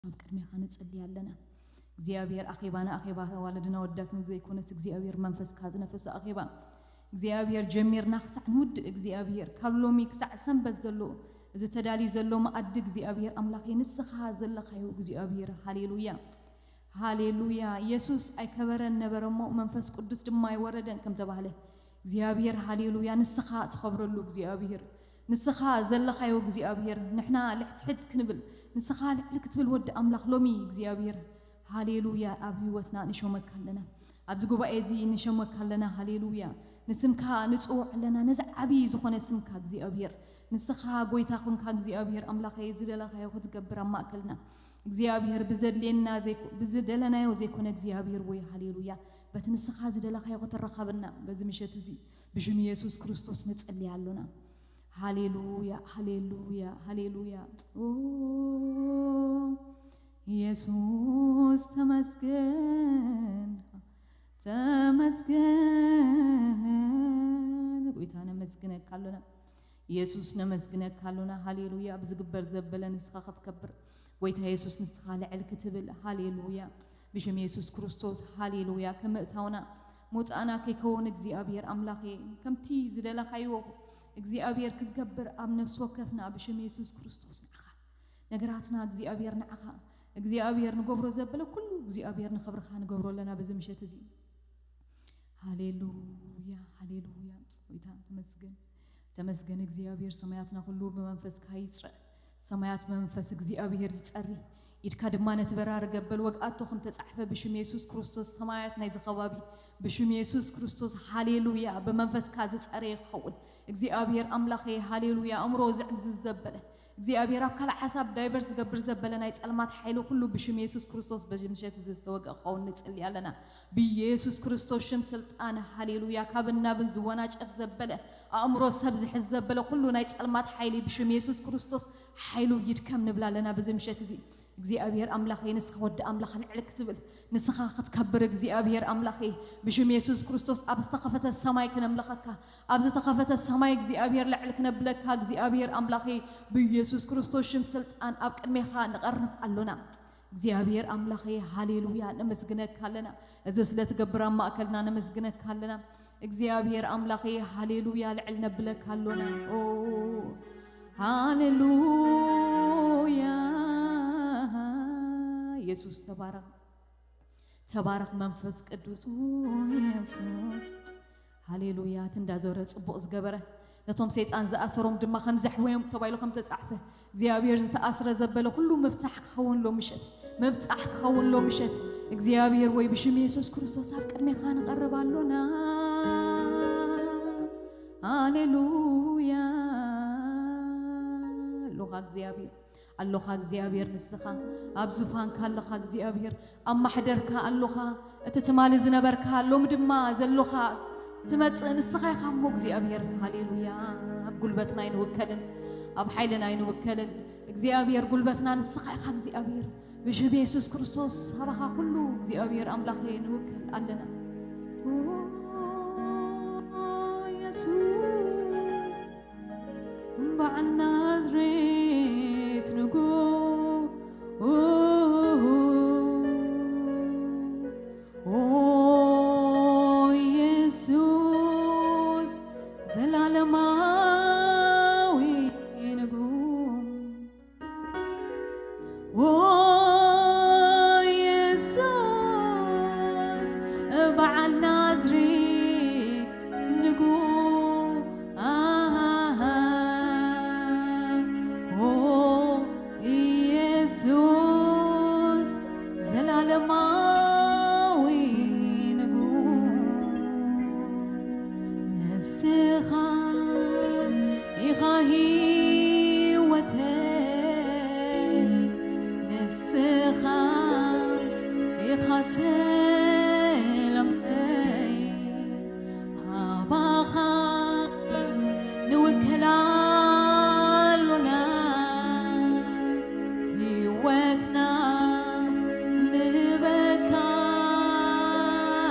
ኣብ ቅድሜኻ ንጽሊ ኣለና እግዚኣብሔር። ኣኼባና ኣኼባ ዋለድና ወዳትን ዘይኮነስ እግዚኣብሔር መንፈስካ ዝነፈሱ ኣኼባ እግዚኣብሔር ጀሚርና ክሳዕ ንውድእ እግዚኣብሔር ካብ ሎሚ ክሳዕ ሰንበት ዘሎ እዚ ተዳልዩ ዘሎ መኣዲ እግዚኣብሔር ኣምላኸይ ንስኻ ዘለኻዮ እግዚኣብሔር። ሃሌሉያ ሃሌሉያ። ኢየሱስ ኣይከበረን ነበረ እሞ መንፈስ ቅዱስ ድማ ኣይወረደን ከም ተባህለ እግዚኣብሔር። ሃሌሉያ። ንስኻ ትኸብረሉ እግዚኣብሔር ንስኻ ዘለኻዮ እግዚኣብሔር ንሕና ልሕትሕት ክንብል ንስኻ ልዕሊ ክትብል ወዲ ኣምላኽ ሎሚ እግዚኣብሔር። ሃሌሉያ። ኣብ ህይወትና ንሸመካ ኣለና ኣብዚ ጉባኤ እዚ ንሸመካ ኣለና። ሃሌሉያ። ንስምካ ንጽውዕ ኣለና ነዚ ዓብዪ ዝኾነ ስምካ እግዚኣብሔር ንስኻ ጎይታ ኹንካ እግዚኣብሔር ኣምላኸይ ዝደለኻዮ ክትገብር ኣብ ማእከልና እግዚኣብሔር ብዘድልየና ዘይኮ- ብዝደለናዮ ዘይኮነ እግዚኣብሔር ወይ። ሃሌሉያ። በቲ ንስኻ ዝደለኻዮ ክትረኸበና በዚ ምሸት እዚ ብሽም ኢየሱስ ክርስቶስ ንጽሊ ኣሎና። ሃሌሉያ ሃሌሉያ ሃሌሉያ። ኦ፣ ኢየሱስ ተመስገን ተመስገን። ጎይታ ነመስግነካ ኣሎና ኢየሱስ ነመስግነካ ኣሎና። ሃሌሉያ። ብዝግበር ዘበለ ንስኻ ክትከብር ጎይታ ኢየሱስ ንስኻ ልዕል ክትብል። ሃሌሉያ። ብሽም ኢየሱስ ክርስቶስ ሃሌሉያ። ከምእታውና ሞፃእና ከይከውን እግዚኣብሔር ኣምላኸ ከምቲ ዝደለኻዮ እግዚኣብሔር ክትገብር ኣብ ነፍሲ ወከፍና ብሽም ኢየሱስ ክርስቶስ ንዓኻ ነገራትና እግዚኣብሔር ንዓኻ እግዚኣብሔር ንገብሮ ዘበለ ኩሉ እግዚኣብሔር ንኽብርኻ ንገብሮ ኣለና በዚ ምሸት እዚ። ሃሌሉያ ሃሌሉያ። ጎይታ ተመስገን ተመስገን እግዚኣብሔር። ሰማያትና ኩሉ ብመንፈስካ ይፅረ ሰማያት ብመንፈስ እግዚኣብሔር ይፀሪ ኢድካ ድማ ነቲ በራሪ ገበል ወግኣቶ ከም ተፃሕፈ ብሽም የሱስ ክርስቶስ ሰማያት ናይዚ ከባቢ ብሽም የሱስ ክርስቶስ ሃሌሉያ ብመንፈስካ ዝፀረየ ክኸውን እግዚኣብሔር ኣምላኸ ሃሌሉያ። ኣእምሮ ዝዕብዝዝ ዘበለ እግዚኣብሔር ኣብ ካልእ ሓሳብ ዳይቨርት ዝገብር ዘበለ ናይ ጸልማት ሓይሊ ኩሉ ብሽም የሱስ ክርስቶስ በዚ ምሸት እዚ ዝተወግአ ክኸውን ንጽሊ ኣለና። ብየሱስ ክርስቶስ ሽም ስልጣን ሃሌሉያ ካብን ናብን ዝወናጨፍ ዘበለ ኣእምሮ ሰብ ዝሕዝ ዘበለ ኩሉ ናይ ጸልማት ሓይሊ ብሽም የሱስ ክርስቶስ ሓይሉ ይድከም ንብል ኣለና። በዚ ምሸት እዚ እግዚኣብሔር ኣምላኸይ ንስኻ ወዲ ኣምላኽ ልዕል ክትብል ንስኻ ክትከብር እግዚኣብሔር ኣምላኸይ ብሽም የሱስ ክርስቶስ ኣብ ዝተኸፈተ ሰማይ ክነምልኸካ ኣብ ዝተኸፈተ ሰማይ እግዚኣብሔር ልዕል ክነብለካ እግዚኣብሔር ኣምላኸይ ብኢየሱስ ክርስቶስ ሽም ስልጣን ኣብ ቅድሜኻ ንቐርብ ኣሎና። እግዚኣብሔር ኣምላኸይ ሃሌሉያ ነመስግነካ ኣለና። እዚ ስለ ትገብር ኣብ ማእከልና ነመስግነካ ኣለና። እግዚኣብሔር ኣምላኸይ ሃሌሉያ ልዕል ነብለካ ኣሎና። ኦ ሃሌሉያ ኢየሱስ ተባረኽ። ተባረኽ መንፈስ ቅዱስ ኢየሱስ። ሃሌሉያ። እቲ እንዳዞረ ጽቡቕ ዝገበረ ነቶም ሰይጣን ዝኣሰሮም ድማ ከም ዘሕወዮም ተባሂሉ ከም ተጻሕፈ እግዚኣብሔር ዝተኣስረ ዘበለ ኩሉ ምፍታሕ ክኸውን ሎ ምሸት ምብጻሕ ክኸውን ሎ ምሸት እግዚኣብሔር ወይ ብሽም የሱስ ክርስቶስ ኣብ ቅድሜኻ ንቐርብ ኣሎና። ሃሌሉያ ኣሎኻ እግዚኣብሔር ኣሎኻ እግዚኣብሔር ንስኻ ኣብ ዙፋንካ ኣለኻ እግዚኣብሔር ኣብ ማሕደርካ ኣሎኻ እቲ ትማሊ ዝነበርካ ሎም ድማ ዘሎኻ ትመጽእ ንስኻ ኢኻ እሞ እግዚኣብሔር። ሃሌሉያ። ኣብ ጉልበትና ኣይንውከልን ኣብ ሓይልና ኣይንውከልን እግዚኣብሔር ጉልበትና ንስኻ ኢኻ እግዚኣብሔር። ብሽም የሱስ ክርስቶስ ኣባኻ ኩሉ እግዚኣብሔር ኣምላኽ ንውከል ኣለና። ኦ የሱስ በዓል ናዝሬት ንጉስ ኦ የሱስ ዘላለማዊ ንጉስ ኦ የሱስ በዓል ናዝሬት ንጉስ ኣሃሃ ኦ ኢየሱስ ዘላለማዊ ንጉስ ንስኻ ኢኻ ህይወተይ ንስኻ ኢኻ ሰላመይ ኣባኻ ንውከል ኣሎና ህይወትና ንህበካ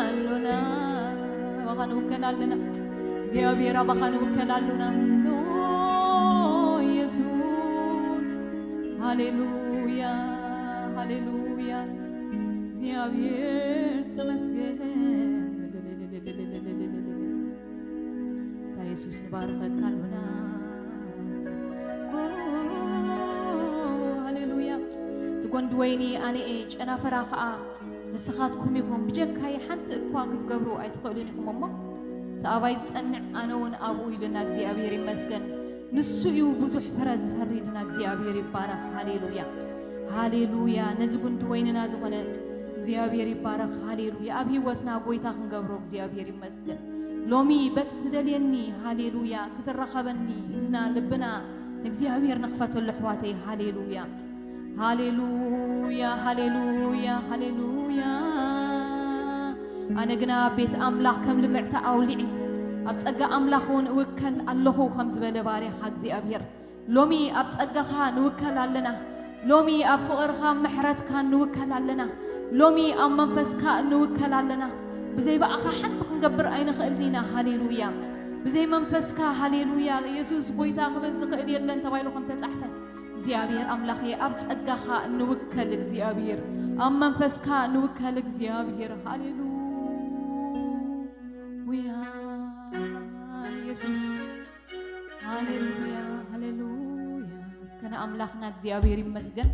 ኣሎና ኣባኻ ንውከል ኣለና እግዚኣብሔር ኣባኻ ንውከል ኣሎና ኦ ኢየሱስ ሃሌሉያ ሃሌሉያ፣ እግዚኣብሔር ተመስገን። ታ የሱስ ንባረኸካ ኣሉና። ኦ፣ ሃሌሉያ። እቲ ጎንዲ ወይኒ ኣነ እየ፣ ጨናፈራ ኸኣ ንስኻትኩም ኢኹም። ብጀካይ ሓንቲ እኳ ክትገብሩ ኣይትኽእሉን ኢኹም እሞ፣ እቲ ኣባይ ዝጸንዕ ኣነ እውን ኣብኡ ኢሉና እግዚኣብሔር ይመስገን። ንሱ እዩ ብዙሕ ፍረ ዝፈሪ ኢልና እግዚኣብሔር ይባረኽ። ሃሌሉያ፣ ሃሌሉያ። ነዚ ጉንዲ ወይንና ዝኾነ እግዚኣብሔር ይባረኽ። ሃሌሉያ። ኣብ ህይወትና ጎይታ ክንገብሮ እግዚኣብሔር ይመስገን። ሎሚ በቲ ትደልየኒ፣ ሃሌሉያ፣ ክትራኸበኒ ኢልና ልብና ንእግዚኣብሔር ንኽፈተሉ ኣሕዋተይ። ሃሌሉያ፣ ሃሌሉያ፣ ሃሌሉያ፣ ሃሌሉያ። ኣነ ግና ኣብ ቤት ኣምላኽ ከም ልምዕቲ ኣውሊዒ፣ ኣብ ጸጋ ኣምላኽ እውን እውከል ኣለኹ ከም ዝበለ ባርያኻ እግዚኣብሔር፣ ሎሚ ኣብ ጸጋኻ ንውከል ኣለና። ሎሚ ኣብ ፍቕርኻ ምሕረትካ ንውከል ኣለና። ሎሚ ኣብ መንፈስካ ንውከል ኣለና። ብዘይ ብኣኻ ሓንቲ ክንገብር ኣይንኽእልን ኢና። ሃሌሉያ። ብዘይ መንፈስካ፣ ሃሌሉያ፣ የሱስ ጎይታ ክብል ዝኽእል የለን ተባሂሉ ከም ተጻሕፈ፣ እግዚኣብሔር ኣምላኸ፣ ኣብ ጸጋኻ ንውከል እግዚኣብሔር፣ ኣብ መንፈስካ ንውከል እግዚኣብሔር። ሃሌሉያ የሱስ። ሃሌሉያ፣ ሃሌሉያ። እስከ ንኣምላኽና እግዚኣብሔር ይመስገን።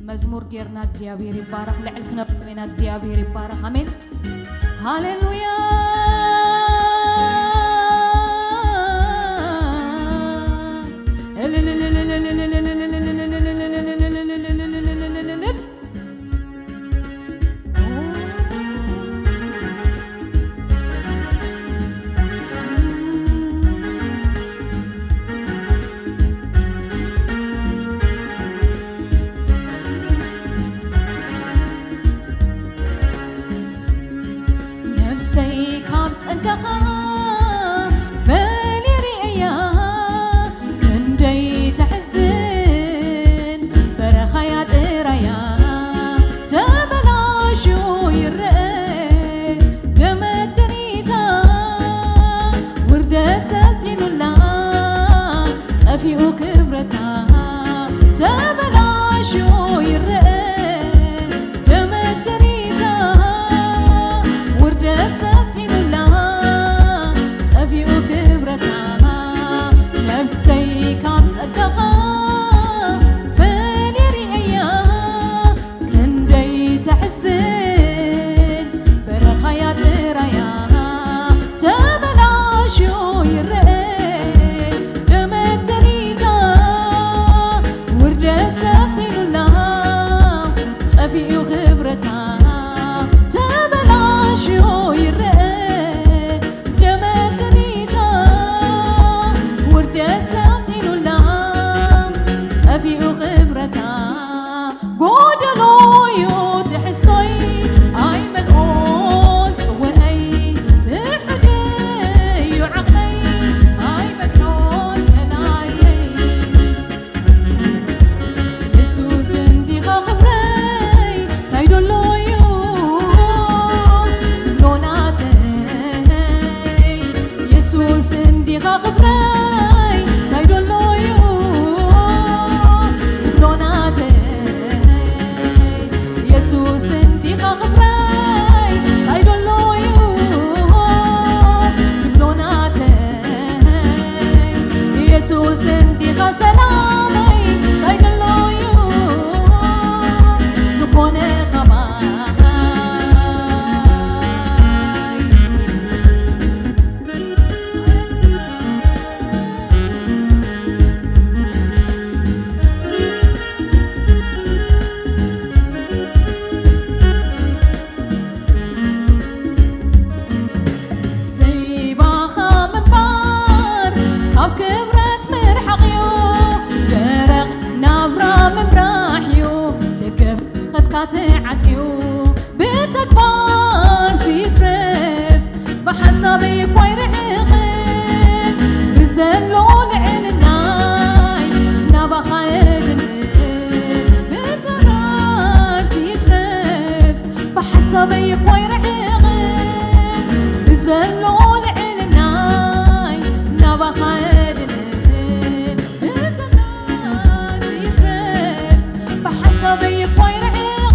መዝሙር ጌርና እግዚኣብሔር ይባረኽ። ልዕል ክነብሎ ኢና እግዚኣብሔር ይባረኽ። ኣሜን። ሃሌሉያ። ነፍሰይ ካብ ጸጋኻ ፈሊርያ ክንደይ ተሕዝን፣ በረኻያ ጥራያ ተበላሹ ይረአ ደመትሪታ፣ ውርደት ሰልጢኑላ ጠፊኡ ክብረታ ተበላሹ ይረአ ደመትሪታ፣ ውርደት ሰልጢኑላ ጠፊኡ ክብረታ፣ ነፍሰይ ካብ ጸጋኻ ፈሊርያ ክንደይ ተሕዝን፣ በረኻያ ጥራያ ተበላሹ ይረአ ደመትሪታ፣ ውርደት ሰልጢኑላ ጠፊኡ ክብረታ ተበላሹ ይረአ ደመትሪታ፣ ውርደት ሰልጢኑላ ጠፊኡ ክብረታ፣ ጎደሎዩ ትሕዝቶይ ኣይመልኦን ጽውዐይ፣ ብሕደዩ ዓቕመይ ኣይበጽሖን መላየይ። የሱስ እንዲኻ ክብረይ፣ ታይ ደሎዩ ዝብሎ ናተይ። የሱስ እንዲኻ ክብረይ፣ ታይ ደሎዩ ዝብሎ ናተይ። የሱስ እንዲኻ ክብረይ፣ ታይ ደሎዩ ዝብሎ ናተይ። የሱስ እንዲኻ ሰላመይ፣ ታይ ደሎዩ ዝኾነ ካባይ። ዘይባኻ ምንባር ካብ ክብረት ምርሓቕ'ዩ፣ ደረቕ ናብራ ምምራሕ'ዩ፣ ደገፍ ኸትካ ተዓጽዩ። ብተግባር ዝትረፍ ብሓሳበይ እኳ ኣይርሕቕን፣ ብዘሎ ልዕልናይ ናባኻ እድንን። ብተግባር ዝትረፍ ብሓሳበይ እኳ ኣይርሕቕን፣ ብዘሎ ልዕልናይ ናባኻ እድንን። ብዘሎ ይትረፍ ብሓሳበይ እኳ ኣይርሕቕን፣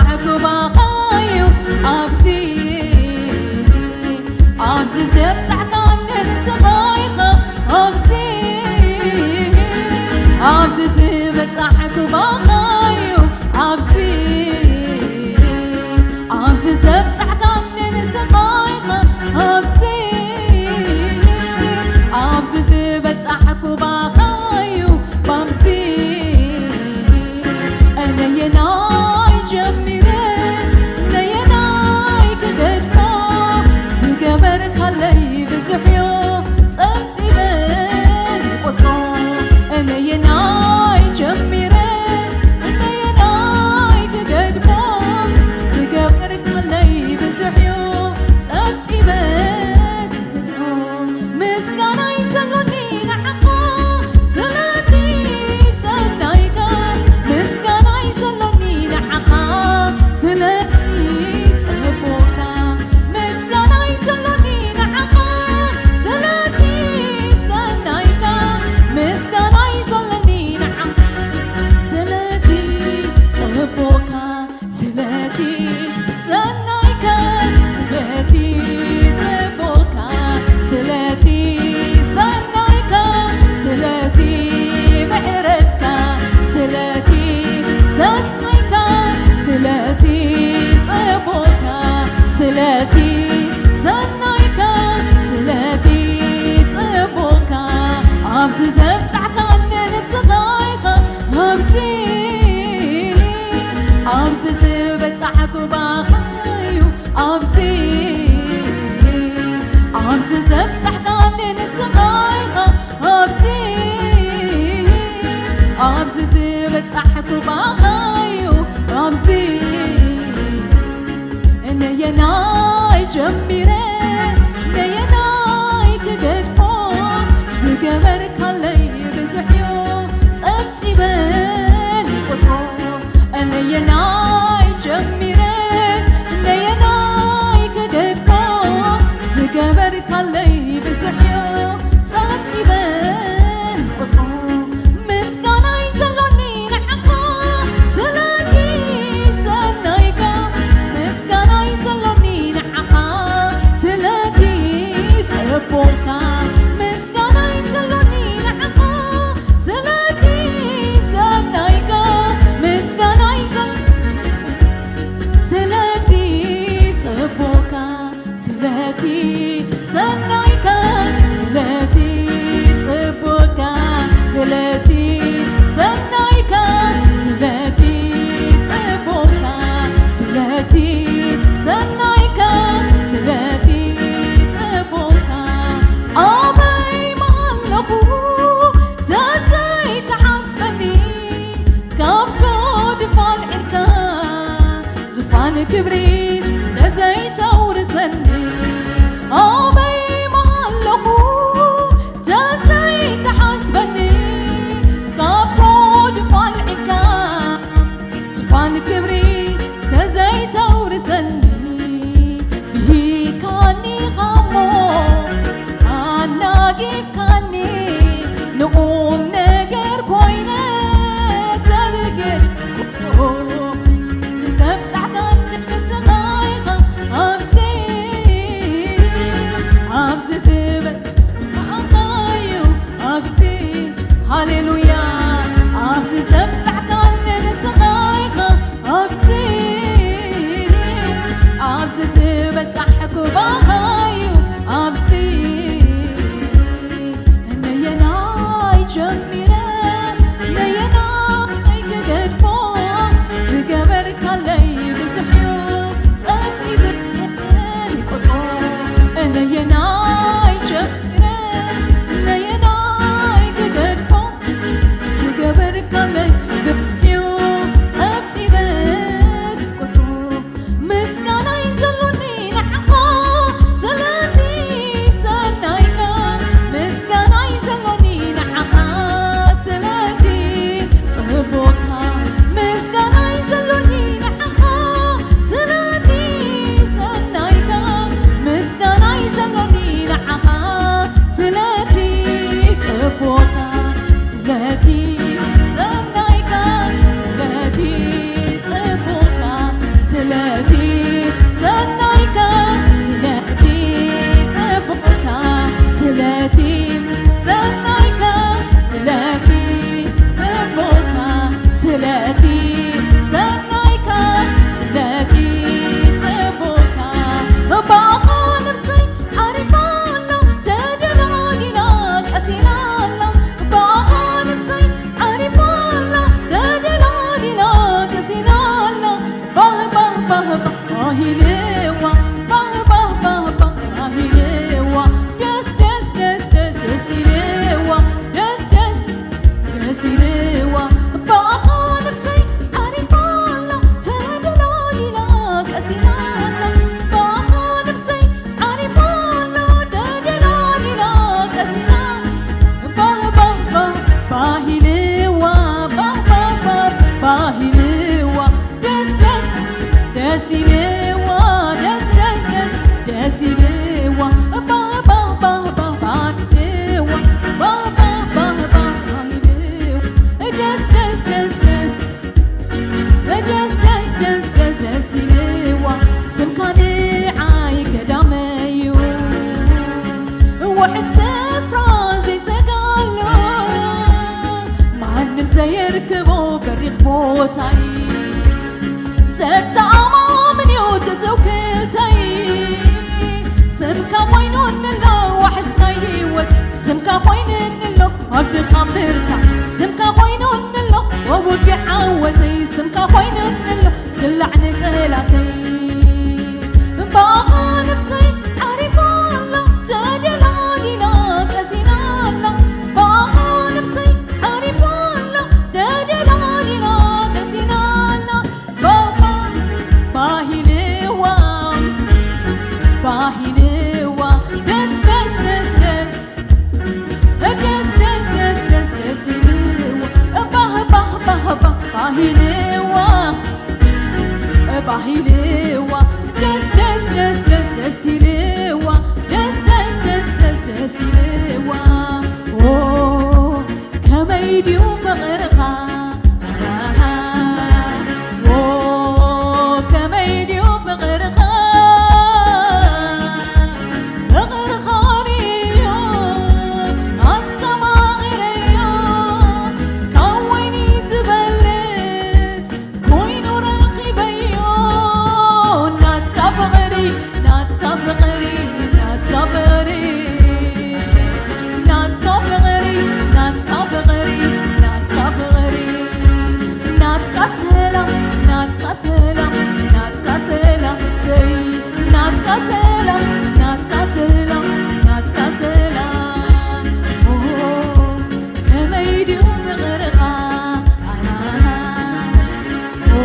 ዓኩባኻዩ ኣብዚ ኣብዚ ዘብጻሕካኒ ንስኻ ኢኻ ኣብዚ ኣብዚ ዝበጻሕኩባኻዩ ኣብዚ ኣብዚ ዘብጻሕካኒ ንስኻ ኢኻ ኣብዚ ኣብዚ ዝበጻሕኩባኻዩ ባምሲ እነየናይ ጀሚረ እነየናይ ክገድፎ ዝገበርካለይ ብዙሕ ዩ ጸብጺበን ቁጽሮ እነየናይ ጀሚረ እነየናይ ክገድፎ ዝገበርካለይ ብዙሕ ዩ ጸብጺበ ምስጋናይ ዘሎኒ ንዓኻ ስለቲ ሰናይካ ምስጋናይ ዘሎኒ ንዓኻ ስለቲ ጽቡቕካ ምስጋናይ ዘሎኒ ንዓኻ ስለቲ ሰናይካ ምስጋናይ ዘሎኒ ንዓኻ ስለቲ ጽቡቕካ ስለቲ ሰናይካ ስለቲ ጽቡቕካ ስለቲ ሰናይካ ስለቲ ምሕረትካ ስለቲ ሰናይካ ስለቲ ጽቡቕካ ስለቲ ሰናይካ ስለቲ ጽቡቕካ ኣብዚ ዘብጻሕካኒ ንስኻ ኢኻ ኣብዚ ኣብዚ ዝበጻሕኩ ባኻዩ ኣብዚ ኣብዚ ዘብጻሕካኒ ንስኻ ኢኻ ኣብዚ ኣብዚ ዝበጻሕኩ ባኻዩ ኣብዚ እነየናይ ጀሚረ እነየናይ ክገድፎ ዝገበርካለይ ብዙሕ ዩ ጸብጺበን ቁጽሮ እነየናይ ጀሚረ እነየናይ ክገድፎ ዝገበርካለይ ብዙሕ ዩ ጸብጺበን ቁጽሮ ምስጋናይ ዘሎኒ ንዓኻ ስለቲ ሰናይካ ምስጋናይ ዘሎኒ ንዓኻ ስለቲ ጽቡቕካ ምስጋናይ ዘሎኒ ንዓኻ ስለቲ ሰናይካ ምስጋናይ ዘሎኒ ስለቲ ጽቡቕካ ስለቲ ሰናይካ ስለቲ ጽቡቕካ ስለቲ ሰናይካ ስለቲ ጽቡቕካ ስለቲ ሰናይካ ስለቲ ጽቡቕካ ኣበይ ምሃለኹ ተዘይትሓስበኒ ካብ ጎድፋል ዒልካ ዙፋን ክብሪ ተዘይተውርሰኒ ኣበይ ስምካ ኮይነኒ ኣሎ ስላዕ ንጸላተይ። ብኣኻ ነፍሰይ ዓሪፋ ኣላ፣ ተደላሊላ ቀሲና ኣላ። ብኣኻ ነፍሰይ ዓሪፋ ኣላ፣ ተደላሊላ ቀሲና ኣላ። ባባ ባሂልዋ፣ ባሂልዋ፣ ደስ ደስ ደስ ደስ ደስ ደስ ደስ ደስ ደስ ኢልዋ። ባህ ባህ ባህ ባህ ባሂልዋ፣ ባሂልዋ፣ ደስ ደስ ደስ ደስ ደስ ኢልዋ፣ ደስ ደስ ደስ ደስ ደስ ኢልዋ። ኦ ከመይ ድዩ ፍቕርኻ፣ ኦ ከመይ ድዩ ፍቕርኻ፣ ፍቕርኻ ርእዮ ኣስተማቒረዮ፣ ካብ ወይኒ ዝበልጽ ኮይኑ ረኺበዮ። ናትካ ፍቕሪ፣ ናትካ ፍቕሪ፣ ናትካ ፍቕሪ፣ ናትካ ፍቕሪ፣ ናትካ ፍቕሪ፣ ናትካ ፍቕሪ፣ ናትካ ሰላም፣ ናትካ ሰላም፣ ናትካ ሰላም፣ ሰይ፣ ናትካ ሰላም፣ ናትካ ሰላም፣ ናትካ ሰላም። ኦ፣ ከመይ ድዩ ፍቕርኻ፣ ኦ፣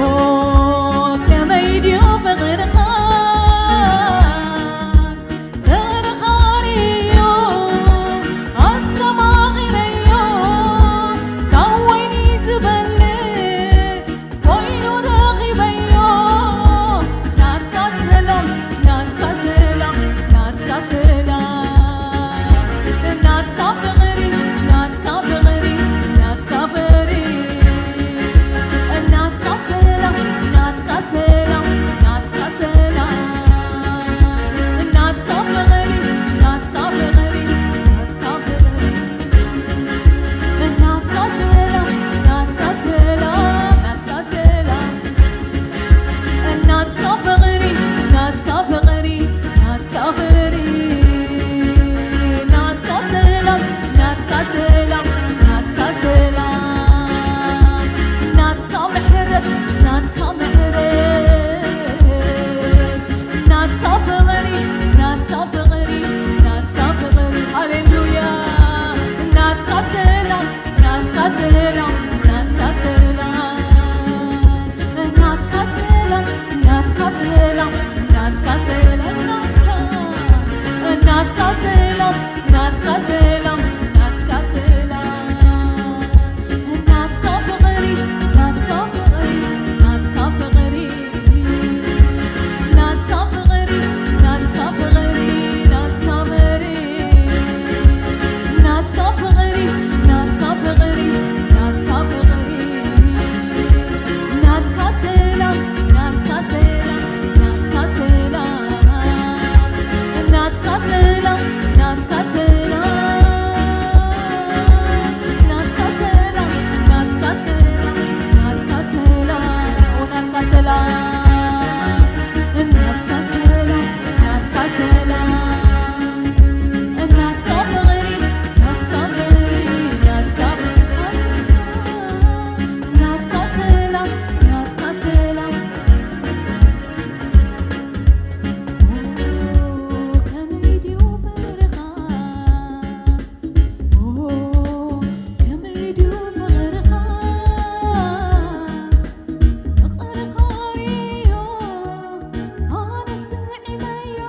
ከመይ ድዩ ፍቕርኻ፣ ፍቕርኻ ርእዮ ኣስተማቒረዮ፣ ካብ ወይኒ ዝበልጽ ኮይኑ ረኺበዮ። ናትካ ሰላም፣ ናትካ ሰላም፣ ናትካ ሰላም፣ ናትካ ፍቕሪ፣ ናትካ ፍቕሪ፣ ናትካ ፍቕሪ፣ ናትካ ሰላም፣ ናትካ ሰላም፣ ናትካ ሰላም፣ ናትካ ፍቕሪ፣ ናትካ ፍቕሪ፣ ናትካ ፍቕሪ፣ ናትካ ሰላም፣ ናትካ ሰላም፣ ናትካ ሰላም፣ ናትካ ፍቕሪ፣ ናትካ ፍቕሪ፣ ናትካ ፍቕሪ፣ ናትካ ሰላም፣ ናትካ ሰላም፣ ናትካ ሰላም፣ ናትካ ምሕረት፣ ናትካ ምሕረት፣ ናትካ ፍቕሪ፣ ናትካ ፍቕሪ፣ ናትካ ፍቕሪ፣ ሃሌሉያ፣ ናትካ ሰላም፣ ናትካ ሰላም፣ ናትካ ሰላም፣ ናትካ ሰላም፣ ናትካ ሰላም፣ ናትካ ሰላም፣ ናትካ፣ ናትካ ሰላም፣ ናትካ ሰላም፣ ናትካ ሰላም፣ ናትካ ፍቕሪ፣ ናትካ ፍቕሪ፣ ናትካ ፍቕሪ፣ ናትካ ፍቕሪ፣ ናትካ ፍቕሪ፣ ናትካ ፍቕሪ፣ ናትካ ፍቕሪ፣ ናትካ ፍቕሪ፣ ናትካ ፍቕሪ፣ ናትካ ሰላም፣ ናትካ ሰላም፣ ናትካ ሰላም፣ ናትካ ሰላም፣ ናትካ ሰላም፣ ናትካ ሰላም፣ ናትካ ሰላም፣ ናትካ ሰላም፣ ናትካ ሰላም፣ ናትካ ሰላም፣ ናትካ ሰላም፣ ናትካ ፍቕሪ፣ ናትካ ፍቕሪ፣ ናትካ፣ ናትካ ሰላም፣ ናትካ ሰላም። ኦ፣ ከመይ ድዩ ፍቕርኻ? ኦ፣ ከመይ ድዩ ፍቕርኻ? ፍቕርኻ ርእዮ፣ ኣነስ ጥዒመዮ፣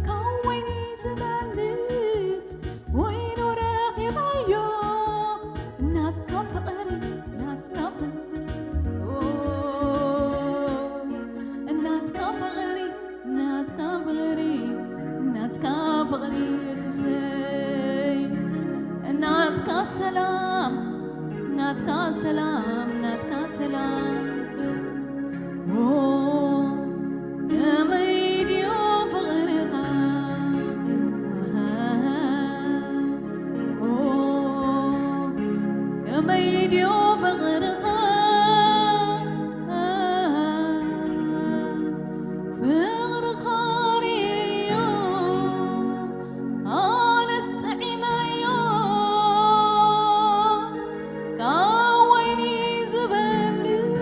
ካብ ወይኒ ዝበልጽ ወይኑ ረኺበዮ። ናትካ ፍቕሪ፣ ናትካ ፍቕሪ፣ ኦ፣ ናትካ ፍቕሪ፣ ናትካ ፍቕሪ፣ ናትካ ፍቕሪ የሱሰይ፣ ናትካ ሰላም፣ ናትካ ሰላም፣ ናትካ ሰላም። ኦ፣ ከመይ ድዩ ፍቕርኻ? ኦ፣ ከመይ ድዩ ፍቕርኻ? ፍቕርኻ ርእዮ፣ ኣነስ ጥዒመዮ፣ ካብ ወይኒ ዝበልጽ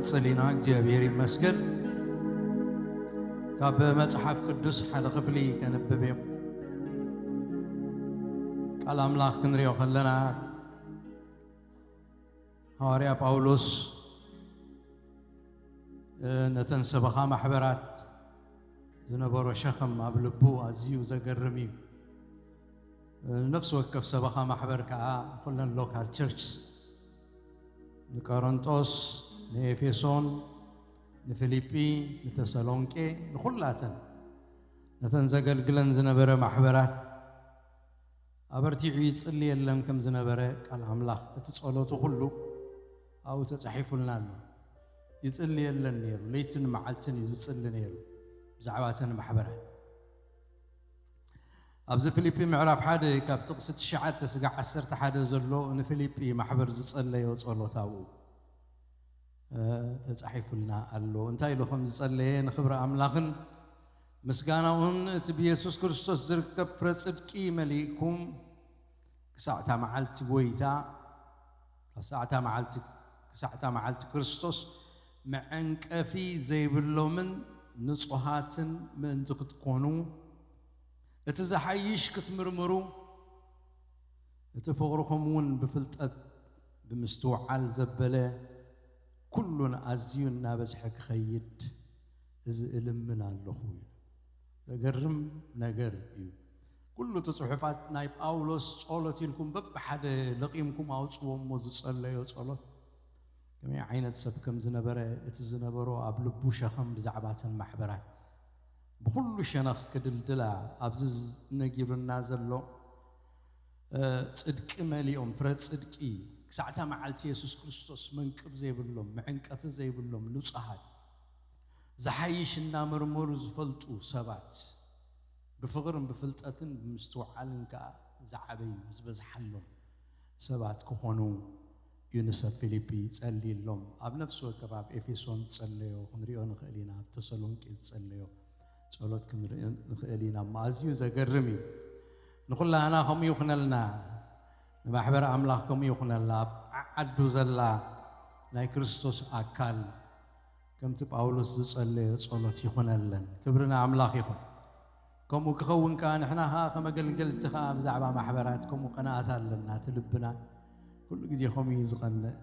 ጸሊና እግዚኣብሔር ይመስገን። ካብ መጽሓፍ ቅዱስ ሓደ ክፍሊ ከንብብ እዮም። ቃል ኣምላኽ ክንሪኦ ከለና፣ ሃዋርያ ጳውሎስ፣ እ፣ ነተን ሰበኻ ማሕበራት ዝነበሮ ሸኸም ኣብ ልቡ ኣዝዩ ዘገርም እዩ። እ፣ ነፍሲ ወከፍ ሰበኻ ማሕበር ከኣ፣ ኩለን ሎካል ቸርችስ፣ ንቀረንጦስ፣ ንኤፌሶን፣ ንፊልጲ፣ ንተሰሎንቄ፣ ንኹላተን ነተን ዘገልግለን ዝነበረ ማሕበራት ኣበርቲዑ ይጽልየለን ከም ዝነበረ ቃል ኣምላኽ፣ እቲ ጸሎቱ ኩሉ ኣብኡ ተጻሒፉልና ኣሎ። ይጽልየለን ነይሩ፣ ለይትን መዓልትን እዩ ዝጽሊ ነይሩ ብዛዕባ እተን ማሕበራት። ኣብዚ ፊልጲ ምዕራፍ ሓደ ካብ ጥቕሲ ትሽዓተ ስጋዕ ዓሰርተ ሓደ ዘሎ ንፊልጲ ማሕበር ዝጸለዮ ጸሎት ኣብኡ፣ እ፣ ተጻሒፉልና ኣሎ። እንታይ ኢሉ ከም ዝጸለየ፣ ንኽብሪ ኣምላኽን ምስጋናኡን እቲ ብየሱስ ክርስቶስ ዝርከብ ፍረ ጽድቂ መሊእኩም ክሳዕታ መዓልቲ ጎይታ፣ ክሳዕታ መዓልቲ፣ ክሳዕታ መዓልቲ ክርስቶስ መዐንቀፊ ዘይብሎምን ንጹሃትን ምእንቲ ክትኮኑ፣ እቲ ዝሓይሽ ክትምርምሩ፣ እቲ ፍቕርኹም እውን ብፍልጠት ብምስትውዓል ዘበለ ኩሉን ኣዝዩ እናበዝሐ ክኸይድ እዚ እልምን ኣለኹ እዩ። ዘገርም ነገር እዩ። ኩሉ እቲ ጽሑፋት ናይ ጳውሎስ ጸሎት ኢልኩም በብሓደ ለቒምኩም ኣውጽዎ እሞ ዝጸለዮ ጸሎት ከመይ ዓይነት ሰብ ከም ዝነበረ፣ እቲ ዝነበሮ ኣብ ልቡ ሸኸም ብዛዕባ እተን ማሕበራት ብኹሉ ሸነኽ ክድልድላ ኣብዚ ነጊሩና ዘሎ፣ እ፣ ጽድቂ መሊኦም፣ ፍረ ጽድቂ፣ ክሳዕታ መዓልቲ የሱስ ክርስቶስ መንቅብ ዘይብሎም፣ መዐንቀፊ ዘይብሎም፣ ንጹሃት፣ ዝሓይሽ እናመርመሩ ዝፈልጡ ሰባት፣ ብፍቕርን ብፍልጠትን ብምስትውዓልን ከኣ ዝዓበዩ፣ ዝበዝሓሎም ሰባት ክኾኑ እዩ ንሰብ ፊልጲ ጸልይሎም። ኣብ ነፍሲ ወከፍ ኣብ ኤፌሶን ዝጸለዮ ክንሪኦ ንኽእል ኢና፣ ኣብ ተሰሎንቄ ዝጸለዮ ጸሎት ክንርኢ ንኽእል ኢና። እሞ ኣዝዩ ዘገርም እዩ። ንኹላህና ከምኡ ይኹነልና፣ ንማሕበር ኣምላኽ ከምኡ ይኹነልና። ኣብ ዓዓዱ ዘላ ናይ ክርስቶስ ኣካል ከምቲ ጳውሎስ ዝጸለዮ ጸሎት ይኹነለን። ክብሪ ንኣምላኽ ይኹን። ከምኡ ክኸውን ከኣ ንሕና ኸኣ ከም ኣገልገልቲ ኸኣ ብዛዕባ ማሕበራት ከምኡ ቅንኣት ኣለና። እቲ ልብና ኩሉ ግዜ ከምኡ እዩ ዝቐንእ፣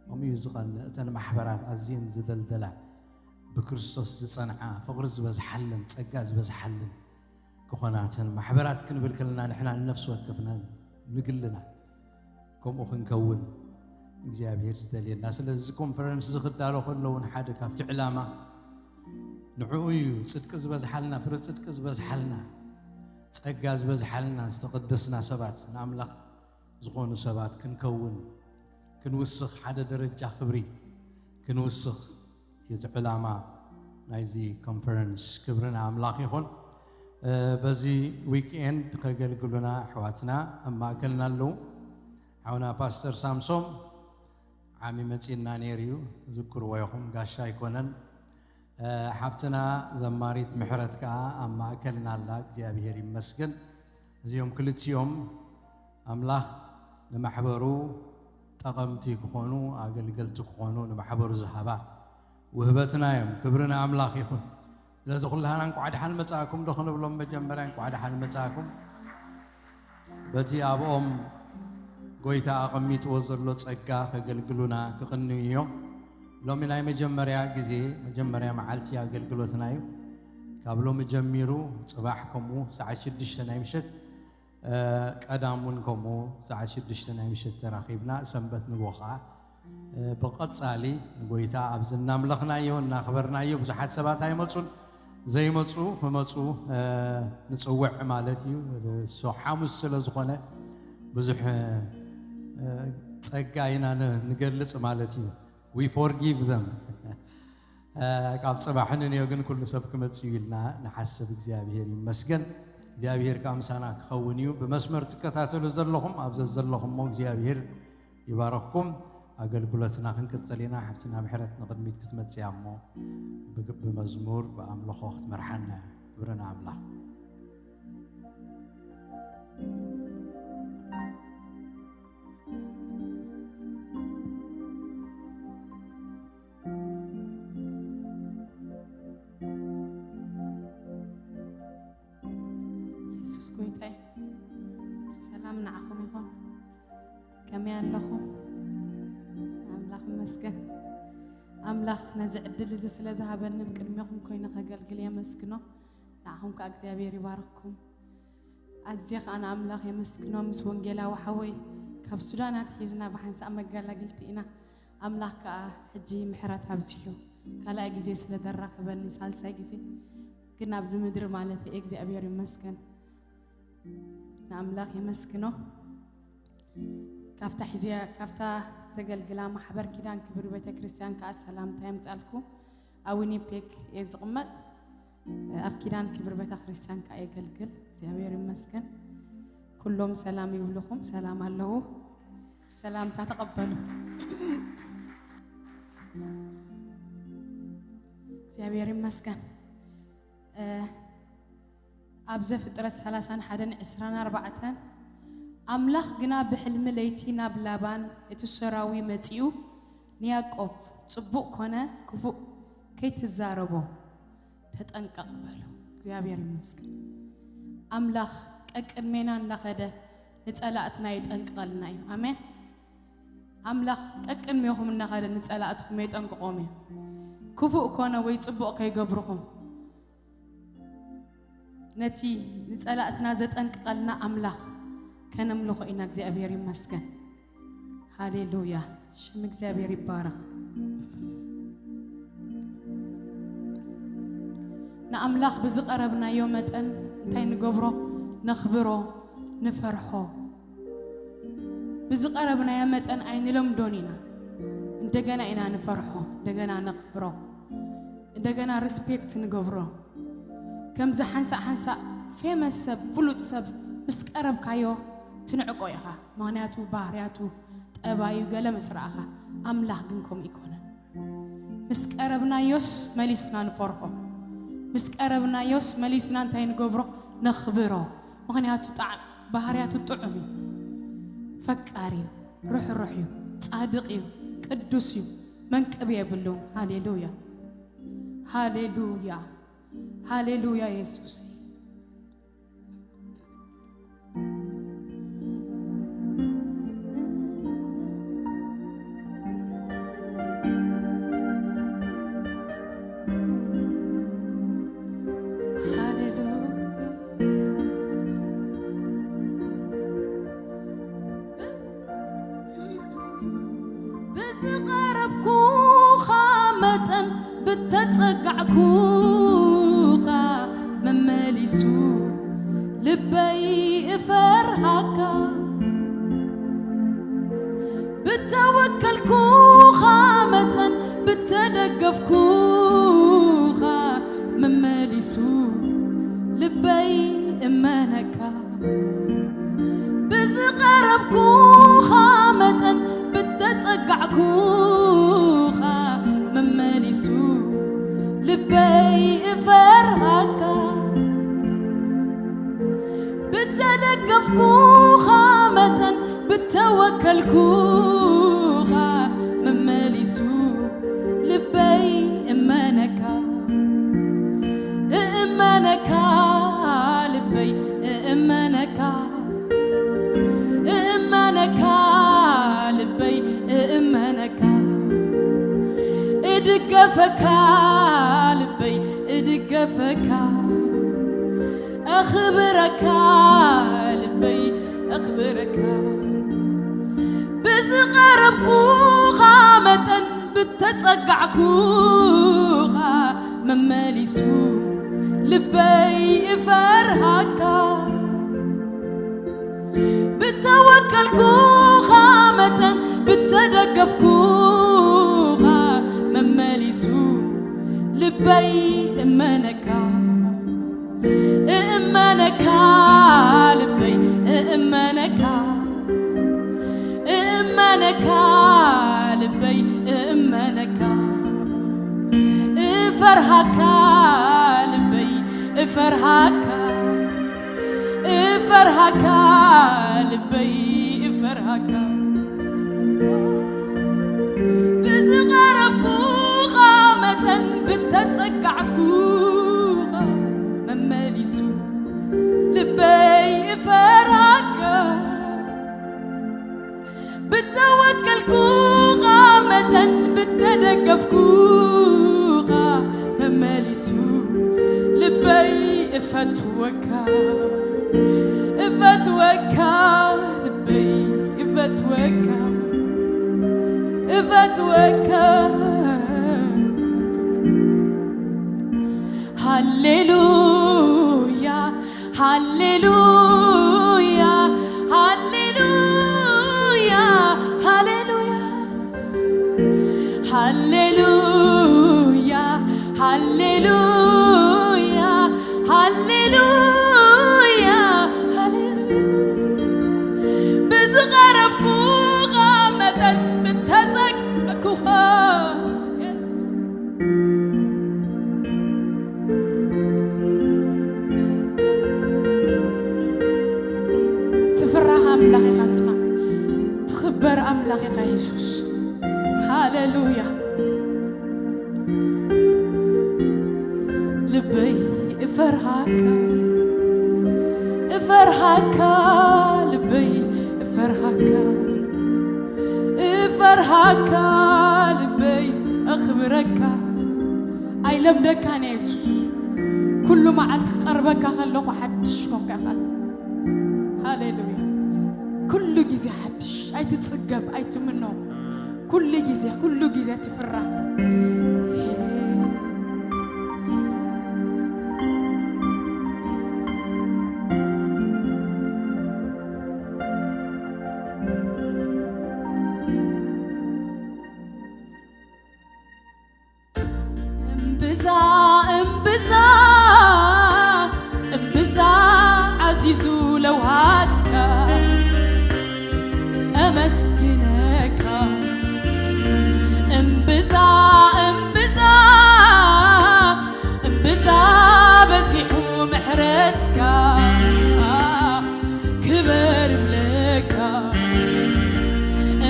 ከምኡ እዩ ዝቐንእ። እተን ማሕበራት ኣዝየን ዝደልደላ፣ ብክርስቶስ ዝጸንዓ፣ ፍቕሪ ዝበዝሓለን ጸጋ ዝበዝሓለን ክኾና እተን ማሕበራት ክንብል ከለና ንሕና ንነፍሲ ወከፍና ንግልና ከምኡ ክንከውን እግዚኣብሔር ዝደልየና። ስለዚ እዚ ኮንፈረንስ እዚ ክዳሎ ከሎ እውን ሓደ ካብቲ ዕላማ ንዕኡ እዩ። ጽድቂ ዝበዝሓልና፣ ፍረ ጽድቂ ዝበዝሓልና፣ ጸጋ ዝበዝሓልና፣ ዝተቐደስና ሰባት፣ ንኣምላኽ ዝኾኑ ሰባት ክንከውን፣ ክንውስኽ፣ ሓደ ደረጃ ክብሪ ክንውስኽ እዩ እቲ ዕላማ ናይዚ ኮንፈረንስ። ክብሪ ንኣምላኽ ይኹን። እ፣ በዚ ዊክኤንድ ከገልግሉና ኣሕዋትና ኣብ ማእከልና ኣለዉ። ሓውና ፓስተር ሳምሶም ዓሚ መጺእና ነይሩ እዩ፣ ትዝክርዎ ኢኹም፣ ጋሻ ኣይኮነን። እ፣ ሓብትና ዘማሪት ምሕረት ከኣ ኣብ ማእከልና ኣላ፣ እግዚኣብሔር ይመስገን። እዚኦም ክልቲኦም ኣምላኽ ንማሕበሩ ጠቐምቲ ክኾኑ፣ ኣገልገልቲ ክኾኑ ንማሕበሩ ዝሃባ ውህበትና እዮም። ክብሪ ንኣምላኽ ይኹን። ስለዚ ኩላህና እንኳዕ ደሓን መጻእኩም ዶ ክንብሎም? መጀመርያ እንኳዕ ደሓን መጻእኩም። በቲ ኣብኦም ጎይታ ኣቐሚጥዎ ዘሎ ጸጋ ከገልግሉና ክቕንዩ እዮም። ሎሚ ናይ መጀመርያ ግዜ፣ መጀመርያ መዓልቲ ኣገልግሎትና እዩ። ካብ ሎሚ ጀሚሩ ጽባሕ ከምኡ ሰዓት ሽዱሽተ ናይ ምሸት፣ እ፣ ቀዳም እውን ከምኡ ሰዓት ሽዱሽተ ናይ ምሸት ተራኺብና፣ ሰንበት ንግሆ ኸዓ፣ እ፣ ብቐጻሊ ንጎይታ ኣብዚ እናምለኽናዮ፣ እናኽበርናዮ፣ ብዙሓት ሰባት ኣይመጹን። ዘይመጹ ክመጹ፣ እ፣ ንጽውዕ ማለት እዩ። ሶ ሓሙስ ስለ ዝኾነ ብዙሕ፣ እ፣ ጸጋ ኢና ን-፣ ንገልጽ ማለት እዩ። We forgive them። እ፣ ካብ ጽባሕ ንንዮ ግን ኩሉ ሰብ ክመጽእ እዩ ኢልና ንሓስብ። እግዚኣብሔር ይመስገን። እግዚኣብሔር ከኣ ምሳና ክኸውን እዩ። ብመስመር ትከታተሉ ዘለኹም፣ ኣብ ዘዘለኹሞ እግዚኣብሔር ይባረኽኩም። ኣገልግሎትና ክንቅጽል ኢና። ሓፍትና ምሕረት ንቕድሚት ክትመጽእ እያ እሞ ብግ-፣ ብመዝሙር፣ ብኣምልኾ ክትመርሓና እያ። ክብሪ ንኣምላኽ። ንዓኹም ይኹን። ከመይ ኣለኹም? ኣምላኽ ይመስገን። ኣምላኽ ነዚ ዕድል እዚ ስለ ዝሃበኒ ብቅድሜኹም ኮይነ ከገልግል የመስግኖ። ንዓኹም ከኣ እግዚኣብሔር ይባርኽኩም። ኣዝየ ከኣ ንኣምላኽ የመስግኖ። ምስ ወንጌላዊ ሓወይ ካብ ሱዳን ኣትሒዝና ብሓንሳእ መገላግልቲ ኢና። ኣምላኽ ከኣ ሕጂ ምሕረት ኣብዚሑ ካልኣይ ግዜ ስለ ደራኸበኒ፣ ሳልሳይ ግዜ ግን ኣብዚ ምድሪ ማለት እየ። እግዚኣብሔር ይመስገን። ንኣምላኽ የመስግኖ። ካብታ ሕዝያ ካብታ ዘገልግላ ማሕበር ኪዳን ክብሪ ቤተ ክርስቲያን ከኣ ሰላምታ የምጻልኩ። ኣብ ዊኒፔግ እየ ዝቕመጥ። ኣብ ኪዳን ክብሪ ቤተ ክርስቲያን ከኣ የገልግል። እግዚኣብሔር ይመስገን። ኩሎም ሰላም ይብልኹም፣ ሰላም ኣለዉ። ሰላምታ ተቐበሉ። እግዚኣብሔር ይመስገን። እ፣ ኣብ ዘፍጥረት ሰላሳን ሓደን ዕስራን ኣርባዕተን፣ ኣምላኽ ግና ብሕልሚ ለይቲ ናብ ላባን እቲ ሶራዊ መጺኡ፣ ንያዕቆብ ጽቡቕ ኮነ ክፉእ ከይትዛረቦ ተጠንቀቕ በሎ። እግዚኣብሔር ይመስገን። ኣምላኽ ቀቅድሜና እናኸደ ንጸላእትና ይጠንቅቐልና እዩ። ኣሜን። ኣምላኽ ቀቅድሜኹም እናኸደ ንጸላእትኹም የጠንቅቖም እዩ። ክፉእ ኮነ ወይ ጽቡቕ ከይገብርኹም ነቲ ንጸላእትና ዘጠንቅቐልና ኣምላኽ ከነምልኾ ኢና። እግዚኣብሔር ይመስገን። ሃሌሉያ። ሽም እግዚኣብሔር ይባረኽ። ንኣምላኽ ብዝቐረብናዮ መጠን እንታይ ንገብሮ? ነኽብሮ፣ ንፈርሖ። ብዝቐረብናዮ መጠን ኣይንለምዶን ኢና። እንደገና ኢና ንፈርሖ፣ እንደገና ነኽብሮ፣ እንደገና ሪስፔክት ንገብሮ። ከምዚ ሓንሳእ ሓንሳእ ፌመስ ሰብ፣ ፍሉጥ ሰብ ምስ ቀረብካዮ ትንዕቆ ኢኻ። ምኽንያቱ ባህርያቱ፣ ጠባዩ ገለ ምስ ረኣኻ። ኣምላኽ ግን ከምኡ ኣይኮነን። ምስ ቀረብናዮስ መሊስና ንፈርሖ። ምስ ቀረብናዮስ መሊስና እንታይ ንገብሮ? ነኽብሮ። ምኽንያቱ ጣዕ-፣ ባህርያቱ ጥዑም እዩ። ፈቃሪ እዩ። ርሕሩሕ እዩ። ጻድቕ እዩ። ቅዱስ እዩ። መንቅብ የብሉን። ሃሌሉያ። ሃሌሉያ። ሃሌሉያ የሱሰይ። ሃሌሉያ። ብዝቐረብኩኻ መጠን ብተጸጋዕኩኻ መመሊሱ ልበይ እፈርሃካ። ብተወከልኩኻ መጠን ብተደገፍኩኻ መመሊሱ ልበይ እመነካ። ብዝቐረብኩኻ መጠን ብተጸጋዕኩኻ መመሊሱ ልበይ እፈርሃካ። ብተደገፍኩኻ መጠን ብተወከልኩኻ መመሊሱ ልበይ እመነካ። እእመነካ ልበይ እእመነካ። እእመነካ ልበይ እእመነካ። እድገፈካ ልበይ እድገፈካ። ኣኽብረካ ልበይ ኣኽብረካ። ብዝቐረብኩኻ መጠን ብተጸጋዕኩኻ መመሊሱ ልበይ እፈርሃካ። ብተወከልኩኻ መጠን ብተደገፍኩኻ መመሊሱ ልበይ እመነካ። እእመነካ ልበይ እእመነካ። እእመነካ ልበይ እእመነካ። እፈርሃካ ልበይ እፈርሃካ። እፈርሃካ ልበይ እፈርሃካ። ብዝቐረብኩኻ መጠን ብተጸጋዕኩኻ መመሊሱ ልበይ እፈርሃካ። እፈትወካ፣ እፈትወካ፣ ልበይ እፈትወካ፣ እፈትወካ። ሃሌሉያ፣ ሃሌሉያ፣ ሃሌሉያ፣ ሃሌሉያ። ሃሌሉያ፣ ሃሌሉያ፣ ሃሌሉያ፣ ሃሌሉያ። ብዝቐረብኩኻ መጠን ምተጸገኩኻ። ትፍራሕ ኣምላኽ ኢኻ እስኻ። ትኽበር ኣምላኽ ኢኻ የሱስ። ሃሌሉያ። ልበይ እፈርሃካ፣ እፈርሃካ፣ ልበይ እፈርሃካ፣ እፈርሃካ፣ ልበይ እኽብረካ። ኣይለምደካን እየ የሱስ። ኩሉ መዓልቲ ክቐርበካ ከለኹ ሓድሽ ኮንካ ኢኻ። ሃሌሉያ። ኩሉ ግዜ ሓድሽ። ኣይትጽገብ፣ ኣይትምኖ። ኩሉ ግዜ፣ ኩሉ ግዜ ትፍራ። እምብዛ፣ እምብዛ፣ እምብዛ ዓዚዙ ለውሃትካ፣ ኣመስግነካ። እምብዛ፣ እምብዛ፣ እምብዛ በዚሑ ምሕረትካ፣ ክበር እብለካ።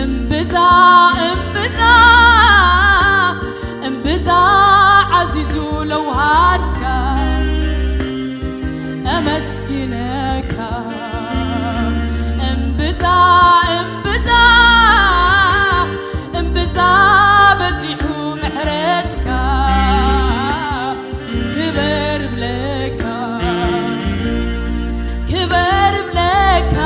እምብዛ፣ እምብዛ፣ እምብዛ ዓዚዙ ለውሃትካ፣ ኣመስግነካ። እምብዛ፣ እምብዛ፣ እምብዛ በዚሑ ምሕረትካ፣ ክበር እብለካ፣ ክበር እብለካ፣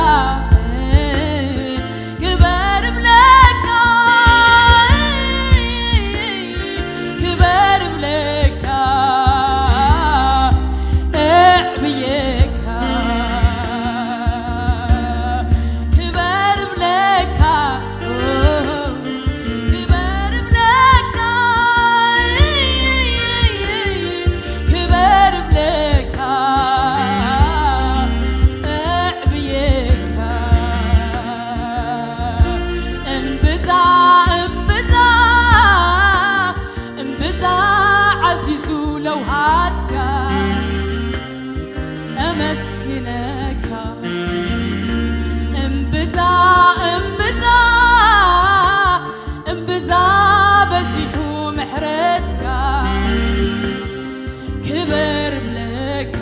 ክበር እብለካ፣ ክበር እብለካ፣ እዕብየካ፣ ክበር እብለካ። ክበር እብለካ፣ ክበር እብለካ፣ እዕብየካ። እምብዛ፣ እምብዛ፣ እምብዛ ዓዚዙ ለውሃትካ፣ ኣመስግነካ። እምብዛ፣ እምብዛ፣ እምብዛ በዚሑ ምሕረትካ፣ ክበር እብለካ።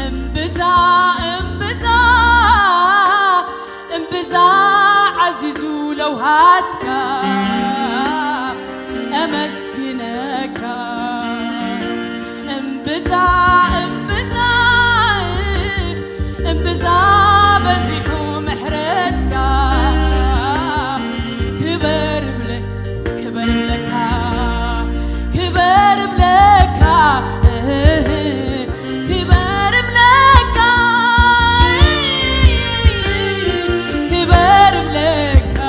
እምብዛ፣ እምብዛ፣ እምብዛ ዓዚዙ ለውሃትካ፣ ኣመስግነካ። እምብዛ፣ እምብዛ፣ እምብዛ በዚሑ ምሕረትካ፣ ክበር እብለ-፣ ክበር እብለካ፣ ክበር እብለካ፣ ክበር እብለካ፣ ክበር እብለካ፣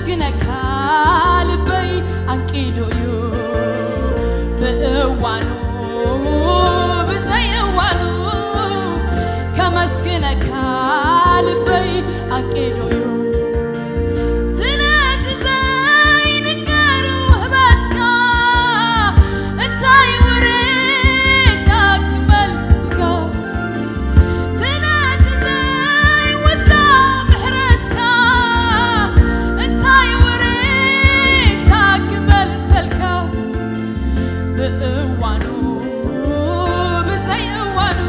ከመስግነካ ልበይ ኣንቂዱ እዩ ብእዋኑ ብዘይ እዋኑ፣ ከመስግነካ ልበይ ኣንቂዱ እዩ። ስለቲ ዘይንገር ውህበትካ፣ እንታይ ውሬታ ክመልሰልካ? ስለቲ ዘይውዳእ ምሕረትካ፣ እንታይ ውሬታ ክመልሰልካ? ብእዋኑ ብዘይ እዋኑ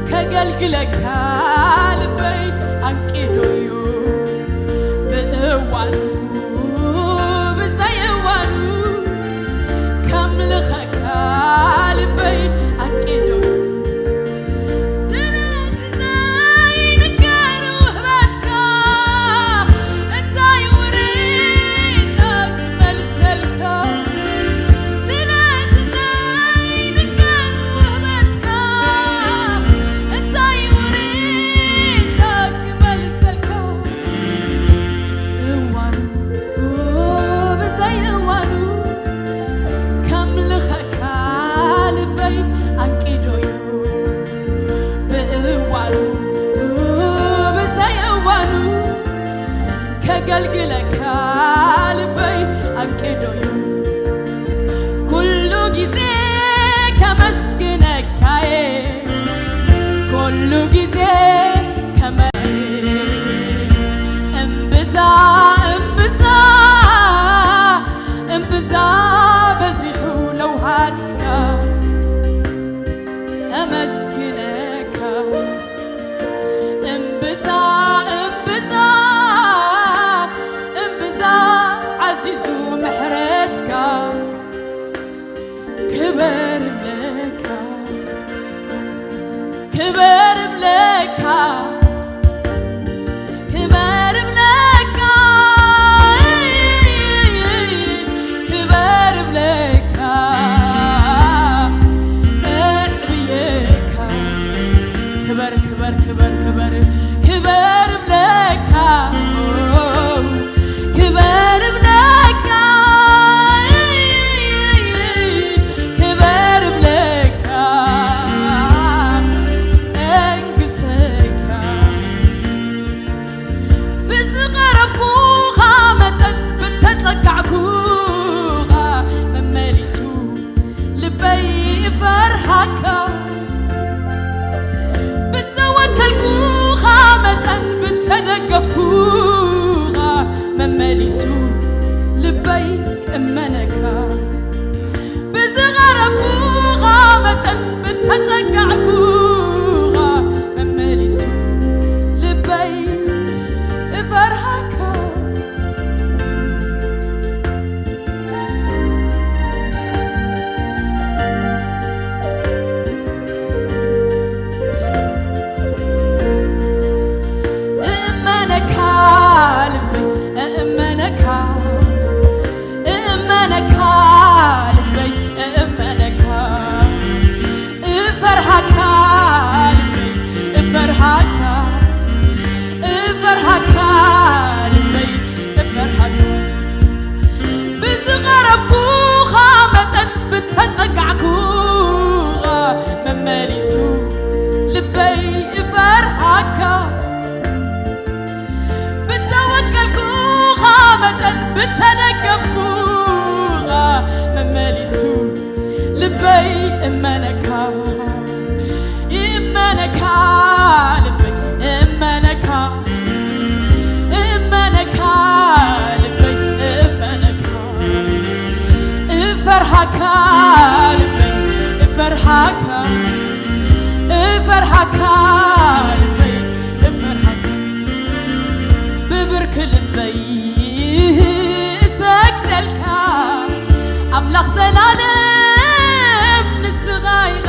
ከገልግለካ ልበይ ኣንቂዱ እዩ። ብእዋኑ ብዘይ እዋኑ ከምልኸካ ልበይ ኣንቂዱ እዩ። ስለቲ ዘይንገር ውህበትካ፣ እንታይ ውሬታ ክመልሰልካ? ስለቲ ዘይንገር ውህበትካ፣ እንታይ ውሬታ ክመልሰልካ? እዋኑ ብዘይ እዋኑ ከምልኸካ ልበይ ኣንቂዶ እዩ። ብእዋኑ ብዘይ እዋኑ ከገልግለካ ልበይ ኣንቂዶ እዩ። ኩሉ ግዜ ከመስግነካየ፣ ኩሉ ግዜ ከመ-፣ እምብዛ፣ እምብዛ፣ እምብዛ በዚሑ ለውሃትካ፣ ኣመስግነካ። እምብዛ፣ እምብዛ፣ እምብዛ ዓዚዙ ምሕረትካ። ክበር እብለካ፣ ክበር እብለካ፣ ክበር እብለካ፣ ክበር እብለካ፣ እዕብየካ። ክበር፣ ክበር፣ ክበር፣ ክበር፣ ክበር እብለካ፣ ክበር እብለካ፣ ክበር እብለካ፣ ኣንግሰካ። ብዝቐረብኩኻ መጠን፣ ብተጸጋዕኩኻ መመሊሱ ልበይ እፈርሃካ። ብተወከልኩኻ መጠን፣ ብተደገፍኩኻ መመሊሱ ልበይ እመነካ። ብዝቐረብኩኻ መጠን፣ ብተጸጋዕኩኻ መመሊሱ ልበይ እፈርሃካ። እእመነካ ልበይ፣ እእመነካ፣ እእመነካ ልበይ፣ እእመነካ። እፈርሃካ ልበይ፣ እፈርሃካ፣ እፈርሃካ ልበይ፣ እፈርሃካ። ብዝቐረብኩኻ መጠን፣ ብተጸጋዕኩኻ መመሊሱ ልበይ እፈርሃካ። ብተወከልኩኻ መጠን፣ ብተደገፍኩኻ መመሊሱ ልበይ እመነካ። ይእመነካ ልበይ፣ እመነካ፣ እመነካ ልበይ፣ እመነካ። እፈርሃካ ልበይ፣ እፈርሃካ፣ እፈርሃካ ልበይ፣ እፈርሃካ። ብብርክ ልበይ እሰግደልካ፣ ኣምላኽ ዘላለም ንስኻ ኢኻ።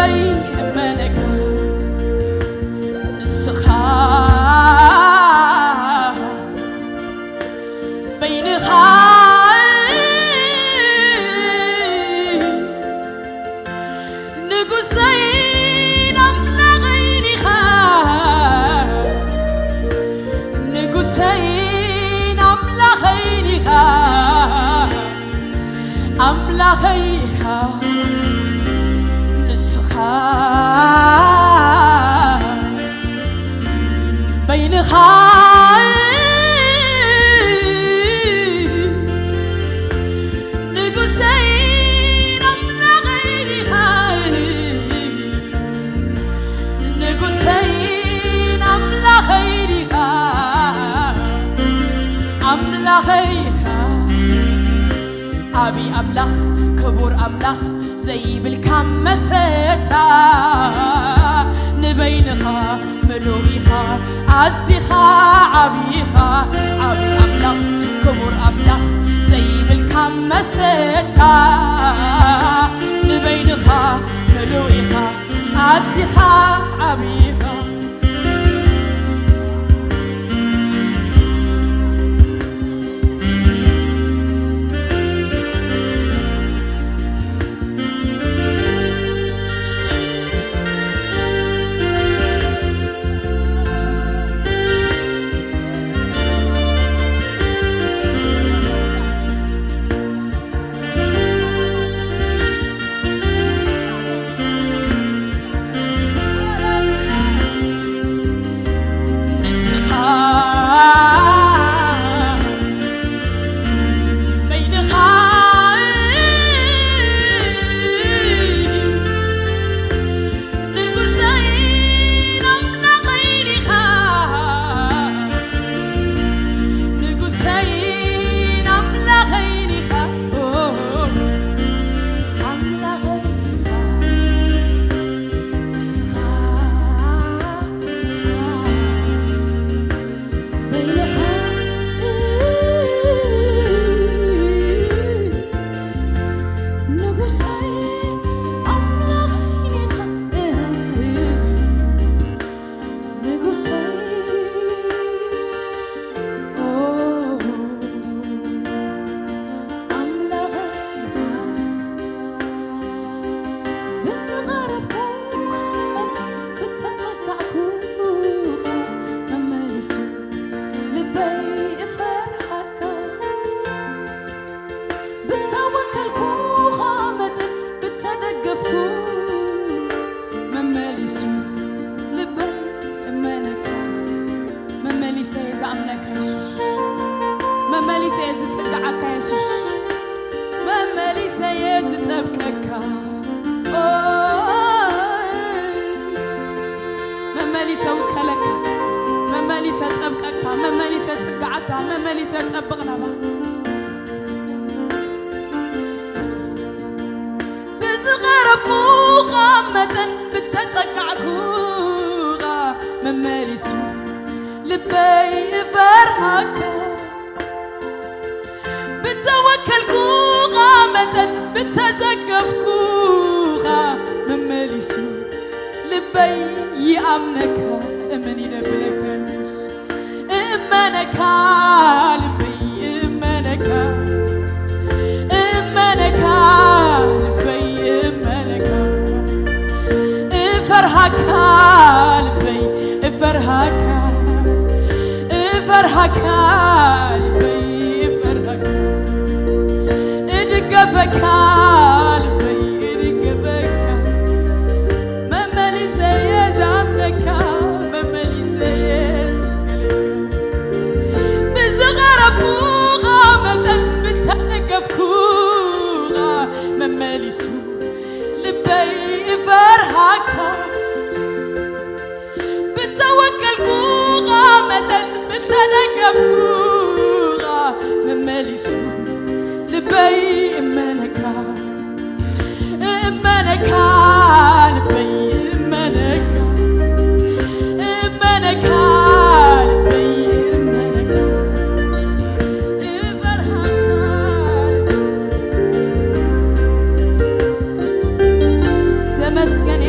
እመነካ ንስኻ በይንኻ ንጉሰይን ኣምላኸይን ኢኻ፣ ንጉሰይን ኣምላኸይን ኢኻ፣ ኣምላኸይ ኢኻ ንስኻ በይንኻ ንጉሰይን ኣምላኸይን ኢኻ፣ ንጉሰይን ኣምላኸይን ኢኻ፣ ኣምላኸይ ኢኻ። ዓቢ ኣምላኽ፣ ክቡር ኣምላኽ፣ ዘይብልካ መሰታ፣ ንበይንኻ ምሉእ ኢኻ፣ ኣዚኻ ዓቢ ኢኻ። ዓቢ ኣምላኽ፣ ክቡር ኣምላኽ፣ ዘይብልካ መሰታ፣ ንበይንኻ ምሉእ ኢኻ፣ ኣዚኻ ዓቢ ኢኻ። ንስኻ በይንኻ ንጉሰይን ኣምላኸይን ኢኻ፣ ንጉሰይን ኣምላኸይን ኢኻ፣ ኣምላኸይ ኢኻ ንስኻ። በይንኻ ንጉሰይ ኣምላኸይ ኢኻ፣ ንጉሰይ፣ ኦ፣ ኣምላኸይ ኢኻ። ብዝቐረብኩኻ መጠን፣ ብተጸጋዕኩኻ መመሊሱ ልበይ እፈርሃካ። ብተወከልኩኻ መጠን፣ ብተደገፍኩ መመሊሱ ልበይ እመነካ። መመሊሰ እየ ዝኣምነካ የሱስ፣ መመሊሰ እየ ዝጽግዓካ የሱስ፣ መመሊሰ እየ ዝጠብቀካ። ኦ፣ መመሊሰ ውከለካ፣ መመሊሰ ጠብቀካ፣ መመሊሰ ጽግዓካ፣ መመሊሰ ጠብቕ ናባኻ። ብዝቐረብኩኻ መጠን፣ ብተጸጋዕኩኻ መመሊሱ ልበይ እፈርሃካ። ብተወከልኩኻ መጠን፣ ብተደገፍኩኻ መመሊሱ ልበይ ይኣምነካ። እመን ይደብለካ የሱስ። እመነካ ልበይ እመነካ፣ እመነካ ልበይ እመነካ፣ እፈርሃካ ልበይ እፈርሃካ፣ እፈርሃካ ልበይ እፈርሃካ፣ እድገፈካ ልበይ እድገፈካ። መመሊሰ እየ ዝኣምነካ፣ መመሊሰ እየ ዝውከለካ። ብዝቐረብኩኻ መጠን፣ ብተደገፍኩኻ መመሊሱ ልበይ እፈርሃካ። ብተወከልኩኻ መጠን፣ ብተደገፍኩኻ መመሊሱ ልበይ እመነካ። እመነካ ልበይ እመነካ፣ እመነካ ልበይ እመነካ፣ እፈርሃካ። ተመስገን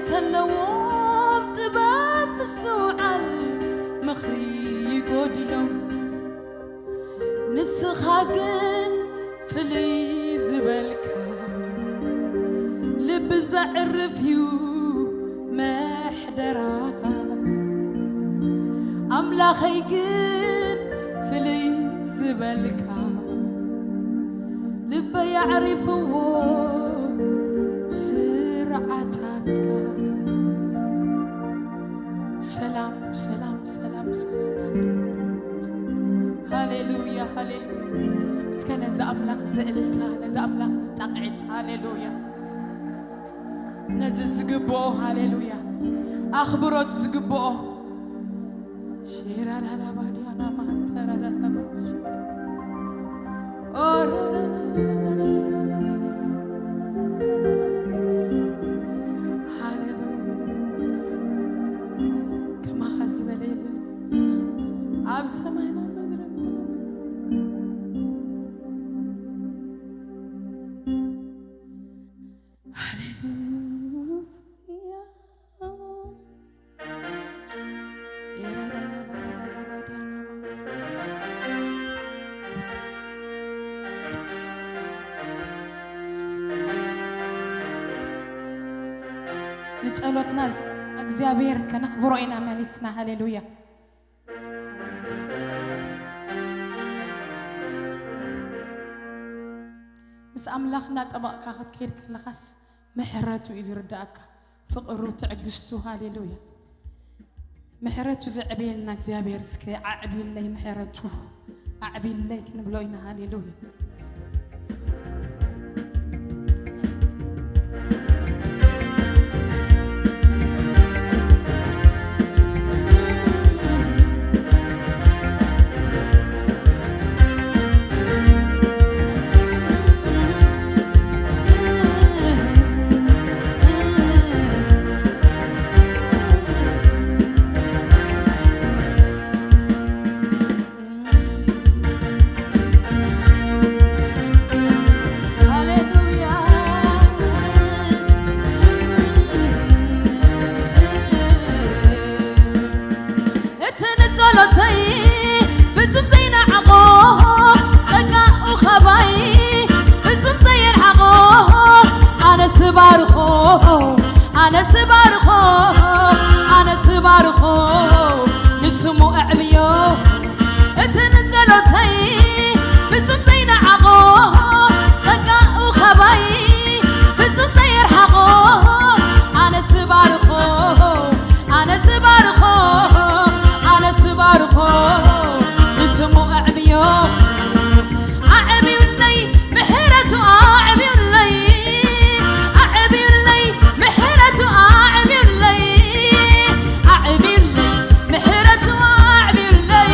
ዘለዎም ጥበብ ምስትውዓል ምኽሪ ይጎድሎም። ንስኻ ግን ፍልይ ዝበልካ፣ ልቢ ዘዕርፍ እዩ መሕደራኻ። ኣምላኸይ ግን ፍልይ ዝበልካ፣ ልበይ ኣዕሪፍዎ ስርዓታትካ። ሰላም፣ ሰላም፣ ሰላም፣ ሰላም፣ ሰላም። ሃሌሉያ፣ ሃሌሉያ። እስከ ነዚ ኣምላኽ እዚ እልልታ፣ ነዚ ኣምላኽ እዚ ጣቕዒት፣ ሃሌሉያ። ነዚ ዝግብኦ፣ ሃሌሉያ፣ ኣኽብሮት ዝግብኦ። ሼራራራባዲያና ማንተራራራባ። ኦ፣ ሃሌሉያ። ከማኻ ዝበለ የለን ኣብ ሰማይና ምድርን። ሃሌሉያ። ንጸሎትና እግዚኣብሔር ከነኽብሮ ኢና መሊስና። ሃሌሉያ። ምስ ኣምላኽ እናጠበቕካ ክትከይድ ከለኻስ ምሕረቱ እዩ ዝርዳእካ፣ ፍቕሩ፣ ትዕግስቱ። ሃሌሉያ። ምሕረቱ ዘዕብየልና እግዚኣብሔር። እስከ ኣዕብዩለይ ምሕረቱ፣ ኣዕብዩለይ ክንብሎ ኢና። ሃሌሉያ። ሃሌሉያ። እቲ ንጸሎተይ ፍጹም ዘይነዓቖ፣ ጸጋኡ ኻባይ ፍጹም ዘየርሓቖ፣ ኣነ ስባርኾ፣ ኣነ ስባርኾ፣ ኣነ ስባርኾ፣ ንስሙ ኣዕብዮ። እቲ ንጸሎተይ ፍጹም ዘይነዓቖ፣ ጸጋኡ ኻባይ ፍጹም ዘየርሓቖ፣ ኣነ ስባርኾ፣ ኣነ ስባርኾ፣ ኣነ ስባርኾ፣ ንስሙ ኣዕብዮ። ኣዕብዩለይ ምሕረቱ ኣዕብዩለይ፣ ኣዕብዩለይ ምሕረቱ ኣዕብዩለይ፣ ኣዕብዩለይ ምሕረቱ ኣዕብዩለይ፣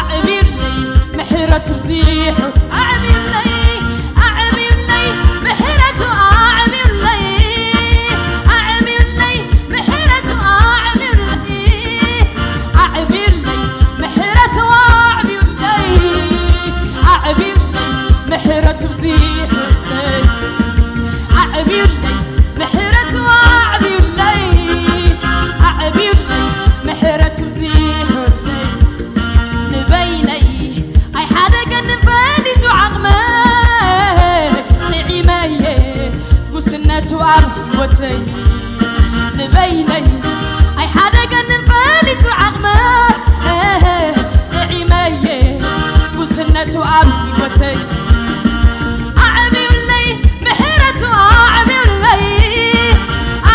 ኣዕብዩለይ ምሕረቱ ብዚሑ ኣዕብዩለይ፣ ኣዕብዩለይ ምሕረቱ ኣዕብዩለይ፣ ኣዕብዩለይ ምሕረቱ ኣዕብዩለይ፣ ኣዕብዩለይ ምሕረቱ ኣዕብዩለይ፣ ኣዕብዩለይ ምሕረቱ ብዚሑለይ፣ ኣዕብዩለይ ምሕረቱ ኣዕብዩለይ፣ ኣዕብዩለይ ምሕረቱ ብዚሑለይ። ንበይነይ ኣይሓደገንን ፈሊጡ ዓቕመ፣ ጥዒመየ ጉስነቱ ኣብ ህይወተይ። ንበይነይ ኣይሓደገንን ፈሊጡ ዓቕመ፣ ጥዒመየ ጉስነቱ ኣብ ህይወተይ። ኣዕብዩለይ ምሕረቱ ኣዕብዩለይ፣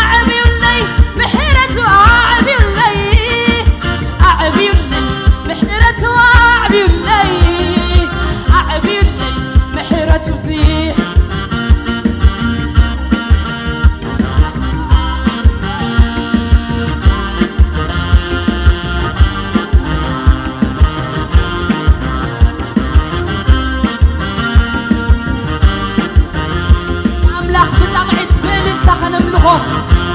ኣዕብዩለይ ምሕረቱ ኣዕብዩለይ፣ ኣዕብዩለይ ምሕረቱ ኣዕብዩለይ፣ ኣዕብዩለይ ምሕረቱ ብዚሑ። ኣምላኽ ብጣቕዒት ብእልልታ ከነምልኾ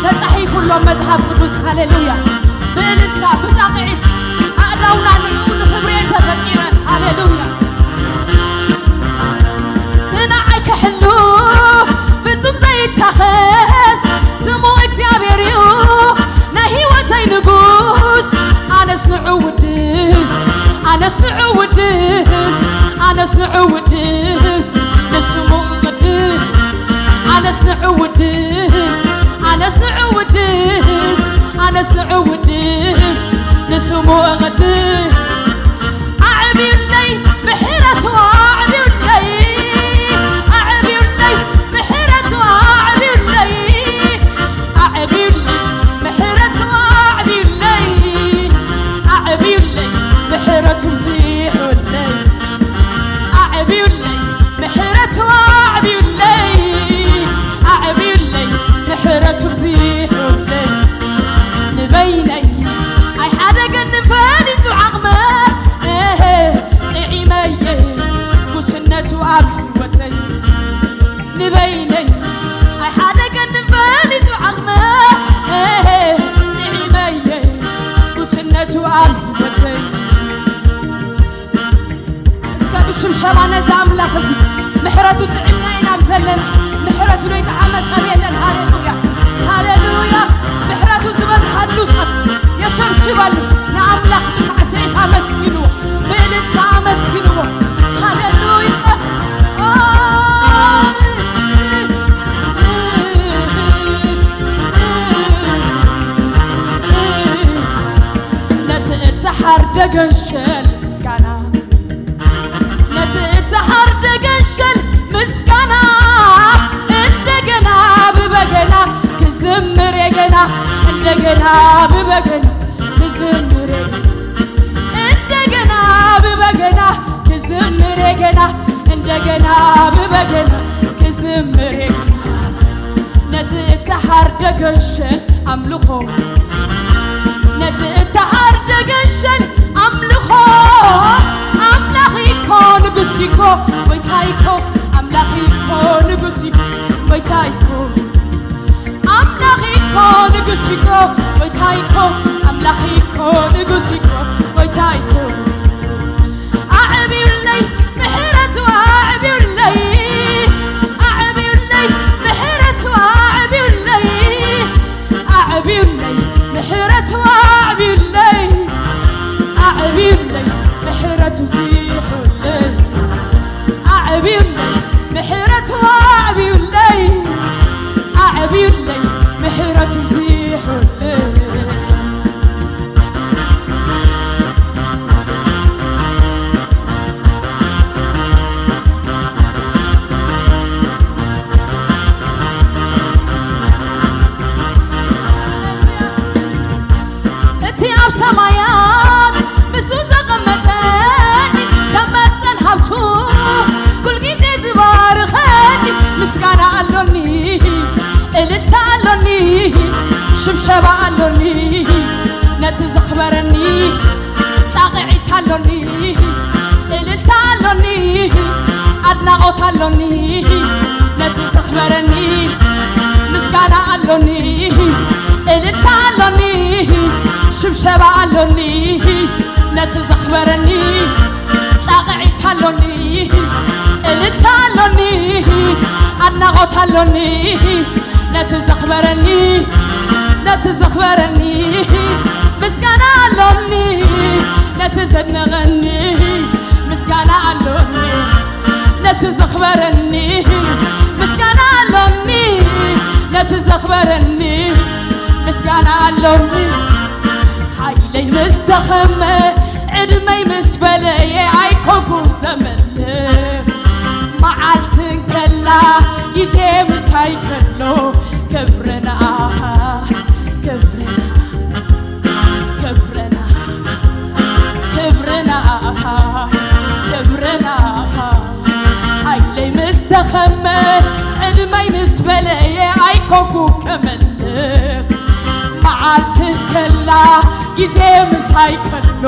ተጻሒፉ ኣሎ መጽሓፍ ቅዱስ። ሃሌሉያ። ብእልልታ ብጣቕዒት ኣእዳውና ንዕኡ ንኽብሪ እየን ተፈጢረን። ሃሌሉያ። እቲ ንዓይ ክሕሉ ፍጹም ዘይታኸስ ስሙ ንዑ ውድስ፣ ኣነስ ንዑ ውድስ፣ ኣነስ ንዑ ውድስ፣ ንስሙ ቅድስ። ኣነስ ንዑ ውድስ፣ ኣነስ ንዑ ውድስ፣ ኣነስ ንዑ ውድስ፣ ንስሙ ቅድስ። ኣዕብዩለይ ምሕረቱ ኣዕብዩለይ፣ ኣዕብዩለይ ምሕረቱ ኣዕብዩለይ፣ ኣዕብዩለይ ምሕረቱ ኣዕብዩለይ፣ ኣዕብዩለይ ምሕረቱ ብዚሑለይ፣ ኣዕብዩለይ ምሕረቱ ኣዕብዩለይ፣ ኣዕብዩለይ ምሕረቱ ብዚሑለይ። ንበይነይ ኣይሓደገን ፈሊጡ ዓቕመ፣ እህ፣ ጥዒመየ ጉስነቱ ኣብ ህይወተይ። ንበይነይ ኣይሓደገን ፈሊጡ ዓቕመ፣ እህ፣ ጥዒመየ ጉስነቱ ኣብ ህይወተይ። እስከ ብሽምሸባ ነዚ ኣምላኽ እዚ ምሕረቱ ጥዕምና ኢና ኣብ ዘለና። ምሕረቱ ዘይጠዓመ ሰብ የለን። ሃሌሉያ፣ ሃሌሉያ። ምሕረቱ ዝበዝሓሉ ሰብ የሸብሽበሉ። ንኣምላኽ ብሳዕስዒት ኣመስግንዎ፣ ብእልልታ ኣመስግንዎ። ሃሌሉያ። ነቲ እተሓርደ ገንሸል ምስጋና፣ ነቲ እተሓርደ ገንሸል ምስጋና፣ እንደገና ብበገና ክዝምር የገና፣ እንደገና ብበገና ክዝምር የገና፣ እንደገና ብበገና ክዝምር የገና፣ እንደገና ብበገና ክዝምር የገና። ነቲ እተሓርደ ገንሸል ኣምልኾ፣ ነቲ እተሓርደ ገንሸል ኣምልኾ። ኣምላኽ እኮ ንጉስ እኮ፣ ጎይታ እኮ፣ ኣምላኽ እኮ ንጉስ እኮ፣ ጎይታ እኮ። ኣምላኽ እኮ ንጉስ እኮ፣ ጎይታ እኮ፣ ኣምላኽ እኮ ንጉስ እኮ፣ ጎይታ እኮ። ኣዕብዩለይ ምሕረቱ ኣዕብዩለይ፣ ኣዕብዩለይ ምሕረቱ ኣዕብዩለይ፣ ኣዕብዩለይ ምሕረቱ ኣዕብዩለይ፣ ኣዕብዩለይ ምሕረቱ ብዚሑለይ፣ ኣዕብዩለይ ምሕረቱ ኣዕብዩለይ፣ ኣዕብዩለይ ምሕረቱ ብዚሑለይ። እቲ ኣብ ሰማያት ምስኡ ዘቐመጠኒ፣ ከም መጠን ሃብቱ ኩልጊዜ ዝባርኸኒ፣ ምስጋና ኣሎኒ፣ እልልታ ኣሎኒ፣ ሽብሸባ ኣሎኒ፣ ነቲ ዘኽበረኒ ጣቕዒት ኣሎኒ፣ እልልታ ኣሎኒ፣ ኣድናቖት ኣሎኒ፣ ነቲ ዘኽበረኒ ምስጋና ኣሎኒ፣ እልልታ ኣሎኒ፣ ሽብሸባ ኣሎኒ፣ ነቲ ዘኽበረኒ ጣቕዒት ኣሎኒ፣ እልልታ ኣሎኒ፣ ኣድናቖት ኣሎኒ፣ ነቲ ዘኽበረኒ፣ ነቲ ዘኽበረኒ ምስጋና ኣሎኒ፣ ነቲ ዘድነቐኒ ምስጋና ኣሎኒ፣ ነቲ ዘኽበረኒ ምስጋና ኣሎኒ፣ ነቲ ዘኽበረኒ ምስጋና ኣሎኒ። ሓይለይ ምስ ደኸመ፣ ዕድመይ ምስ በለየ ኣይኮንኩን ዘመልኽ። መዓልቲ እንከላ፣ ግዜ ምሳይ ከሎ፣ ክብሪ ንኣኻ፣ ክብሪ፣ ክብሪ ንኣኻ፣ ክብሪ ንኣኻ፣ ክብሪ ንኣኻ። ሓይለይ ምስ ደኸመ፣ ዕድመይ ምስ በለየ ኣይኮንኩን ከመልኽ። መዓልቲ እንከላ፣ ግዜ ምሳይ ከሎ፣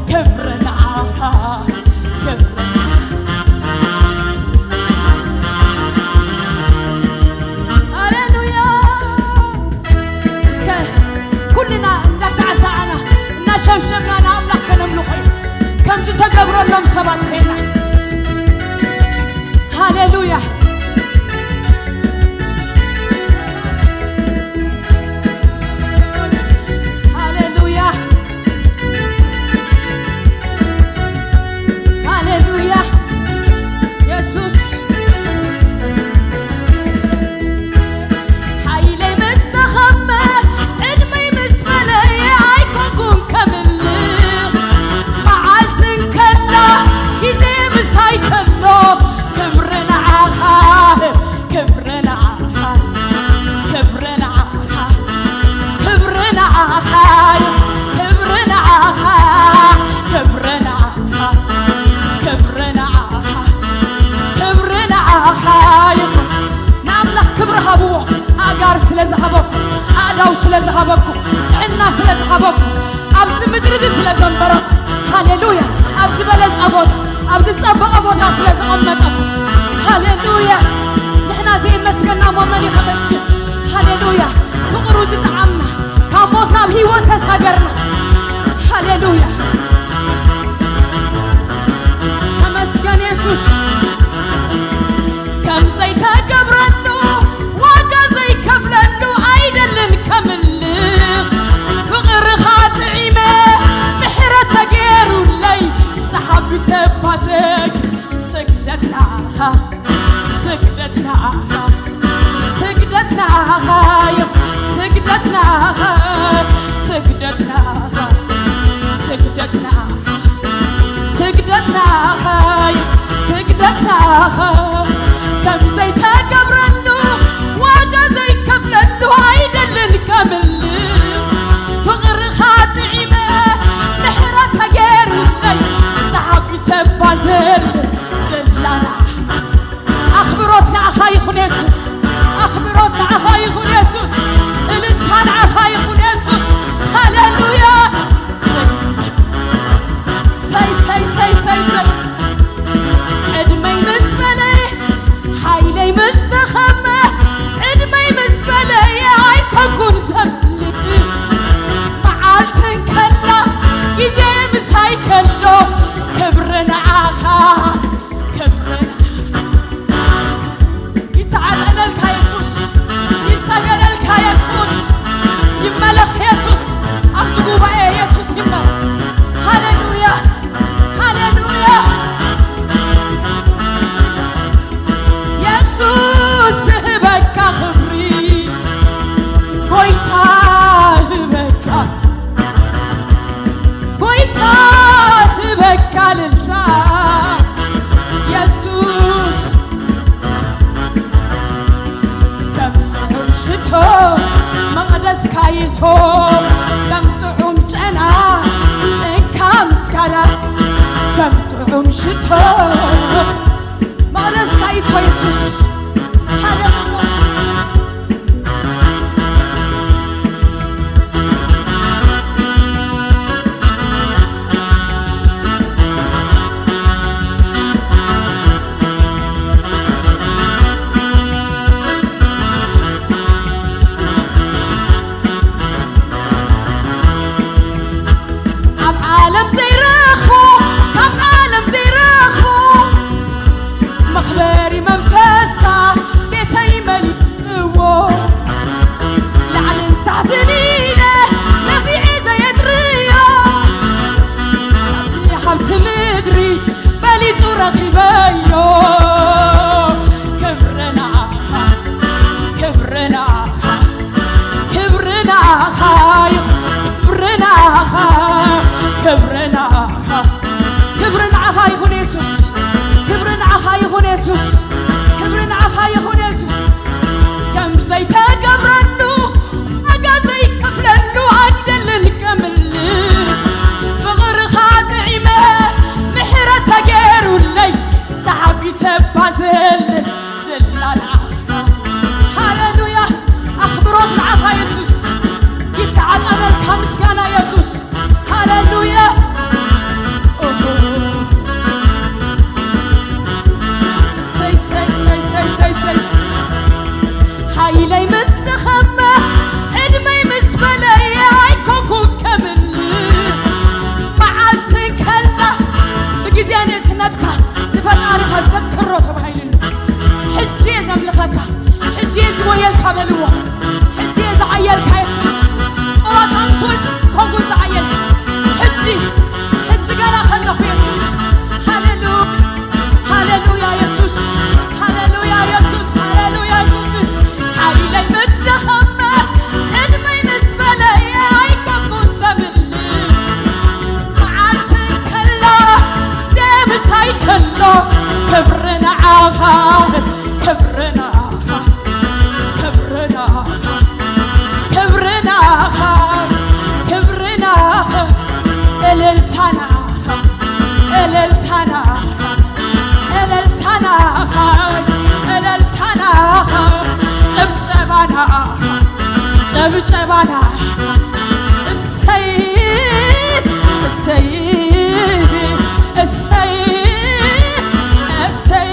ክብሪ ንኣኻ፣ ክብሪ። ሃሌሉያ። እስከ ኩልና እንዳሳዕሳዕና፣ እንዳሸብሸብና ንኣምላኽ ከነምልኾ እዩ። ከምዚ ተገብረሎም ሰባት ኮይና። ሃሌሉያ። ሃሌሉያ። ስለ ዝሃበኩም፣ ኣእዳው ስለ ዝሃበኩም፣ ጥዕና ስለ ዝሃበኩም፣ ኣብዚ ምድሪ እዚ ስለ ዘንበረኩም፣ ሃሌሉያ። ኣብ ዝበለጸ ቦታ፣ ኣብ ዝጸበቐ ቦታ ስለ ዘቐመጠኩም፣ ሃሌሉያ። ንሕና ዘየመስገና እሞ መን እዩ ከመስግን? ሃሌሉያ። ፍቕሩ ዝጠዓምና፣ ካብ ሞት ናብ ህይወት ተሳገርና። ሃሌሉያ። ተመስገን የሱስ። ከም ዘይተገብረሉ ዋጋ ዘይከፍለሉ ኣይደልን ከምልኽ። ፍቕርኻ ጥዒመ ምሕረት ተገይሩለይ ተሓጒሰ ባሰግ። ስግደት ንዓኻ፣ ስግደት ንዓኻ፣ ስግደት ንዓኻ እዩ፣ ስግደት ንዓኻ፣ ስግደት ንዓኻ፣ ስግደት ንዓኻ፣ ስግደት ንዓኻ እዩ፣ ስግደት ንዓኻ። ከም ዘይተገብረሉ ዋጋ ዘይከፍለሉ ኣይደልን ከምልኽ። ፍቕርኻ ጥዒመ ምሕረት ተገይሩለይ ተሓጒሰ ባዘል ዘላና። ኣኽብሮት ንዓኻ ይኹን የሱስ፣ ኣኽብሮት ንዓኻ ይኹን የሱስ፣ እልልታ ንዓኻ ይኹን የሱስ። ሃሌሉያ። ሰይ፣ ሰይ፣ ሰይ፣ ሰይ፣ ሰይ። ዕድመይ ምስ በለ፣ ሓይለይ ምስ ደኸመ፣ ዕድመይ ምስ በለየ ኣይኮንኩን ዘምልኽ። መዓልቲ እንከላ፣ ግዜ ምሳይ ከሎ፣ ክብሪ ንዓኻ፣ ክብሪ ንዓኻ። ይተዓጠነልካ የሱስ፣ ይሰገደልካ የሱስ፣ ይመለኽ የሱስ፣ ኣብዚ ጉባኤ የሱስ ይመለኽ። ሃሌሉያ፣ ሃሌሉያ። የሱስ እህበካ ክብሪ፣ ጎይታ እህበካ፣ ጎይታ እህበካ እልልታ። የሱስ ከም ጥዑም ሽቶ መቕደስካ ይቶ፣ ከም ጥዑም ጨና እንካ ምስጋና፣ ከም ጥዑም ሽቶ መቕደስካ ይቶ የሱስ። ሃሌሉያ። ኣብ ዓለም ዘይረኽቦ፣ ካብ ዓለም ዘይረኽቦ፣ መኽበሪ መንፈስካ ቤተይ መሊእዎ። ላዕልን ታሕትን ኢለ ነፊዐ ዘየድርዮ፣ ሃብቲ ምድሪ በሊጹ ረኺበዮ። ክብሪ ንዓኻ፣ ክብሪ ንዓኻ፣ ክብሪ ንዓኻ ይኹን፣ ክብሪ ንዓኻ፣ ክብሪ ንዓኻ፣ ክብሪ ንዓኻ ይኹን የሱስ፣ ክብሪ ንዓኻ ይኹን የሱስ፣ ክብሪ ንዓኻ ይኹን የሱስ። ከም ዘይተገብረሉ ዋጋ ዘይከፍለሉ ኣይደልን ከምልኽ። ፍቕርኻ ጥዒመ ምሕረት ተገይሩለይ ተሓጒሰ ባዘል ዘላና። ሃሌሉያ። ኣኽብሮት ንዓኻ የሱስ። ይተዓጠነልካ ምስጋና የሱስ። ሃሌሉያ። ኦሆ። እሰይ፣ እሰይ፣ እሰይ። ሓይለይ ምስ ደኸመ፣ ዕድመይ ምስ በለየ ኣይኮንኩን ከምልኽ። መዓልቲ ከላ ብግዜ ንእስነትካ ንፈጣሪኻ ዘክሮ ተባሂሉ ኣሎ። ሕጂ እየ ዘምልኸካ፣ ሕጂ እየ ዝጎየልካ በልዎ። ሕጂ እየ ዝዓየልካ የሱስ። ጡረታ ምስ ወጽእ ኮንኩን ዝዓየልካ። ሕጂ፣ ሕጂ ገና ከለኹ የሱስ። ሃሌሉ-፣ ሃሌሉያ የሱስ። ሃሌሉያ የሱስ። ሃሌሉያ የሱስ። ሓይለይ ምስ ደኸመ፣ ዕድመይ ምስ በለየ ኣይኮንኩን ዘምልኽ። መዓልቲ ከላ፣ ደምሳይ ከሎ፣ ክብሪ ንዓኻ፣ ክብሪ ንዓኻ፣ ክብሪ ንዓኻ፣ ክብሪ ንዓኻ፣ ክብሪ ንዓኻ፣ እልልታ ንዓኻ፣ እልልታ ንዓኻ፣ እልልታ ንዓኻ፣ እልልታ ንዓኻ፣ ጭብጨባ ንዓኻ። ጭብጨባና እሰይ እሰይ እሰይ እሰይ።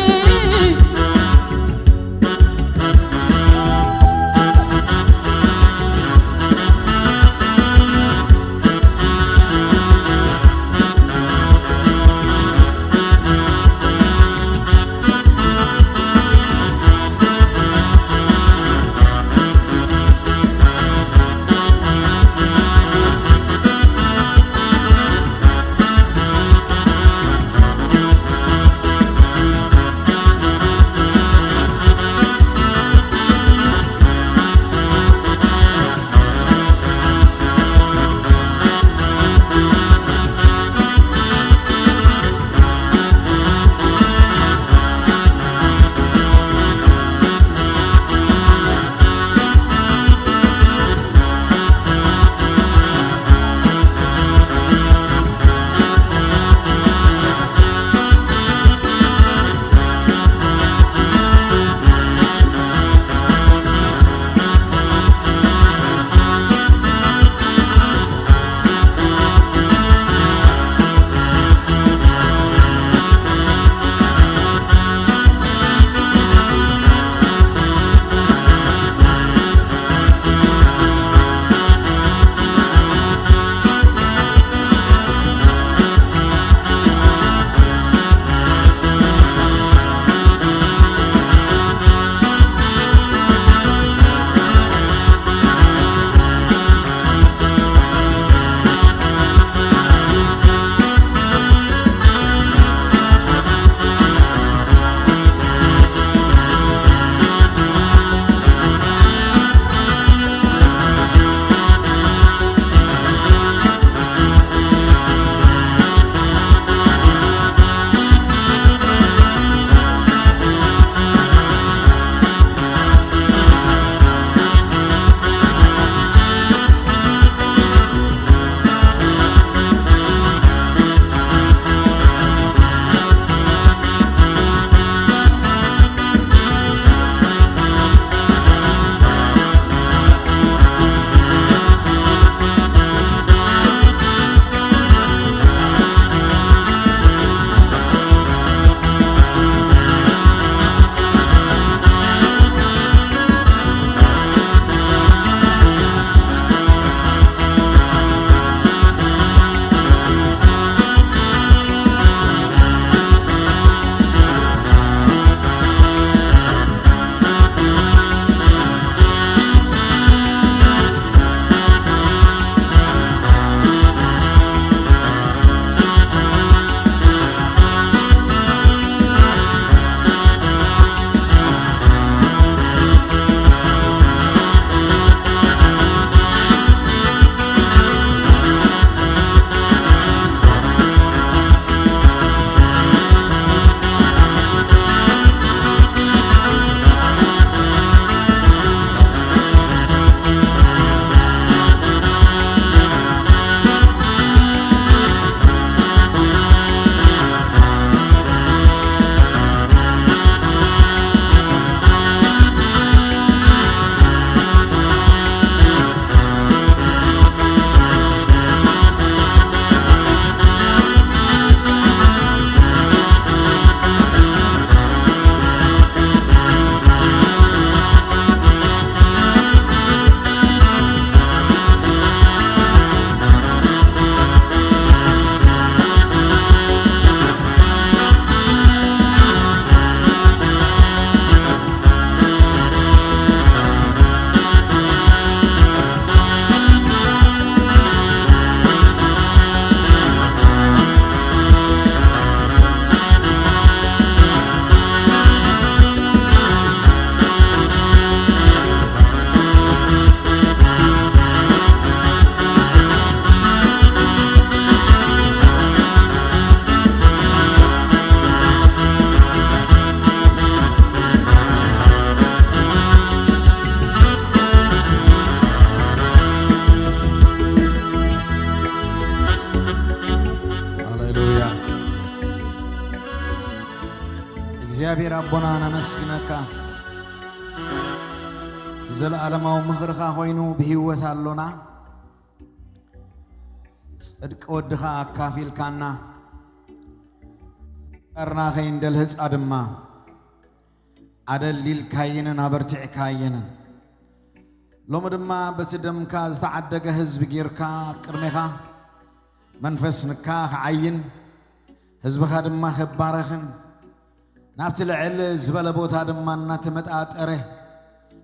ሃሌሉያ። እግዚኣብሔር ኣቦና ነመስግነካ። ዘለዓለማዊ ምኽርኻ ኮይኑ ብህይወት ኣሎና። ጽድቂ ወድኻ ኣካፊልካና። ቀርና ከይንደልህጻ ድማ ኣደሊልካየንን ኣበርቲዕካየንን። ሎሚ ድማ በቲ ደምካ ዝተዓደገ ህዝቢ ጌርካ ኣብ ቅድሜኻ መንፈስ ንካ ክዓይን ህዝብኻ ድማ ክባረኽን ናብቲ ልዕል ዝበለ ቦታ ድማ እናተመጣጠረ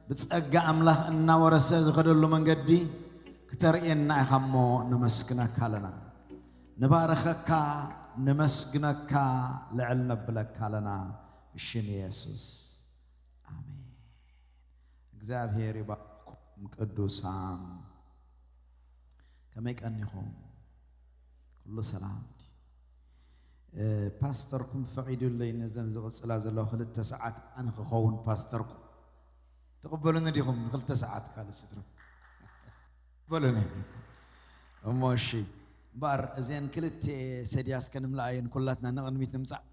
ብጸጋ ኣምላኽ እናወረሰ ዝኸደሉ መንገዲ ክተርእየና ኢኻ እሞ ነመስግነካ ኣለና። ንባረኸካ፣ ነመስግነካ፣ ልዕል ነብለካ ኣለና ብሽም የሱስ። ኣሜን። እግዚኣብሔር ይባርኩም ቅዱሳን። ከመይ ቀኒኹም? ኩሉ ሰላም ድዩ? እ፣ ፓስተርኩም ፈቒዱለይ ነዘን ዝቕጽላ ዘለዋ ክልተ ሰዓት ኣነ ክኸውን ፓስተርኩም። ትቕበሉኒ ዲኹም? ንክልተ ሰዓት ካልእ ስትረፍ በሉኒ። እሞ እሺ፣ እምበኣር እዘን ክልተ ሰድያስ ከንምልኣየን ኩላትና ንቕድሚት ንምጻእ።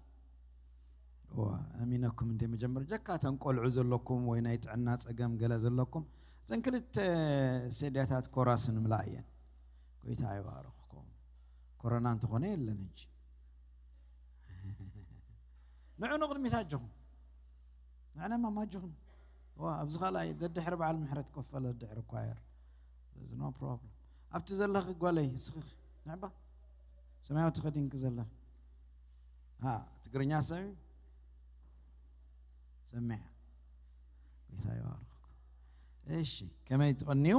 እዋ፣ ኣሚነኩም እንደ መጀመር ጀካ እተን ቆልዑ ዘለኩም ወይ ናይ ጥዕና ጸገም ገለ ዘለኩም፣ እዘን ክልተ ሰድያታት ኮራስ ንምልኣየን። ጎይታ ይባርኽኩም። ኮሮና እንተኾነ የለን እንጂ። ንዑ ንቕድሚት ኣጆኹም። ንዕናማ ማጆኹም። እዋ፣ ኣብዚ ካልኣይ ደድሕሪ በዓል ምሕረት ኮፍ በለ፣ ደድሕሪ ኳየር። There's no problem። ኣብቲ ዘለኺ ጓለይ፣ እስኺ ንዕባ። ሰማያዊ ተኸዲንኪ ዘለኺ። ሃ፣ ትግርኛ ሰሚ-፣ ሰሚዐ። ጎይታ ይባርኽኩም። እሺ፣ ከመይ ትቐንዩ?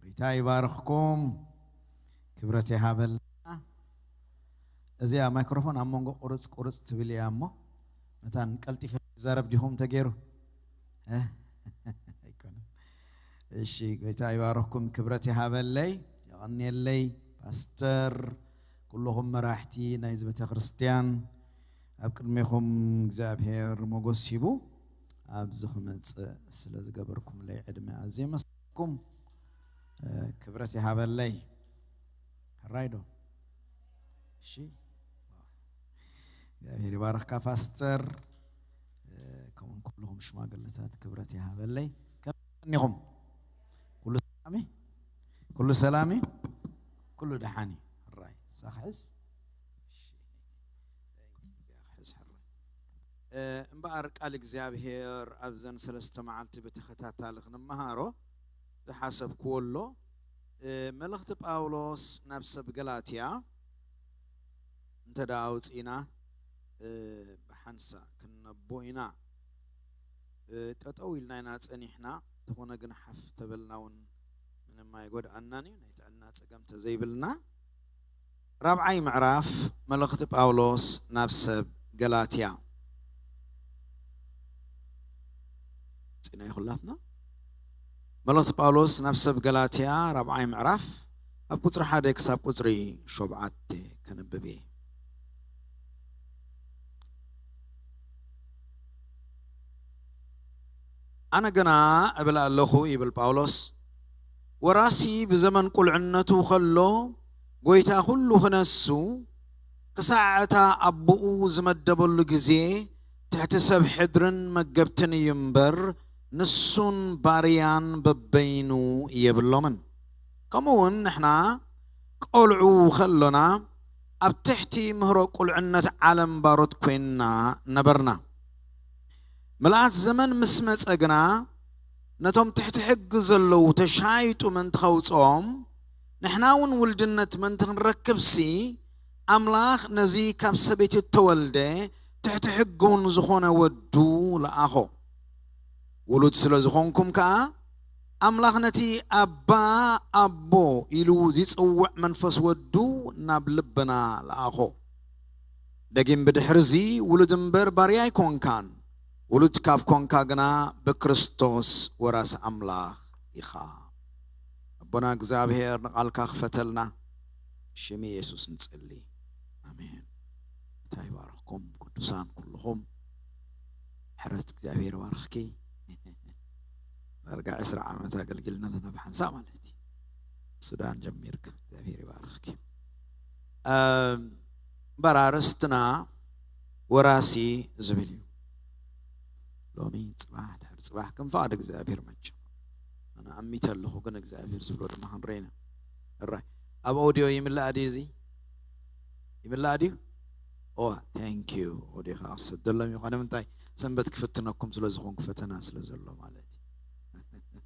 ጎይታ ይባርኽኩም። ክብረት ይሃበልና። እዚኣ ማይክሮፎን ኣብ መንጎ ቁርጽ ቁርጽ ትብል እያ እሞ፣ መታን ቀልጢፈ ይዛረብ ዲኹም ተገይሩ? እ? ኣይኮነን። እሺ፣ ጎይታ ይባርኽኩም፣ ክብረት ይሃበለይ፣ የቐንየለይ። ፓስተር፣ ኩልኹም መራሕቲ ናይዚ ቤተ ክርስቲያን፣ ኣብ ቅድሜኹም እግዚኣብሔር ሞገስ ሂቡ ኣብዚ ክመጽእ ስለ ዝገበርኩምለይ ዕድመ ኣዝየ የመስግነኩም። እ፣ ክብረት ይሃበለይ። ሕራይ ዶ? እሺ። እግዚኣብሔር ይባርኽካ ፓስተር። እ፣ ከምኡን ኩልኹም ሽማግለታት ክብረት ይሃበለይ። ከመይ ቀኒኹም? ኩሉ ሰላም እዩ? ኩሉ ሰላም እዩ? ኩሉ ደሓን እዩ? ሕራይ። ሳኽሕስ? እሺ። ሕራይ። እ፣ እምበኣር ቃል እግዚኣብሔር ኣብዘን ሰለስተ መዓልቲ ብተኸታታሊ ክንመሃሮ ዝሓሰብክዎ ኣሎ። እ፣ መልእኽቲ ጳውሎስ ናብ ሰብ ገላትያ እንተ ደኣ ኣውጺእና፣ እ፣ ብሓንሳእ ክንነቦ ኢና። እ፣ ጠጠው ኢልና ኢና ጸኒሕና። እንተኾነ ግን ሓፍ ተበልና እውን ምንም ኣይጎድኣናን እዩ፣ ናይ ጥዕና ጸገም ተዘይብልና። ራብዓይ ምዕራፍ መልእኽቲ ጳውሎስ ናብ ሰብ ገላትያ። ጽና ይኹላትና። መልእኽቲ ጳውሎስ ናብ ሰብ ገላትያ ራብዓይ ምዕራፍ ካብ ቁጽሪ ሓደ ክሳብ ቁጽሪ ሸውዓተ ከንብብ እየ። ኣነ ግና እብል ኣለኹ፣ ይብል ጳውሎስ፣ ወራሲ ብዘመን ቁልዕነቱ ኸሎ ጐይታ ኹሉ ኽነሱ፣ ክሳዕ እታ ኣቦኡ ዝመደበሉ ግዜ ትሕቲ ሰብ ሕድርን መገብትን እዩ እምበር፣ ንሱን ባርያን በበይኑ የብሎምን። ከምኡ እውን ንሕና ቆልዑ ኸሎና ኣብ ትሕቲ ምህሮ ቁልዕነት ዓለም ባሮት ኮይንና ነበርና። ምልኣት ዘመን ምስ መጸ ግና፣ ነቶም ትሕቲ ሕጊ ዘለዉ ተሻይጡ ምእንቲ ኸውጽኦም፣ ንሕና እውን ውልድነት ምእንቲ ክንረክብሲ፣ ኣምላኽ ነዚ ካብ ሰበይቲ እተወልደ ትሕቲ ሕጊ እውን ዝኾነ ወዱ ለኣኾ። ውሉድ ስለ ዝኾንኩም ከኣ፣ ኣምላኽ ነቲ ኣባ ኣቦ ኢሉ ዚጽውዕ መንፈስ ወዱ ናብ ልብና ለኣኾ። ደጊም ብድሕርዚ ውሉድ እምበር ባርያ ኣይኮንካን፣ ውሉድ ካብ ኮንካ ግና ብክርስቶስ ወራሲ ኣምላኽ ኢኻ። ኣቦና እግዚኣብሔር ንቓልካ ክፈተልና፣ ሽም የሱስ ንጽሊ። ኣሜን። እንታይ ይባርኽኩም ቅዱሳን ኩልኹም። ሕረት እግዚኣብሔር ይባርኽኪ። ዳርጋ ዕስራ ዓመት ኣገልጊልና ኣለና ብሓንሳእ ማለት እዩ። ሱዳን ጀሚርካ እግዚኣብሔር ይባርኽኪ። እም፣ እምበር ኣርእስትና ወራሲ ዝብል እዩ። ሎሚ ጽባሕ ድሕሪ ጽባሕ ከም ፍቓድ እግዚኣብሔር መቸም ኣነ ኣሚተ ኣለኹ፣ ግን እግዚኣብሔር ዝብሎ ድማ ክንረኢና። እራይ ኣብ ኦድዮ ይምላእ ድዩ? እዚ ይምላእ ድዩ? ኦ፣ thank you። ኦድዮ ከዓ ክሰደሎም እዩ። ኮነ ምንታይ ሰንበት ክፍትነኩም ስለ ዝኾንኩ ፈተና ስለ ዘሎ ማለት እዩ።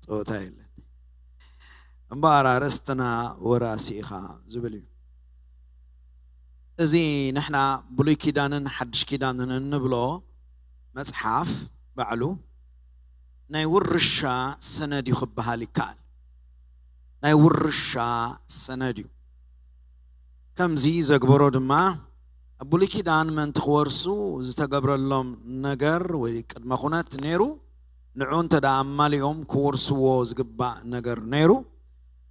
ጸወታ የለን። እምበኣር ኣርእስትና ወራሲ ኢኻ ዝብል እዩ። እዚ ንሕና ብሉይ ኪዳንን ሓድሽ ኪዳንን እንብሎ መጽሓፍ ባዕሉ ናይ ውርሻ ሰነድ እዩ ክበሃል ይከኣል። ናይ ውርሻ ሰነድ እዩ። ከምዚ ዘግበሮ ድማ ኣብ ብሉይ ኪዳን ምእንቲ ክወርሱ ዝተገብረሎም ነገር ወይ ቅድመ ኩነት ነይሩ። ንዑ እንተ ደኣ ኣማሊኦም ክወርስዎ ዝግባእ ነገር ነይሩ።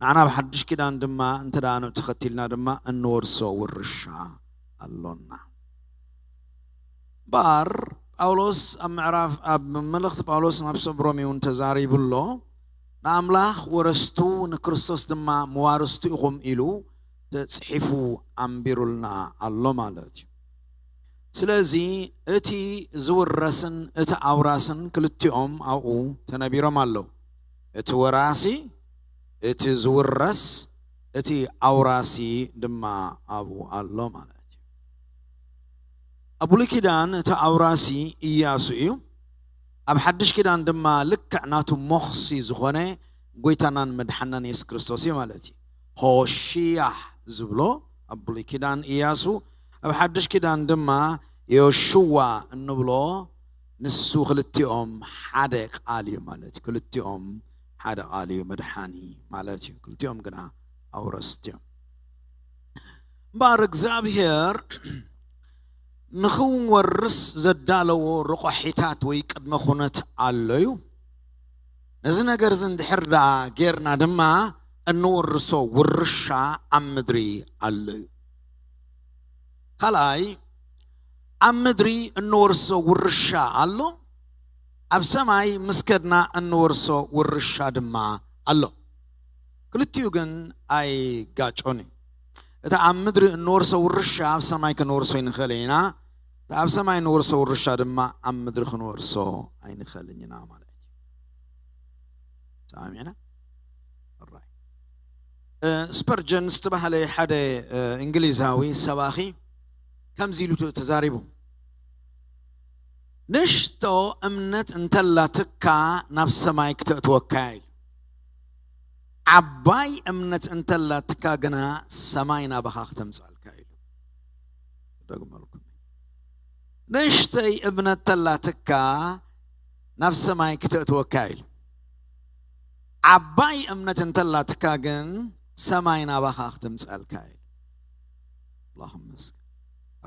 ንዓና ኣብ ሓድሽ ኪዳን ድማ እንተ ደኣ ንዑ ተኸቲልና ድማ እንወርሶ ውርሻ ኣሎና። እምበኣር ጳውሎስ ኣብ ምዕራፍ ኣብ መልእኽቲ ጳውሎስ ናብ ሰብ ሮሜ እውን ተዛሪቡ ኣሎ። ንኣምላኽ ወረስቱ ንክርስቶስ ድማ መዋርስቱ ኢኹም ኢሉ ተጽሒፉ ኣንቢሩልና ኣሎ ማለት እዩ። ስለዚ እቲ ዝውረስን እቲ ኣውራስን ክልቲኦም ኣብኡ ተነቢሮም ኣለዉ። እቲ ወራሲ፣ እቲ ዝውረስ፣ እቲ ኣውራሲ ድማ ኣብኡ ኣሎ ማለት እዩ። ኣብ ብሉይ ኪዳን እቲ ኣውራሲ ኢያሱ እዩ። ኣብ ሓድሽ ኪዳን ድማ ልክዕ ናቱ ሞኽሲ ዝኾነ ጎይታናን መድሓናን የሱስ ክርስቶስ እዩ ማለት እዩ። ሆሺያህ ዝብሎ ኣብ ብሉይ ኪዳን ኢያሱ፣ ኣብ ሓድሽ ኪዳን ድማ ዮሽዋ እንብሎ ንሱ ክልቲኦም ሓደ ቃል እዩ ማለት እዩ። ክልቲኦም ሓደ ቃል እዩ መድሓኒ ማለት እዩ። ክልቲኦም ግና ኣውረስቲ እዮም። እምበኣር እግዚኣብሔር ንኽንወርስ ዘዳለዎ ረቋሒታት ወይ ቅድመ ኩነት ኣሎ እዩ። ነዚ ነገር እዚ እንድሕር ደኣ ጌርና ድማ እንወርሶ ውርሻ ኣብ ምድሪ ኣሎ እዩ። ካልኣይ ኣብ ምድሪ እንወርሶ ውርሻ ኣሎ፣ ኣብ ሰማይ ምስ ከድና እንወርሶ ውርሻ ድማ ኣሎ። ክልቲኡ ግን ኣይጋጮን እዩ። እቲ ኣብ ምድሪ እንወርሶ ውርሻ ኣብ ሰማይ ክንወርሶ ኣይንኽእልን ኢና። እቲ ኣብ ሰማይ እንወርሶ ውርሻ ድማ ኣብ ምድሪ ክንወርሶ ኣይንኽእልን ኢና ማለት እዩ። ሰሚዕና? ራይ ስፐርጀን ዝተባህለ ሓደ እንግሊዛዊ ሰባኺ ከምዚ ኢሉ ተዛሪቡ። ንእሽቶ እምነት እንተላትካ ናብ ሰማይ ክተእትወካ ኢሉ። ዓባይ እምነት እንተላትካ ግና ሰማይ ናባኻ ክተምጻልካ ኢሉ። ደግመልኩም፣ ንእሽተይ እምነት ተላትካ ናብ ሰማይ ክተእትወካ ኢሉ። ዓባይ እምነት እንተላትካ ግን ሰማይ ናባኻ ክተምጻልካ ኢሉ። ኣላሁ መስገን።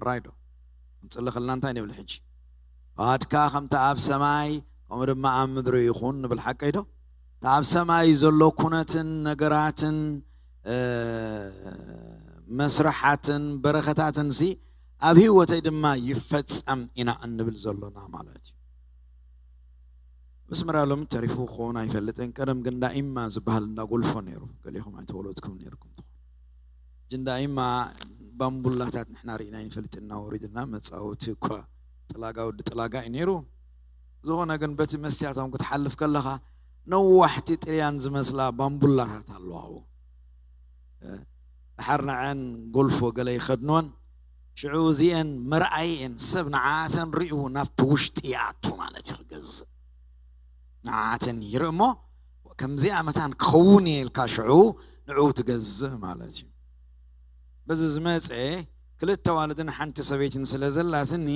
ራይዶ ንጽሊ ከለና እንታይ ንብል ሕጂ? ፍቓድካ ከምቲ ኣብ ሰማይ ከምኡ ድማ ኣብ ምድሪ ይኹን ንብል፣ ሓቀይ ዶ? እቲ ኣብ ሰማይ ዘሎ ኩነትን ነገራትን መስርሓትን በረኸታትን ሲ ኣብ ህይወተይ ድማ ይፈጸም ኢና እንብል ዘሎና ማለት እዩ። መስመራ ሎሚ ተሪፉ ክኸውን ኣይፈልጥን። ቀደም ግን ዳኢማ ዝበሃል እንዳ ጎልፎ ነይሩ። ገሌኹም ኣይተወለድኩም ነይርኩም ትኾን። ግን ዳኢማ ባምቡላታት ንሕና ርኢና ይንፈልጥ እና ወሪድና መጻወቲ እኳ ጥላጋ ወዲ ጥላጋ እዩ ነይሩ። ዝኾነ ግን በቲ መስትያቶም ክትሓልፍ ከለኻ ነዋሕቲ ጥልያን ዝመስላ ባምቡላታት ኣለዋ ኣብኡ። ድሓር ንዐን ጎልፎ ገለ ይኸድንወን። ሽዑ እዚአን መርኣይኤን ሰብ ንዓተን ሪኡ ናብቲ ውሽጢ ይኣቱ ማለት እዩ። ክገዝእ ንዓተን ይርኢ እሞ ከምዚኣ መታን ክኸውን እየ ኢልካ ሽዑ ንዕኡ ትገዝእ ማለት እዩ። በዚ ዝመፀ ክልተ ዋልድን ሓንቲ ሰበይትን ስለ ዘላትኒ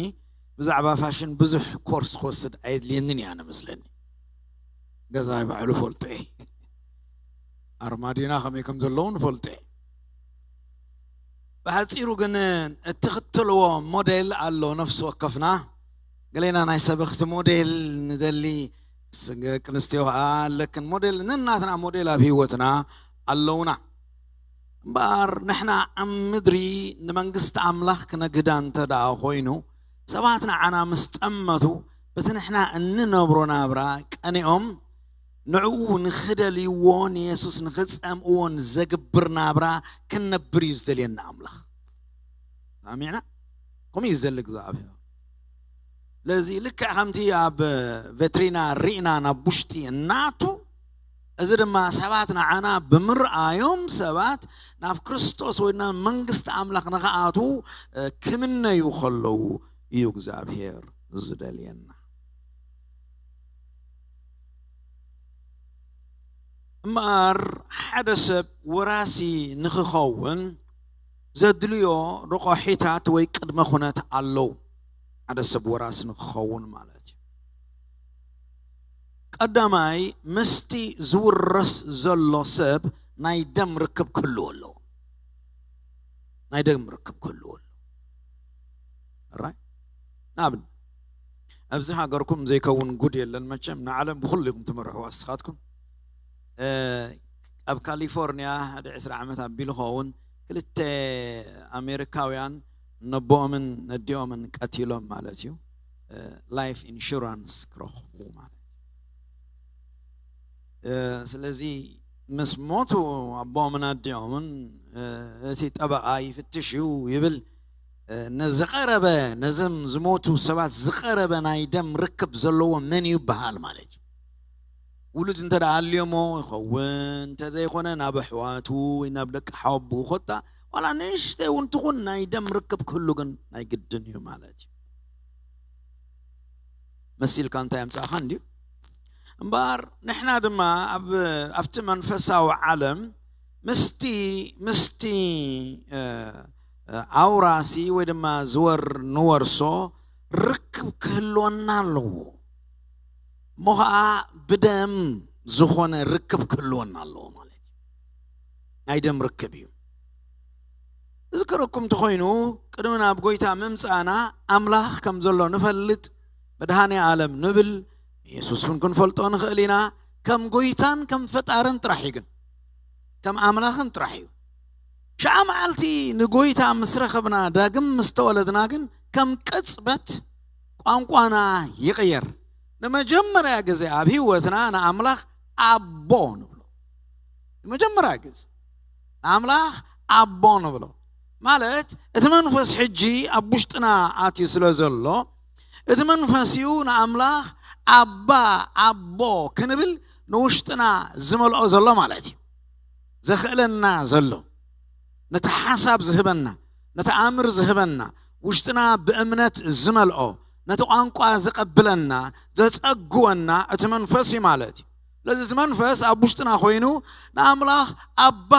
ብዛዕባ ፋሽን ብዙሕ ኮርስ ክወስድ ኣየድልየንን እያ ንመስለኒ። ገዛይ ባዕሉ ፈልጦ እየ። ኣርማድዮና ከመይ ከም ዘለውን ፈልጦ እየ። ብሓፂሩ ግን እትኽተልዎ ሞዴል ኣሎ ነፍሲ ወከፍና። ገሌና ናይ ሰበኽቲ ሞዴል ንደሊ፣ ደቂ ኣንስትዮ ከዓ ኣለክን ሞዴል፣ ነናትና ሞዴል ኣብ ህይወትና ኣለውና። እምበኣር ንሕና ኣብ ምድሪ ንመንግስቲ ኣምላኽ ክነግህዳ እንተ ደኣ ኮይኑ ሰባት ንዓና ምስ ጠመቱ በቲ ንሕና እንነብሮ ናብራ ቀኒኦም ንዕኡ ንኽደልይዎ ንየሱስ ንኽጸምእዎን ዘግብር ናብራ ክንነብር እዩ ዝደልየና ኣምላኽ። ኣሚዕና ከምኡ እዩ ዝደሊ እግዚኣብሔር። ስለዚ ልክዕ ከምቲ ኣብ ቬትሪና ርኢና ናብ ውሽጢ እናቱ፣ እዚ ድማ ሰባት ንዓና ብምርኣዮም ሰባት ናብ ክርስቶስ ወይ ናብ መንግስቲ ኣምላኽ ንኽኣትዉ ክምነዩ ከለዉ እዩ እግዚኣብሔር ዝደልየና። እምበኣር ሓደ ሰብ ወራሲ ንኽኸውን ዘድልዮ ረቋሒታት ወይ ቅድመ ኩነት ኣለዉ። ሓደ ሰብ ወራሲ ንኽኸውን ማለት እዩ። ቀዳማይ ምስቲ ዝውረስ ዘሎ ሰብ ናይ ደም ርክብ ክህልዎ ኣለዎ። ናይ ደም ርክብ ክህልዎ ኣለዎ። ራይ ንኣብነት ኣብዚ ሃገርኩም ዘይከውን ጉድ የለን መቸም፣ ንዓለም ብኹሉ ኢኹም ትመርሕዋ እስኻትኩም። ኣብ ካሊፎርኒያ ሓደ ዕስራ ዓመት ኣቢሉ ኸውን ክልተ ኣሜሪካውያን ነቦኦምን ነዲኦምን ቀቲሎም ማለት እዩ፣ ላይፍ ኢንሹራንስ ክረኽቡ ማለት እዩ። ስለዚ ምስ ሞቱ ኣቦኦምን ኣዲኦምን እቲ ጠበቓ ይፍትሽ እዩ ይብል። ንዝቐረበ፣ ነዞም ዝሞቱ ሰባት ዝቐረበ ናይ ደም ርክብ ዘለዎ መን እዩ ይበሃል ማለት እዩ። ውሉድ እንተ ደኣ ኣልዮሞ ይኸውን፣ እንተዘይኮነ ናብ ኣሕዋቱ ወይ ናብ ደቂ ሓወብኡ ኮታ ዋላ ንእሽተይ እውን ትኹን ናይ ደም ርክብ ክህሉ ግን ናይ ግድን እዩ ማለት እዩ። መሲልካ እንታይ ኣምጻእኻ እንድዩ። እምበኣር ንሕና ድማ ኣብ ኣብቲ መንፈሳዊ ዓለም ምስቲ ምስቲ ኣውራሲ ወይ ድማ ዝወር ንወርሶ ርክብ ክህልወና ኣለዎ። እሞ ኸዓ ብደም ዝኾነ ርክብ ክህልወና ኣለዎ ማለት እዩ። ናይ ደም ርክብ እዩ። ዝከረኩም እንተኾይኑ ቅድሚ ናብ ጎይታ ምምፃእና ኣምላኽ ከም ዘሎ ንፈልጥ፣ መድሃኔ ዓለም ንብል፣ ኢየሱስ እውን ክንፈልጦ ንኽእል ኢና። ከም ጎይታን ከም ፈጣርን ጥራሕ እዩ ግን ከም ኣምላኽን ጥራሕ እዩ። ሸዓ መዓልቲ ንጎይታ ምስ ረኸብና ዳግም ምስ ተወለድና ግን ከም ቅጽበት ቋንቋና ይቕየር። ንመጀመርያ ግዜ ኣብ ህይወትና ንኣምላኽ ኣቦ ንብሎ። ንመጀመርያ ግዜ ንኣምላኽ ኣቦ ንብሎ ማለት እቲ መንፈስ ሕጂ ኣብ ውሽጥና ኣትዩ ስለ ዘሎ እቲ መንፈስ እዩ ንኣምላኽ ኣባ ኣቦ ክንብል ንውሽጥና ዝመልኦ ዘሎ ማለት እዩ። ዘኽእለና ዘሎ ነቲ ሓሳብ ዝህበና ነቲ ኣምር ዝህበና ውሽጥና ብእምነት ዝመልኦ ነቲ ቋንቋ ዘቐብለና ዘጸግወና እቲ መንፈስ እዩ ማለት እዩ። ስለዚ እቲ መንፈስ ኣብ ውሽጥና ኮይኑ ንኣምላኽ ኣባ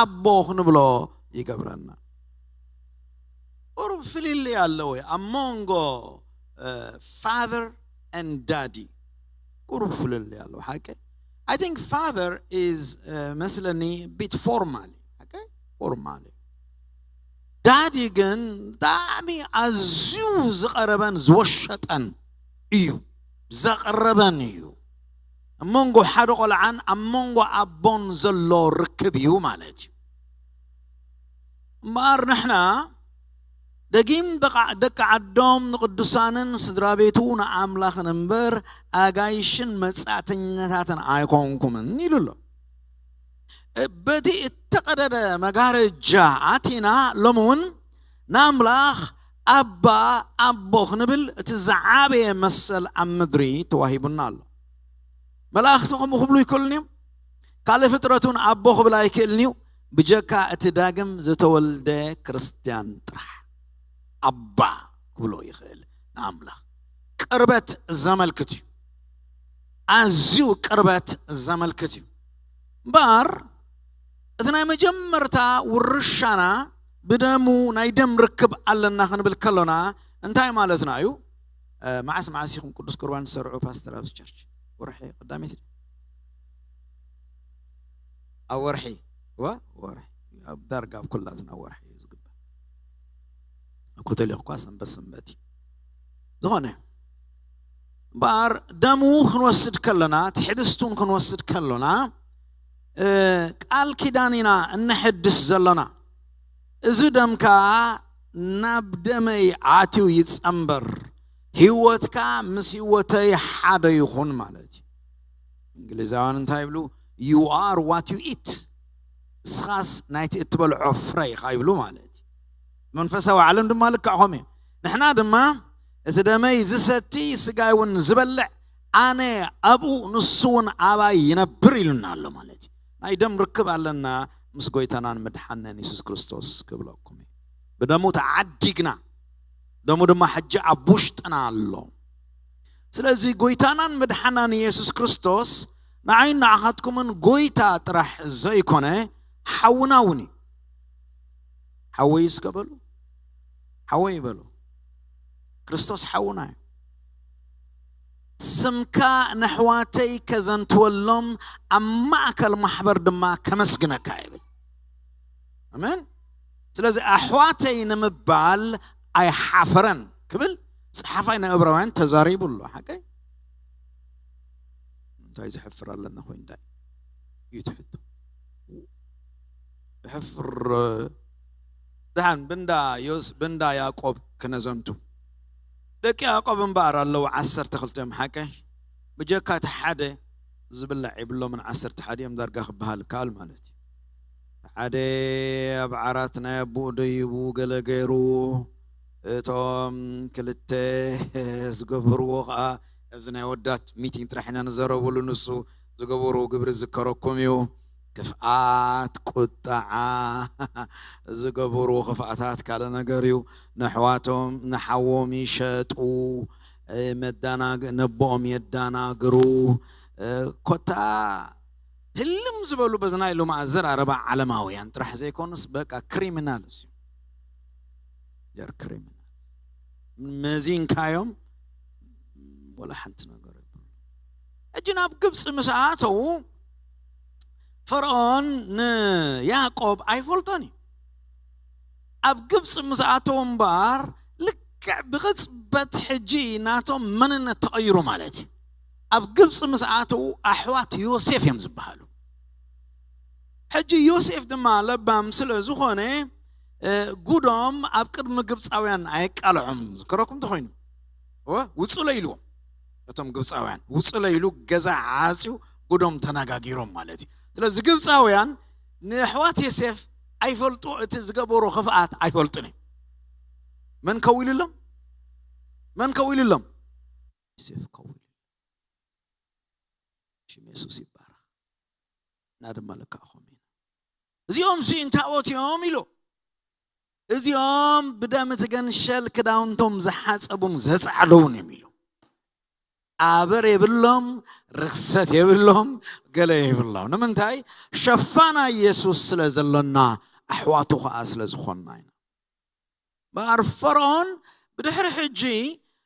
ኣቦ ክንብሎ ይገብረና። ቁሩብ ፍልልይ ኣለዎ ኣብ መንጎ father and daddy። ቁሩብ ፍልልይ ኣለዎ ሓቂ። I think father is መስለኒ ቢት ፎርማል ሓቂ ፎርማል። ዳዲ ግን ብጣዕሚ ኣዝዩ ዝቐረበን ዝወሸጠን እዩ። ዘቐረበን እዩ። ኣብ መንጎ ሓደ ቆልዓን ኣብ መንጎ ኣቦን ዘሎ ርክብ እዩ ማለት እዩ። እምበኣር ንሕና ደጊም ደቂ ዓዶም ንቕዱሳንን ስድራ ቤቱ ንኣምላኽን እምበር ኣጋይሽን መጻእተኛታትን ኣይኮንኩምን ኢሉ ኣሎ። በቲ እተቐደደ መጋረጃ ኣቲና ሎሚ እውን ንኣምላኽ ኣባ ኣቦ ክንብል እቲ ዝዓበየ መሰል ኣብ ምድሪ ተዋሂቡና ኣሎ። መላእኽቲ ከምኡ ክብሉ ይክእሉን እዮም። ካልእ ፍጥረት እውን ኣቦ ክብል ኣይክእልን እዩ ብጀካ እቲ ዳግም ዝተወልደ ክርስትያን ጥራሕ ኣባ ክብሎ ይኽእል። ንኣምላኽ ቅርበት ዘመልክት እዩ። ኣዝዩ ቅርበት ዘመልክት እዩ። እምበኣር እቲ ናይ መጀመርታ ውርሻና ብደሙ ናይ ደም ርክብ ኣለና ክንብል ከሎና እንታይ ማለትና እዩ? መዓስ መዓስ ኢኹም ቅዱስ ቁርባን ትሰርዑ ፓስተር ኣብዚ ቸርች? ወርሒ ቀዳመይቲ ኣብ ወርሒ ዋ ወርሒ ኣብ ዳርጋ ኣብ ኩላትና ወርሒ እዩ ዝግበር። ኣብ ኮተሊኽ እኳ ሰንበት ሰንበት እዩ ዝኾነ እምበኣር ደሙ ክንወስድ ከለና ትሕብስቱን ክንወስድ ከሎና ቃል ኪዳን ኢና እንሕድስ ዘሎና። እዚ ደምካ ናብ ደመይ ኣትዩ ይጸንበር፣ ህይወትካ ምስ ህይወተይ ሓደ ይኹን ማለት እዩ። እንግሊዛውያን እንታይ ይብሉ? You are what you eat። እስኻስ ናይቲ እትበልዖ ፍረ ኢኻ ይብሉ ማለት እዩ። መንፈሳዊ ዓለም ድማ ልክዕ ከምኡ እዩ። ንሕና ድማ እቲ ደመይ ዝሰቲ ስጋይ እውን ዝበልዕ ኣነ ኣብኡ ንሱ እውን ኣባይ ይነብር ኢሉና ኣሎ ማለት እዩ። ናይ ደም ርክብ ኣለና ምስ ጎይታናን መድሓንን የሱስ ክርስቶስ ክብለኩም እዩ። ብደሙ ተዓዲግና፣ ደሙ ድማ ሕጂ ኣብ ውሽጥና ኣሎ። ስለዚ ጎይታናን መድሓናን የሱስ ክርስቶስ ንዓይን ንዓኻትኩምን ጎይታ ጥራሕ ዘይኮነ ሓውና እውን እዩ። ሓወይ እስከ በሉ፣ ሓወይ በሉ። ክርስቶስ ሓውና እዩ። ስምካ ነሕዋተይ ከዘንትወሎም ኣብ ማእከል ማሕበር ድማ ከመስግነካ ይብል። ኣሜን። ስለዚ ኣሕዋተይ ንምባል ኣይሓፈረን ክብል ጸሓፋይ ናይ ዕብራውያን ተዛሪቡ ኣሎ። ሓቀይ እንታይ ዝሕፍር ኣለና ኮይኑ እንታይ እዩ ትሕቶ? ዝሕፍር ደሓን ብንዳ ዮስ ብንዳ ያዕቆብ ክነዘንቱ ደቂ ያዕቆብ እምበኣር ኣለዉ ዓሰርተ ክልተ እዮም ሓቀ ብጀካ እቲ ሓደ ዝብላዕ የብሎምን ዓሰርተ ሓደ እዮም ዳርጋ ክበሃል ይከኣል ማለት እዩ። ሓደ ኣብ ዓራት ናይ ኣቦኡ ደይቡ ገለ ገይሩ እቶም ክልተ ዝገበርዎ ከዓ ኣብዚ ናይ ወዳት ሚቲንግ ጥራሕ ኢና ንዘረብሉ ንሱ ዝገበርዎ ግብሪ ዝከረኩም እዩ። ክፍኣት ቁጣዓ ዝገበርዎ ክፍኣታት ካልእ ነገር እዩ። ንኣሕዋቶም ንሓዎም ይሸጡ፣ መዳናግ ነቦኦም የዳናግሩ። ኮታ ህልም ዝበሉ በዚ ናይ ሎሚ ኣዘራርባ ዓለማውያን ጥራሕ ዘይኮኑስ በቃ ክሪሚናልስ እዮም። They're criminal። መዚንካዮም ወላ ሓንቲ ነገር የብሉ። ሕጂ ናብ ግብፂ ምስ ኣተዉ ፈርዖን ንያዕቆብ ኣይፈልጦን እዩ። ኣብ ግብፂ ምስ ኣተዉ እምበኣር ልክዕ ብቕፅበት ሕጂ ናቶም መንነት ተቐይሩ ማለት እዩ። ኣብ ግብፂ ምስ ኣተዉ ኣሕዋት ዮሴፍ እዮም ዝበሃሉ። ሕጂ ዮሴፍ ድማ ለባም ስለ ዝኾነ ጉዶም ኣብ ቅድሚ ግብፃውያን ኣየቃልዖም። ዝከረኩም እንተኮይኑ ውፅሎ ኢልዎም እቶም ግብፃውያን ውፅሎ ኢሉ ገዛ ዓፅዩ ጉዶም ተነጋጊሮም ማለት እዩ። ስለዚ ግብፃውያን ንኣሕዋት ዮሴፍ ኣይፈልጡ፣ እቲ ዝገበሮ ክፍኣት ኣይፈልጡን እዩ። መን ከዊሉሎም? መን ከዊሉሎም? ዮሴፍ ከዊሉ። ሽም የሱስ ይባረኽ። እና ድማ ለካእኹም ኢና እዚኦም ሲ እንታቦት እዮም ኢሉ። እዚኦም ብደም እቲ ገንሸል ክዳውንቶም ዝሓፀቡን ዘፃዕለውን እዮም ኢሉ። ኣበር የብሎም፣ ርክሰት የብሎም፣ ገለ የብሎም። ንምንታይ? ሸፋና ኢየሱስ ስለ ዘሎና ኣሕዋቱ ከዓ ስለ ዝኾንና ኢና። እምበኣር ፈርዖን ብድሕሪ ሕጂ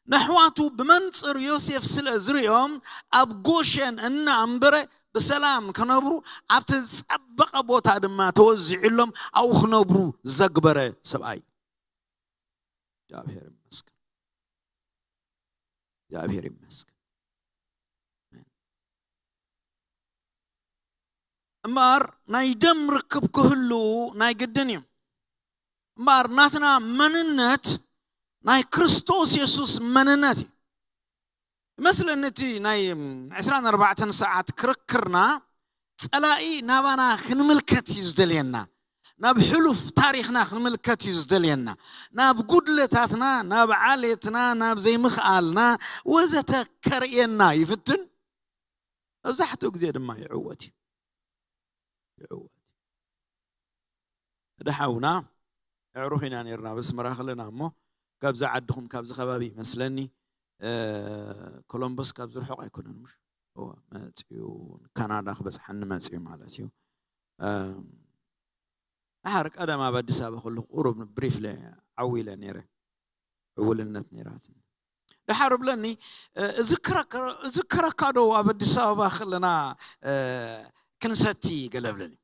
ነሕዋቱ ብመንፅር ዮሴፍ ስለ ዝሪኦም ኣብ ጎሸን እናኣንበረ ብሰላም ክነብሩ ኣብቲ ዝፀበቐ ቦታ ድማ ተወዚዑሎም ኣብኡ ክነብሩ ዘግበረ ሰብኣይ። እግዚኣብሔር ይመስገን። እግዚኣብሔር ይመስገን። እምበኣር ናይ ደም ርክብ ክህሉ ናይ ግድን እዩ። እምበኣር ናትና መንነት ናይ ክርስቶስ የሱስ መንነት እዩ። ይመስለኒ እቲ ናይ ዕስራን ኣርባዕተን ሰዓት ክርክርና ጸላኢ ናባና ክንምልከት እዩ ዝደልየና። ናብ ሕሉፍ ታሪኽና ክንምልከት እዩ ዝደልየና። ናብ ጉድለታትና፣ ናብ ዓሌትና፣ ናብ ዘይምኽኣልና ወዘተ ከርእየና ይፍትን። መብዛሕትኡ ግዜ ድማ ይዕወት እዩ። ይዕወት። ሓደ ሓውና ኣዕሩኽ ኢና ነርና በስመራ ከለና እሞ ካብዚ ዓድኹም ካብዚ ከባቢ ይመስለኒ ኮሎምቦስ ካብ ዝርሕቕ ኣይኮነን ምሽ መፅኡ ካናዳ ክበፅሓኒ መፅኡ ማለት እዩ። ድሓር ቀደም ኣብ ኣዲስ ኣበባ ከለኹ ቁሩብ ብሪፍሊ ዓዊለ ነይረ ዕውልነት ነይራት ድሓር ብለኒ እዝክረካ ዶ ኣብ ኣዲስ ኣበባ ከለና ክንሰቲ ገለ ብለኒ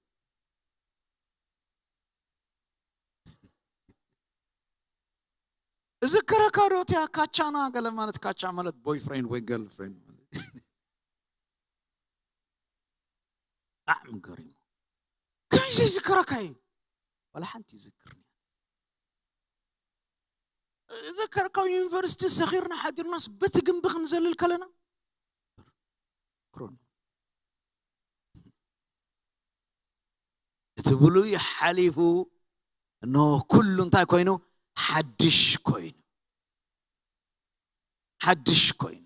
እዝክረካ ዶ እቲያ ካቻና ገለ ማለት ካቻ ማለት ቦይፍሬንድ ወይ ገርልፍሬንድ ማለት ብጣዕሚ ገሪሙ ከመይ ዘይዝክረካ እዩ ዋላ ሓንቲ ይዝክርኒ እዘከር ካብ ዩኒቨርሲቲ ሰኺርና ሓዲርናስ በቲ ግንቢ ክንዘልል ከለና ክሮን እቲ ብሉይ ሓሊፉ እነሆ ኩሉ እንታይ ኮይኑ ሓድሽ ኮይኑ ሓድሽ ኮይኑ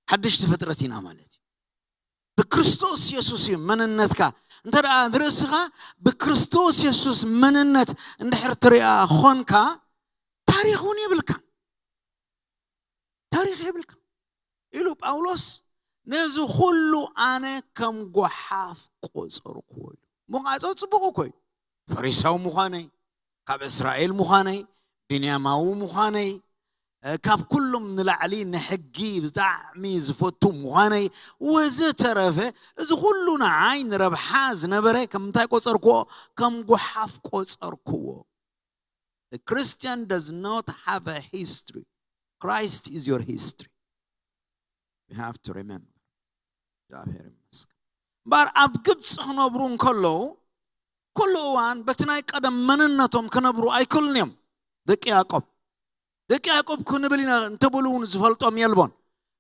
ሓድሽቲ ፍጥረት ኢና ማለት እዩ። ብክርስቶስ የሱስ እዩ መንነትካ። እንተ ደኣ ንርእስኻ ብክርስቶስ የሱስ መንነት እንድሕር ትሪኣ ኾንካ፣ ታሪኽ እውን የብልካ፣ ታሪኽ የብልካ ኢሉ ጳውሎስ፣ ነዚ ኩሉ ኣነ ከም ጓሓፍ ቆጸርኩዎ ኢሉ። ምዃ ጽቡቕ እኮ እዩ። ፈሪሳዊ ምዃነይ፣ ካብ እስራኤል ምዃነይ፣ ቢንያማዊ ምዃነይ፣ እ፣ ካብ ኩሎም ንላዕሊ ንሕጊ ብጣዕሚ ዝፈቱ ምዃነይ፣ ወዘተረፈ፣ እዚ ኩሉ ንዓይ ንረብሓ ዝነበረ ከም እንታይ ቆጸርክዎ? ከም ጓሓፍ ቆጸርክዎ። A Christian does not have a history. Christ is your history. You have to remember. እግዚኣብሔር ይመስገን። እምበኣር ኣብ ግብፂ ክነብሩ እንከለዉ፣ ኩሉ እዋን በቲ ናይ ቀደም መንነቶም ክነብሩ ኣይክእሉን እዮም። ደቂ ያዕቆብ፣ ደቂ ያዕቆብ ክንብል ኢና እንተበሉ እውን ዝፈልጦም የልቦን።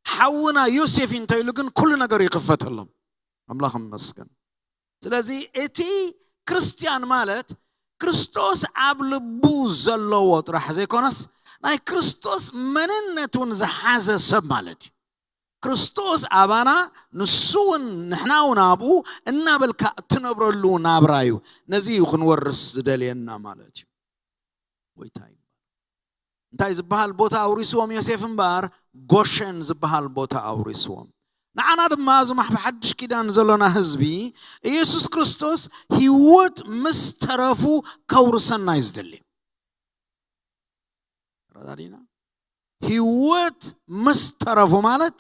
ሓውና ዮሴፍ እዩ እንተኢሉ ግን ኩሉ ነገር ይኽፈተሎም። ኣምላኽ ይመስገን። ስለዚ እቲ ክርስትያን ማለት ክርስቶስ ኣብ ልቡ ዘለዎ ጥራሕ ዘይኮነስ፣ ናይ ክርስቶስ መንነት እውን ዝሓዘ ሰብ ማለት እዩ። ክርስቶስ ኣባና፣ ንሱ እውን ንሕና እውን ኣብኡ እናበልካ እትነብረሉ ናብራ እዩ። ነዚ እዩ ክንወርስ ዝደልየና ማለት እዩ። ጎይታ ይባረክ። እንታይ ዝበሃል ቦታ ኣውሪስዎም ዮሴፍ እምበኣር? ጎሸን ዝበሃል ቦታ ኣውሪስዎም። ንዓና ድማ እዞም ኣብ ሓድሽ ኪዳን ዘሎና ህዝቢ፣ ኢየሱስ ክርስቶስ ህይወት ምስ ተረፉ ከውርሰና እዩ ዝደሊ። ተረዳዲና? ህይወት ምስ ተረፉ ማለት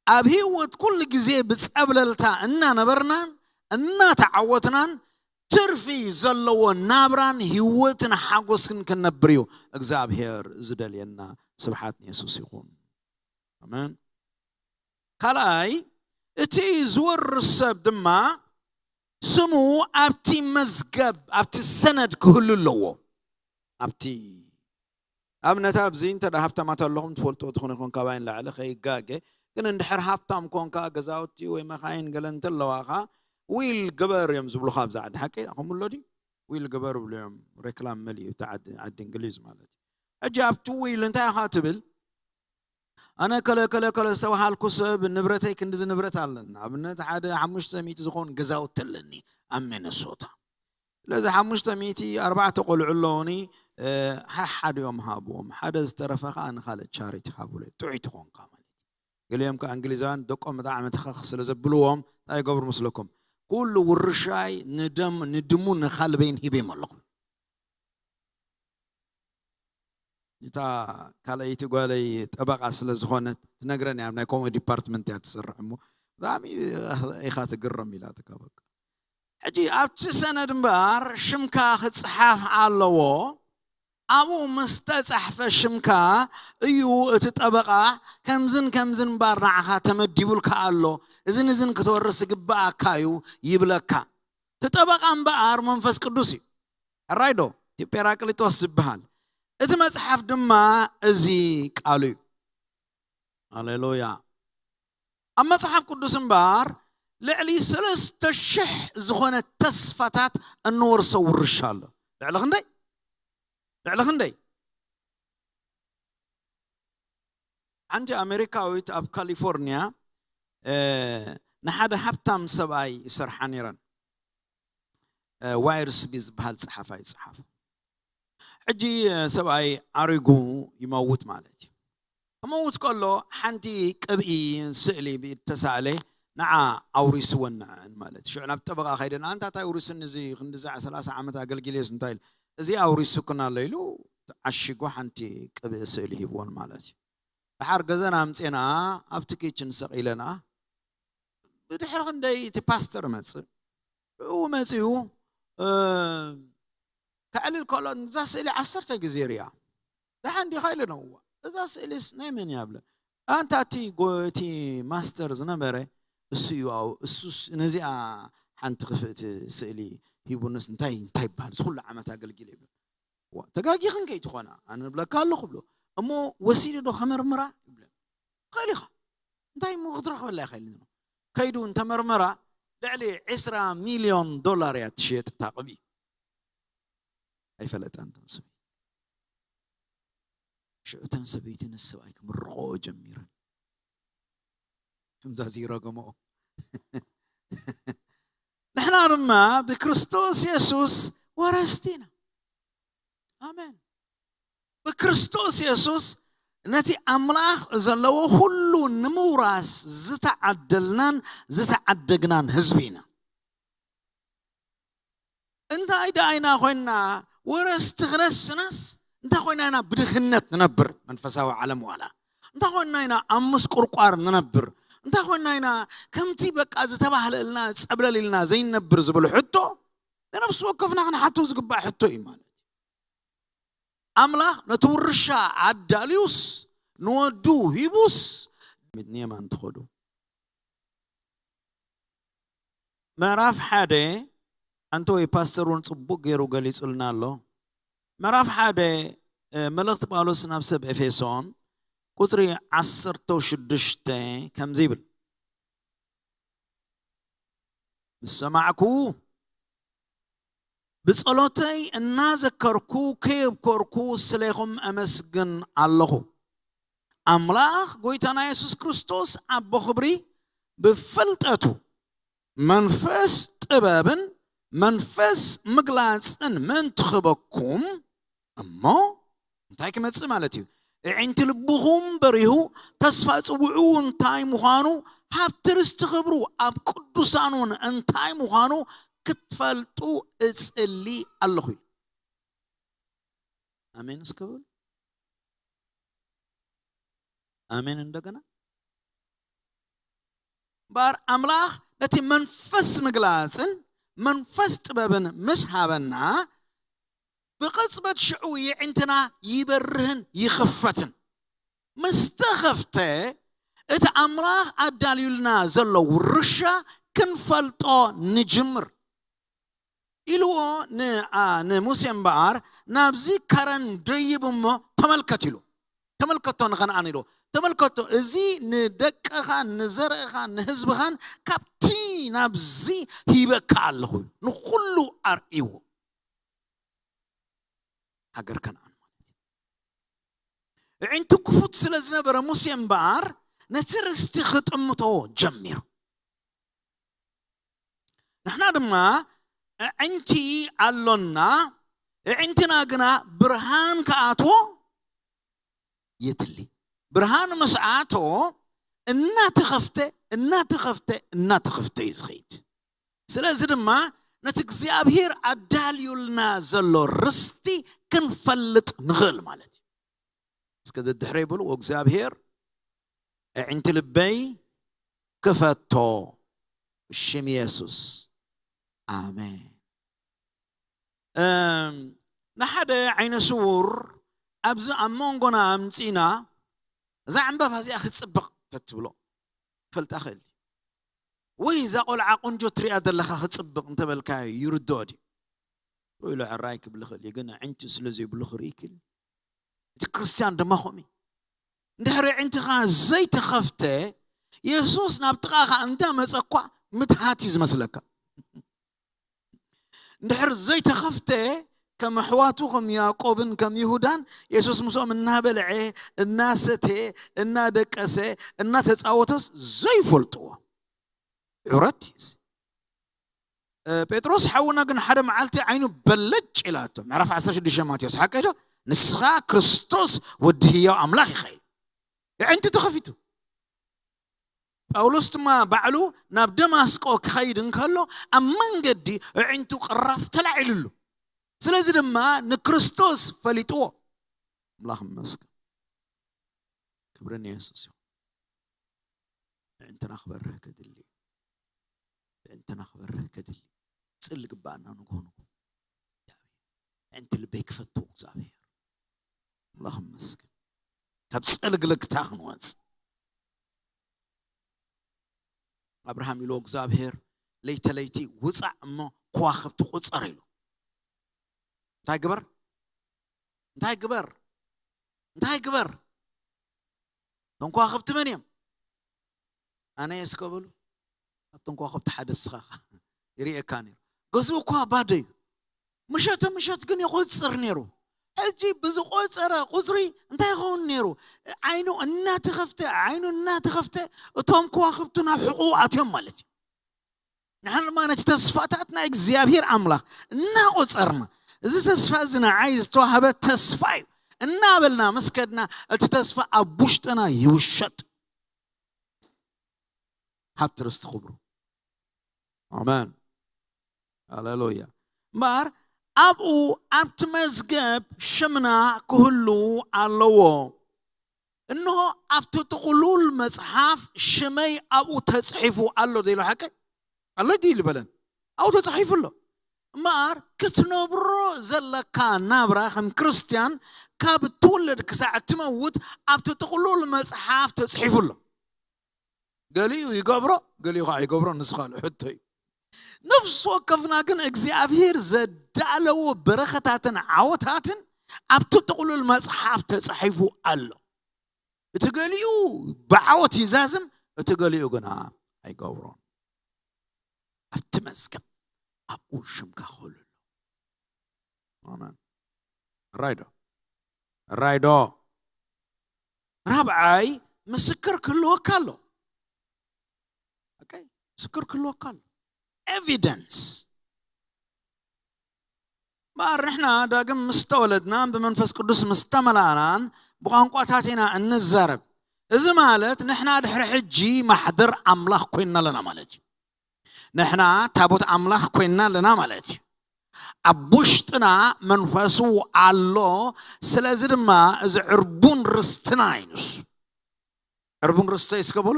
ኣብ ህይወት ኩሉ ግዜ ብጸብለልታ እናነበርናን እናተዓወትናን ትርፊ ዘለዎ ናብራን ህይወትን ሓጎስን ክንነብር እዩ እግዚኣብሔር ዝደልየና። ስብሓት ንየሱስ ይኹን። ኣሜን። ካልኣይ፣ እቲ ዝወርስ ሰብ ድማ ስሙ ኣብቲ መዝገብ፣ ኣብቲ ሰነድ ክህሉ ኣለዎ። ኣብቲ ኣብነት ኣብዚ እንተ ደኣ ሃብታማት ኣለኹም ትፈልጥዎ ትኾኑ ይኾን፣ ካባይ ንላዕሊ ከይጋገ። ግን እንድሕር ሃብታም ኮንካ፣ ገዛውቲ ወይ መኻይን ገለ እንተለዋኻ፣ ዊል ግበር እዮም ዝብሉኻ ኣብዚ ዓዲ። ሓቂ ከምኡ ኣሎ ድዩ? ዊል ግበር ይብሉ እዮም። ሬክላም መሊኡ እቲ ዓዲ፣ ዓዲ እንግሊዝ ማለት እዩ። ሕጂ ኣብቲ ዊል እንታይ ኢኻ ትብል? ኣነ ከለ ከለ ከለ ዝተባሃልኩ ሰብ ንብረተይ ክንድዚ ንብረት ኣለኒ። ንኣብነት ሓደ ሓሙሽተ ሚእቲ ዝኾን ገዛውቲ ኣለኒ ኣብ ሚነሶታ። ስለዚ ሓሙሽተ ሚእቲ ኣርባዕተ ቆልዑ ኣለዉኒ፣ እ፣ ሓሓዲኦም ሃብዎም፣ ሓደ ዝተረፈ ኸኣ ንኻልእ ቻሪቲ ሃብሉ። ጥዑይ ትኾንካ ማለት እዩ። ገሊኦም ከኣ እንግሊዛውያን ደቆም ብጣዕሚ ተኸኽ ስለ ዘብልዎም እንታይ ይገብሩ ምስለኩም? ኩሉ ውርሻይ ንደም-፣ ንድሙ ንኻልበይን ሂበዮም ኣለኹ። እታ ካልኣይቲ ጓለይ ጠበቓ ስለ ዝኾነት ትነግረኒ፣ ኣብ ናይ ከምኡ ዲፓርትመንት እያ ትሰርሕ እሞ ብጣዕሚ ኢኻ ትግረም ኢላትካ። በቃ ሕጂ ኣብቲ ሰነድ እምበኣር ሽምካ ክጽሓፍ ኣለዎ። ኣብኡ ምስ ተጻሕፈ ሽምካ እዩ እቲ ጠበቓ ከምዝን ከምዝን እምበኣር ንዓኻ ተመዲቡልካ ኣሎ፣ እዝን እዝን ክትወርስ ይግብኣካ እዩ ይብለካ። እቲ ጠበቓ እምበኣር መንፈስ ቅዱስ እዩ። ሕራይ ዶ? እቲ ጴራቅሊጦስ ዝበሃል። እቲ መጽሓፍ ድማ እዚ ቃሉ እዩ። ሃሌሉያ። ኣብ መጽሓፍ ቅዱስ እምበኣር ልዕሊ ሰለስተ ሽሕ ዝኾነ ተስፋታት እንወርሶ ውርሻ ኣሎ። ልዕሊ ክንደይ? ልዕሊ ክንደይ? ሓንቲ ኣሜሪካዊት ኣብ ካሊፎርኒያ፣ እ፣ ንሓደ ሃብታም ሰብኣይ ይሰርሓ ነይረን። እ፣ ዋይር ስሚዝ ዝበሃል ጸሓፋይ ይጸሓፉ። ሕጂ፣ እ፣ ሰብኣይ ኣሪጉ ይመውት ማለት እዩ። ክመውት ከሎ ሓንቲ ቅብኢ ስእሊ ብኢድ ተሳእለ፣ ንዓ ኣውሪስወን ንዐን ማለት እዩ። ሽዑ ናብ ጠበቓ ከይደን፣ "ኣንታ እንታይ ኣውሪስኒ፣ እዚ ክንዲ ሰላሳ ዓመት ኣገልጊለስ እንታይ ኢሉ?" "እዚ ኣውሪሱክን ኣሎ" ኢሉ ዓሺጉ ሓንቲ ቅብኢ ስእሊ ሂብወን ማለት እዩ። ደሓር ገዛና ኣምጼና ኣብቲ ኪችን ሰቒለና። ብድሕሪ ክንደይ እቲ ፓስተር መጽእ። ብኡ መጺኡ፣ እ፣ ከዕልል ከሎ እዛ ስእሊ ዓሰርተ ግዜ ርያ። ደሓን ዲኻ ኢለ ነውዋ። እዛ ስእሊስ ናይ መን እያ ብለ። ኣንታ እቲ ጎ-፣ እቲ ማስተር ዝነበረ እሱ እዩ። ኣው-፣ እሱስ ነዚኣ ሓንቲ ክፍእቲ ስእሊ ሂቡንስ እንታይ፣ እንታይ ይበሃል? እዚ ኩሉ ዓመት ኣገልጊለ ይብለ። ዋ፣ ተጋጊኽን ከይትኾና፣ ኣነ ንብለካ ኣለኹ ብሎ። እሞ ወሲዱ ዶ ከመርምራ? ይብለ። "ኽእል ኢኻ። እንታይ እሞ ክትረኽበላ ኢኻ?" ኢሉ። ከይዱ እንተመርመራ፣ ልዕሊ ዕስራ ሚልዮን ዶላር እያ ትሽየጥ እታ ቅብኢ። ኣይፈለጣን እታ ሰበይቲ። ሽዑ እተን ሰበይቲ ነቲ ሰብኣይ ክምርቕኦ ጀሚረን። ከምዛ ዘይረገምኦ። ንሕና ድማ ብክርስቶስ የሱስ ወረስቲ ኢና። ኣሜን። ብክርስቶስ የሱስ ነቲ ኣምላኽ ዘለዎ ኩሉ ንምውራስ ዝተዓደልናን ዝተዓደግናን ህዝቢ ኢና። እንታይ ደኣ ኢና ኮይንና? ወረስቲ ክነስናስ እንታይ ኮይና ኢና ብድኽነት ንነብር? መንፈሳዊ ዓለም ዋላ እንታይ ኮይንና ኢና ኣብ ምስቁርቋር ንነብር? እንታይ ኮይንና ኢና ከምቲ በቃ ዝተባህለልና ጸብለል ኢልና ዘይንነብር ዝብል ሕቶ ንነፍሲ ወከፍና ክንሓቶ ዝግባእ ሕቶ እዩ ማለት እዩ። ኣምላኽ ነቲ ውርሻ ኣዳልዩስ ንወዱ ሂቡስ ንየማን ትኸዱ። ምዕራፍ ሓደ ሓንቲ ወይ ፓስተር እውን ጽቡቕ ገይሩ ገሊጹልና ኣሎ። ምዕራፍ ሓደ እ፣ መልእኽቲ ጳውሎስ ናብ ሰብ ኤፌሶን ቁጽሪ ዓሰርተ ሽዱሽተ ከምዚ ይብል፣ ምስ ሰማዕኩ ብጸሎተይ እናዘከርኩ ከየብኮርኩ ስሌኹም ኣመስግን ኣለኹ። ኣምላኽ ጎይታና የሱስ ክርስቶስ ኣቦ ክብሪ ብፍልጠቱ መንፈስ ጥበብን መንፈስ ምግላጽን ምእንቲ ክበኩም እሞ እንታይ ክመጽእ ማለት እዩ? እዒንቲ ልብኹም በሪሁ ተስፋ ጽውዑ እንታይ ምዃኑ ሃብቲ ርስቲ ክብሩ ኣብ ቅዱሳኑን እንታይ ምዃኑ ክትፈልጡ እጽሊ ኣለኹ ኢሉ። ኣሜን እስከ በሉ። ኣሜን። እንደገና እምበኣር ኣምላኽ ነቲ መንፈስ ምግላጽን መንፈስ ጥበብን ምስ ሃበና ብቕጽበት ሽዑ የዒንትና ይበርህን ይኽፈትን። ምስ ተኸፍተ እቲ ኣምላኽ ኣዳልዩልና ዘሎ ውርሻ ክንፈልጦ ንጅምር። ኢልዎ ን- ኣ- ንሙሴ እምበኣር ናብዚ ከረን ደይብ እሞ ተመልከት ኢሉ። ተመልከቶ ንኸነኣን ኢልዎ። ተመልከቶ፣ እዚ ንደቅኻ ንዘርእኻ ንህዝብኻን ካብቲ ናብዚ ሂበካ ኣለኹ ኢሉ ንኹሉ ኣርእይዎ። ሃገር ከነኣን ማለት እዩ። እዒንቱ ክፉት ስለ ዝነበረ ሙሴ እምበኣር ነቲ ርስቲ ክጥምቶ ጀሚሩ። ንሕና ድማ ኣዒንቲ ኣሎና፣ ኣዒንትና ግና ብርሃን ክኣትዎ የድሊ። ብርሃን ምስ ኣተዎ እናተኸፍተ እናተኸፍተ እናተኸፍተ እዩ ዝኸይድ። ስለዚ ድማ ነቲ እግዚኣብሔር ኣዳልዩልና ዘሎ ርስቲ ክንፈልጥ ንኽእል ማለት እዩ። እስከ ደድሕረይ በሉ፣ እግዚኣብሔር ኣዒንቲ ልበይ ክፈቶ ብሽም የሱስ ኣሜን። እም፣ ንሓደ ዓይነ ስውር ኣብዚ ኣብ መንጎና ኣምፂና እዛ ዕምባባ እዚኣ ክትፅብቕ ተትብሎ ፈልጣ ክእል እዩ። ወይ እዛ ቆልዓ ቆንጆ ትሪኣ ዘለኻ ክትፅብቕ እንተበልካዮ ይርድኦ ድዩ? ወይ ኢሉ ዕራይ ክብል ይኽእል እዩ፣ ግን ኣዒንቲ ስለ ዘይብሉ ክርኢ ይክእል እዩ። እቲ ክርስትያን ድማ ከምኡ እዩ። እንድሕሪ ኣዒንትኻ ዘይተኸፍተ የሱስ ናብ ጥቓኻ እንዳመፀ እኳ ምትሃት እዩ ዝመስለካ። እንድሕር ዘይተኸፍተ ከም ኣሕዋቱ ከም ያዕቆብን ከም ይሁዳን የሱስ ምስኦም እናበልዐ እናሰተ እናደቀሰ እናተፃወተስ ዘይፈልጥዎ። ዕረት እዩ እዚ። እ፣ ጴጥሮስ ሓውና ግን ሓደ መዓልቲ ዓይኑ በለጭ ኢላቶ። ምዕራፍ ዓሰርተ ሽዱሽተ ማቴዎስ ሓቀ ዶ? ንስኻ ክርስቶስ ወዲ ህያው ኣምላኽ ኢኻ ኢሉ። ኣዒንቱ ተኸፊቱ። ጳውሎስ ድማ ባዕሉ ናብ ደማስቆ ክኸይድ እንከሎ ኣብ መንገዲ ኣዒንቱ ቅራፍ ተላዒሉሉ። ስለዚ ድማ ንክርስቶስ ፈሊጥዎ። ኣምላኽ ይመስገን። ክብሪ ንየሱስ ይኹን። ኣዒንትና ክበርህ ከድሊ እዩ። ኣዒንትና ክበርህ ከድሊ እዩ። ጽል ግባኣና ንግሆ ንግሆ። ኣዒንቲ ልበይ ክፈትዎ እግዚኣብሔር። ኣምላኽ ይመስገን። ካብ ጸልግልግታ ክንወጽእ። ኣብርሃም ኢልዎ እግዚኣብሔር ለይተ ለይቲ ውጻእ እሞ ከዋኽብቲ ቁጸር ኢሉ። እንታይ ግበር? እንታይ ግበር? እንታይ ግበር? እቶም ከዋኽብቲ መን እዮም? ኣነ እየ እስከ በሉ። ኣብቶም ከዋኽብቲ ሓደ እስኻ ኢኻ። ይርእየካ ነይሩ። ገዝኡ እኳ ባዶ እዩ። ምሸት ምሸት ግን ይቆጽር ነይሩ። ሕጂ ብዝቆጸረ ቁጽሪ እንታይ ይኸውን ነይሩ? ዓይኑ እናተኸፍተ ዓይኑ እናተኸፍተ እቶም ከዋኽብቱ ናብ ሕቁ ኣትዮም ማለት እዩ። ንሕና ድማ ነቲ ተስፋታት ናይ እግዚኣብሔር ኣምላኽ እናቆጸርና፣ እዚ ተስፋ እዚ ንዓይ ዝተዋህበ ተስፋ እዩ እናበልና ምስ ከድና፣ እቲ ተስፋ ኣብ ውሽጥና ይውሸጥ። ሃብቲ ርስቲ ክብሩ። ኣሜን። ሃሌሉያ። እምበኣር ኣብኡ ኣብቲ መዝገብ ሽምና ክህሉ ኣለዎ። እንሆ ኣብቲ ጥቕሉል መጽሓፍ ሽመይ ኣብኡ ተጽሒፉ ኣሎ ዘይሎ ሓቀ ኣሎ ድዩ ዝበለን? ኣብኡ ተጻሒፉ ኣሎ። እምበኣር ክትነብሮ ዘለካ ናብራ ከም ክርስትያን ካብ እትውለድ ክሳዕ እትመውት ኣብቲ ጥቕሉል መጽሓፍ ተጽሒፉ ኣሎ። ገሊኡ ይገብሮ፣ ገሊኡ ከዓ ይገብሮ፣ ንሱ ካልእ ሕቶ እዩ። ነፍሲ ወከፍና ግን እግዚኣብሔር ዘዳለዎ በረኸታትን ዓወታትን ኣብቲ ጥቕሉል መጽሓፍ ተጻሒፉ ኣሎ። እቲ ገሊኡ ብዓወት ይዛዝም፣ እቲ ገሊኡ ግና ኣይገብሮን። ኣብቲ መዝገብ ኣብኡ ሽምካ ክህሉ ኣሎ። ኣሜን። ራይዶ ራይዶ ራብዓይ ምስክር ክህልወካ ኣሎ። ኦኬ፣ ምስክር ክህልወካ ኣሎ። ኤቪደንስ። እምበኣር ንሕና ዳግም ምስ ተወለድናን ብመንፈስ ቅዱስ ምስ ተመላእናን ብቋንቋታት ኢና እንዛረብ። እዚ ማለት ንሕና ድሕሪ ሕጂ ማሕደር ኣምላኽ ኮይንና ኣለና ማለት እዩ። ንሕና ታቦት ኣምላኽ ኮይንና ኣለና ማለት እዩ። ኣብ ውሽጥና መንፈሱ ኣሎ። ስለዚ ድማ እዚ ዕርቡን ርስትና እዩ። ንሱ ዕርቡን ርስተ ይስከበሉ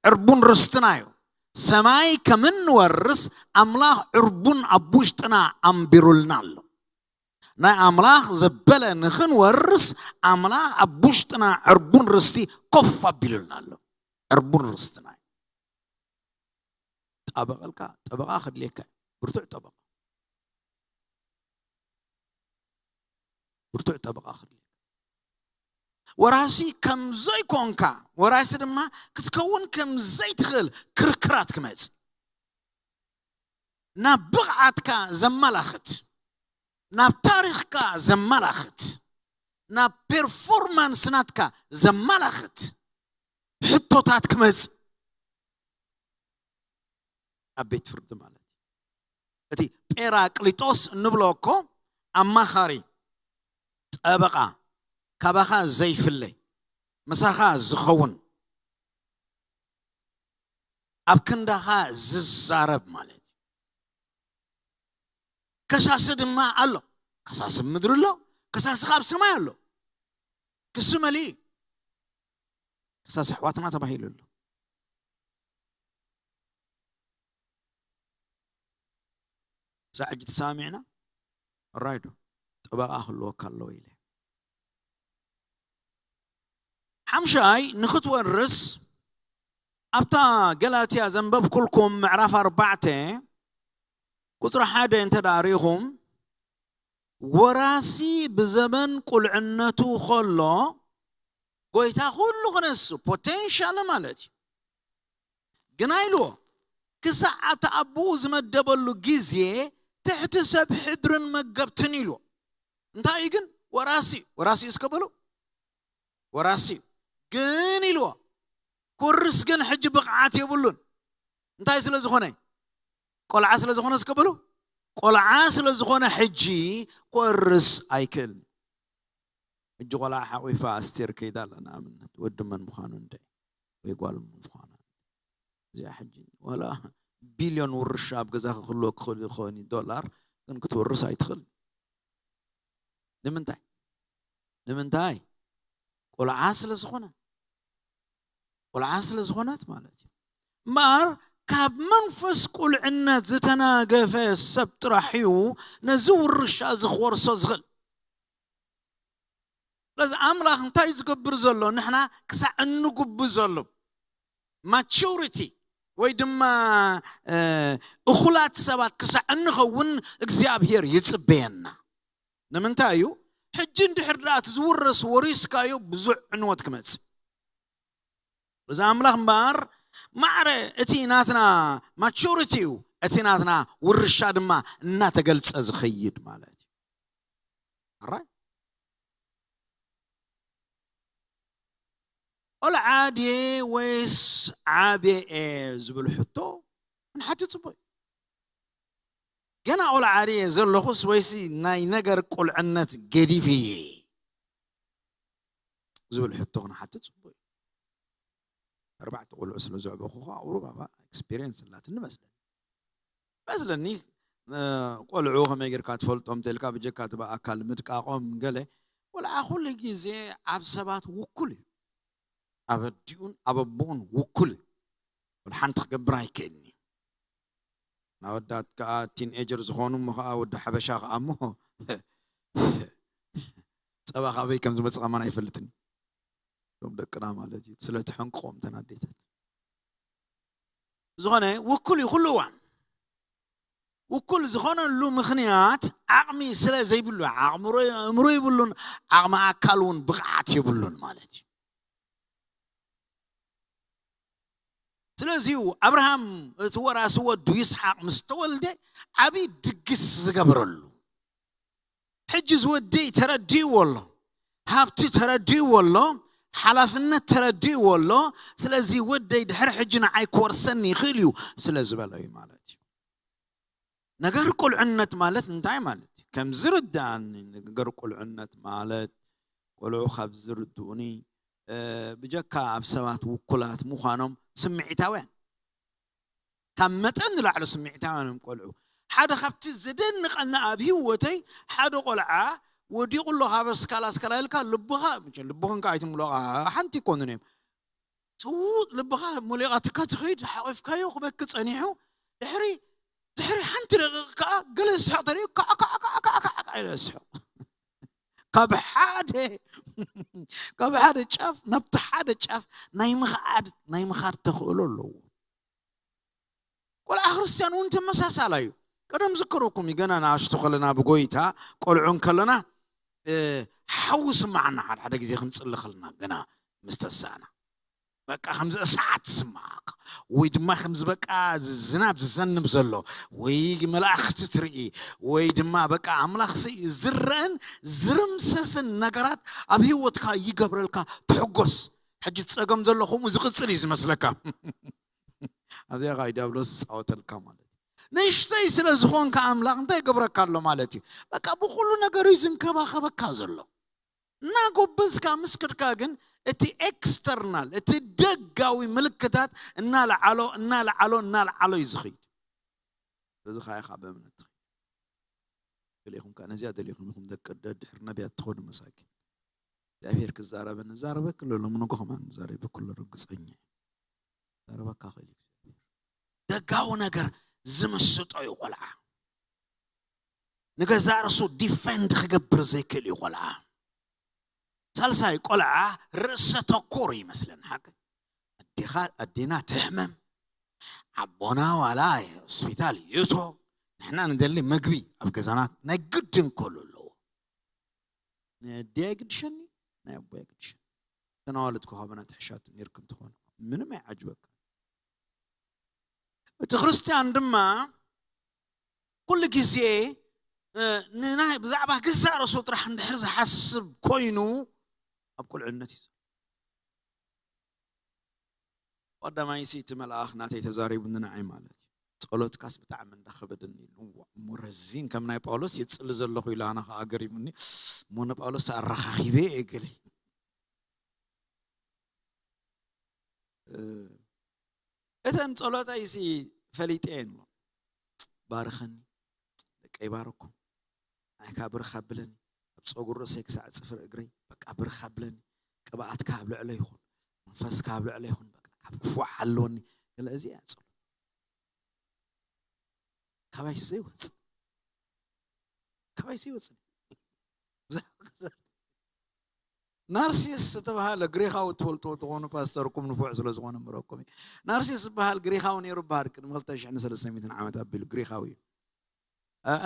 ዕርቡን ርስትና እዩ። ሰማይ ከም እንወርስ ኣምላኽ ዕርቡን ኣብ ውሽጥና ኣንቢሩልና ኣሎ። ናይ ኣምላኽ ዘበለ ንኽንወርስ ኣምላኽ ኣብ ውሽጥና ዕርቡን ርስቲ ኮፍ ኣቢሉልና ኣሎ። ዕርቡን ርስትና እዩ። ጣበቐልካ ጠበቓ ክድልየካ እዩ። ብርቱዕ ጠበቓ ብርቱዕ ጠበቓ ክድልየካ። ወራሲ ከም ዘይኮንካ፣ ወራሲ ድማ ክትከውን ከም ዘይትኽእል ክርክራት ክመጽእ፣ ናብ ብቕዓትካ ዘመላኽት፣ ናብ ታሪኽካ ዘመላኽት፣ ናብ ፐርፎርማንስ ናትካ ዘመላኽት ሕቶታት ክመጽእ ኣብ ቤት ፍርዲ ማለት እዩ። እቲ ጴራቅሊጦስ እንብሎ እኮ ኣማኻሪ፣ ጠበቓ፣ ካባኻ ዘይፍለ፣ ምሳኻ ዝኸውን፣ ኣብ ክንዳኻ ዝዛረብ ማለት እዩ። ከሳሲ ድማ ኣሎ። ከሳሲ ኣብ ምድሪ ኣሎ፣ ከሳሲ ኣብ ሰማይ ኣሎ። ክሲ መሊእ ከሳሲ ኣሕዋትና ተባሂሉ ኣሎ። እዛ ሕጂ ተሰማሚዕና ራይዶ ጠበቓ ክህልወካ ኣለዎ ኢለ። ሓምሻይ ንኽትወርስ ኣብታ ገላትያ ዘንበብኩልኩም ምዕራፍ ኣርባዕተ ቁፅሪ ሓደ እንተ ደኣ ርኢኹም፣ ወራሲ ብዘበን ቁልዕነቱ ከሎ ጎይታ ኩሉ ክነሱ ፖቴንሻል ማለት እዩ። ግና ኢልዎ ክሳዕ እቲ ኣቦኡ ዝመደበሉ ግዜ ትሕቲ ሰብ ሕድርን መገብትን ኢልዎ። እንታይ እዩ ግን ወራሲ እዩ። ወራሲ እዩ እስከ በሉ። ወራሲ እዩ። ግን ኢልዎ ክወርስ ግን ሕጂ ብቕዓት የብሉን። እንታይ ስለ ዝኾነ? ቆልዓ ስለ ዝኾነ እስከ በሉ። ቆልዓ ስለ ዝኾነ ሕጂ ክወርስ ኣይክእልን። ሕጂ ቆልዓ ሓቂፋ ኣስቴር ከይዳ ኣላ ንኣብነት ወዲ መን ምዃኑ እንደ ወይ ጓል ምዃና እዚኣ ሕጂ ዋላ ቢልዮን ውርሻ ኣብ ገዛ ክህልወ ክኽእል ይኸውን እዩ ዶላር ግን ክትወርስ ኣይትኽእል። ንምንታይ? ንምንታይ? ቆልዓ ስለ ዝኾነ ቆልዓ ስለ ዝኾነት ማለት እዩ። እምበኣር ካብ መንፈስ ቁልዕነት ዝተናገፈ ሰብ ጥራሕ እዩ ነዚ ውርሻ እዚ ክወርሶ ዝኽእል። ስለዚ ኣምላኽ እንታይ ዝገብር ዘሎ ንሕና ክሳዕ እንጉቡ ዘሎ ማቹሪቲ ወይ ድማ እኹላት ሰባት ክሳዕ እንኸውን እግዚኣብሔር ይጽበየና። ንምንታይ እዩ? ሕጂ እንድሕር ደኣ እቲ ዝውረስ ወሪስካዮ ብዙሕ ዕንወት ክመጽእ። እዚ ኣምላኽ እምበኣር ማዕረ እቲ ናትና ማቹሪቲ እዩ፣ እቲ ናትና ውርሻ ድማ እናተገልጸ ዝኸይድ ማለት እዩ። ኣራይ ቆልዓ ድየ ወይስ ዓብየ እየ ዝብል ሕቶ ንሓትት ጽቡቅ እዩ። ገና ቆልዓ ድየ ዘለኹስ ወይሲ ናይ ነገር ቁልዕነት ገዲፈ እየ ዝብል ሕቶ ክንሓትት ጽቡቅ እዩ። ኣርባዕተ ቆልዑ ስለ ዘዕበኹ ከዓ ቁሩብ ኣባ ኤክስፒሪየንስ ኣላትኒ መስለኒ። መስለኒ ቆልዑ ከመይ ጌርካ ትፈልጦም ተልካ ብጀካ እቲ ብኣካል ምድቃቆም ገለ። ቆልዓ ኩሉ ግዜ ኣብ ሰባት ውኩል እዩ። ኣብ ኣዲኡን ኣብ ኣቦኡን ውኩል እዩ። ሓንቲ ክገብር ኣይክእልኒ። ኣወዳት ከዓ ቲንኤጀር ዝኾኑ እሞ ከዓ ወዲ ሓበሻ ከዓ እሞ ፀባ ካበይ ከም ዝመፅእ ከማን ኣይፈልጥን። እቶም ደቅና ማለት እዩ። ስለቲ ሕንቆም ተናዴታት ዝኾነ ውኩል እዩ ኩሉ እዋን። ውኩል ዝኾነሉ ምኽንያት ዓቕሚ ስለ ዘይብሉ፣ ዓቕሚ ሮ- እምሮ ይብሉን ዓቕሚ ኣካል እውን ብቕዓት የብሉን ማለት እዩ። ስለዚ እዩ ኣብርሃም እቲ ወራሲ ወዱ ይስሓቅ ምስ ተወልደ ዓብዪ ድግስ ዝገበረሉ። ሕጂ ዝወደይ ተረዲእዎ ኣሎ፣ ሃብቲ ተረዲእዎ ኣሎ፣ ሓላፍነት ተረዲእዎ ኣሎ። ስለዚ ወደይ ድሕሪ ሕጂ ንዓይ ክወርሰኒ ይኽእል እዩ ስለ ዝበሎ እዩ ማለት እዩ። ነገር ቁልዕነት ማለት እንታይ ማለት እዩ? ከም ዝርዳእኒ ነገር ቁልዕነት ማለት ቆልዑ ካብ ዝርድኡኒ ብጀካ ኣብ ሰባት ውኩላት ምዃኖም ስምዒታውያን ካብ መጠን ንላዕሊ ስምዒታውያን እዮም ቆልዑ። ሓደ ካብቲ ዘደንቐና ኣብ ህይወተይ ሓደ ቆልዓ ወዲቑ ኣሎ ካብ ኣስካላ ኣስካላ ኢልካ ልብኻ መቸም ልብኽን ከዓ ኣይትምልኦ ሓንቲ ይኮኑን እዮም ትውጥ ልብኻ ሞሊቓትካ ትኸይድ ሓቂፍካዮ ክበኪ ጸኒሑ ድሕሪ ድሕሪ ሓንቲ ደቂቕ ከዓ ገለ ዝስሕቕ ተሪኡ ካዕ ካዕ ካዕ ካዕ ካዕ ኢለ ዝስሕቕ ካብ ሓደ ካብ ሓደ ጫፍ ናብቲ ሓደ ጫፍ ናይ ምኽዓድ ናይ ምኻድ ተኽእሎ ኣለዎ። ቆልዓ ክርስትያን እውን ተመሳሳላ እዩ። ቀደም ዝከረኩም እዩ ገና ንኣሽቱ ከለና ብጎይታ ቆልዑ ከለና ሓዊ ስማዓና ሓደ ሓደ ግዜ ክንፅሊ ከለና ገና ምስ ተሳእና በቃ ከምዚ እሳዓት ስማዓካ ወይ ድማ ከምዚ በቃ ዝናብ ዝዘንብ ዘሎ ወይ መላእክቲ ትርኢ ወይ ድማ በቃ ኣምላኽ ዝረአን ዝርምሰስን ነገራት ኣብ ህይወትካ ይገብረልካ ትሕጎስ። ሕጂ ጸገም ዘሎ ከምኡ ዝቕጽል እዩ ዝመስለካ ኣብዚኣ ካ ዲያብሎስ ዝጻወተልካ ማለት እዩ። ንእሽተይ ስለ ዝኾንካ ኣምላኽ እንታይ ይገብረካ ኣሎ ማለት እዩ። በቃ ብኩሉ ነገር እዩ ዝንከባኸበካ ዘሎ። እናጎበዝካ ምስ ከድካ ግን እቲ ኤክስተርናል እቲ ደጋዊ ምልክታት እናለዓሎ እናለዓሎ እናለዓሎ እዩ ዝኸይድ። እዚ ከዓ ኢኻ ብእምነት ትኸይድ። ገሊኹም ከዓ ነዚኣ ደሊኹም ኢኹም ደቂ ደድሕሪ ነቢያት ትኸዱ መሳኪን። እግዚኣብሔር ክዛረበኒ ዛረበክ ኣሎ ሎሚ ንጎ ከማን ዛረበክ ኣሎ ርግፀኛ እዩ። ዛረበካ ክእል እዩ እግዚኣብሔር። ደጋዊ ነገር ዝምስጦ እዩ ቆልዓ። ንገዛእ ርእሱ ዲፈንድ ክገብር ዘይክእል እዩ ቆልዓ። ሳልሳይ ቆልዓ ርእሰ ተኮር ይመስለን ሓቂ ኣዴኻ ኣዴና ትሕመም ኣቦና ዋላ ሆስፒታል ይእቶ ንሕና ንደሊ ምግቢ ኣብ ገዛና ናይ ግድን ከሉ ኣለዎ ናይ ኣዴ ኣይግድሸኒ ናይ ኣቦ ኣይግድሸኒ ተናዋልት ኮኻበና ትሕሻት ነርክ እንትኾን ምንም ኣይዓጅበካ እቲ ክርስትያን ድማ ኩሉ ግዜ ንናይ ብዛዕባ ገዛእ ርእሱ ጥራሕ እንድሕር ዝሓስብ ኮይኑ ኣብ ቁልዕነት እዩ ቀዳማይ ሲ እቲ መልኣኽ ናተይ ተዛሪቡኒ ንዓይ ማለት እዩ ጸሎትካስ ብጣዕሚ እንዳኸበደኒ ኢሉ እሞ ረዚን ከም ናይ ጳውሎስ የጽሊ ዘለኹ ኢሉ ኣነ ከዓ ገሪሙኒ እሞ ንጳውሎስ ኣረኻኺበ እየ ገለ እተን ጸሎተይሲ ፈሊጠ እየ ንብሎ ባርኸኒ ደቀይ ባረኩም ናይካ ብርኽ ኣብለኒ ኣብ ፀጉር ርእሰይ ክሳዕ ፅፍሪ እግረይ በቃ ብርኽ ኣብለኒ ቅብኣትካ ኣብ ልዕለ ይኹን መንፈስካ ኣብ ልዕለ ይኹን በቃ ካብ ክፉዕ ሓለወኒ ገለ እዚ እያ ፀሎት ካባይ ዘይወፅእ ካባይ ዘይወፅእ ናርሲስ ዝተባሃለ ግሪኻዊ ትፈልጥዎ ትኾኑ ፓስተርኩም ንፉዕ ስለ ዝኾነ ምረኩም እዩ ናርሲስ ዝበሃል ግሪኻዊ ነይሩ በሃል ቅድሚ 2300 ዓመት ኣቢሉ ግሪኻዊ እዩ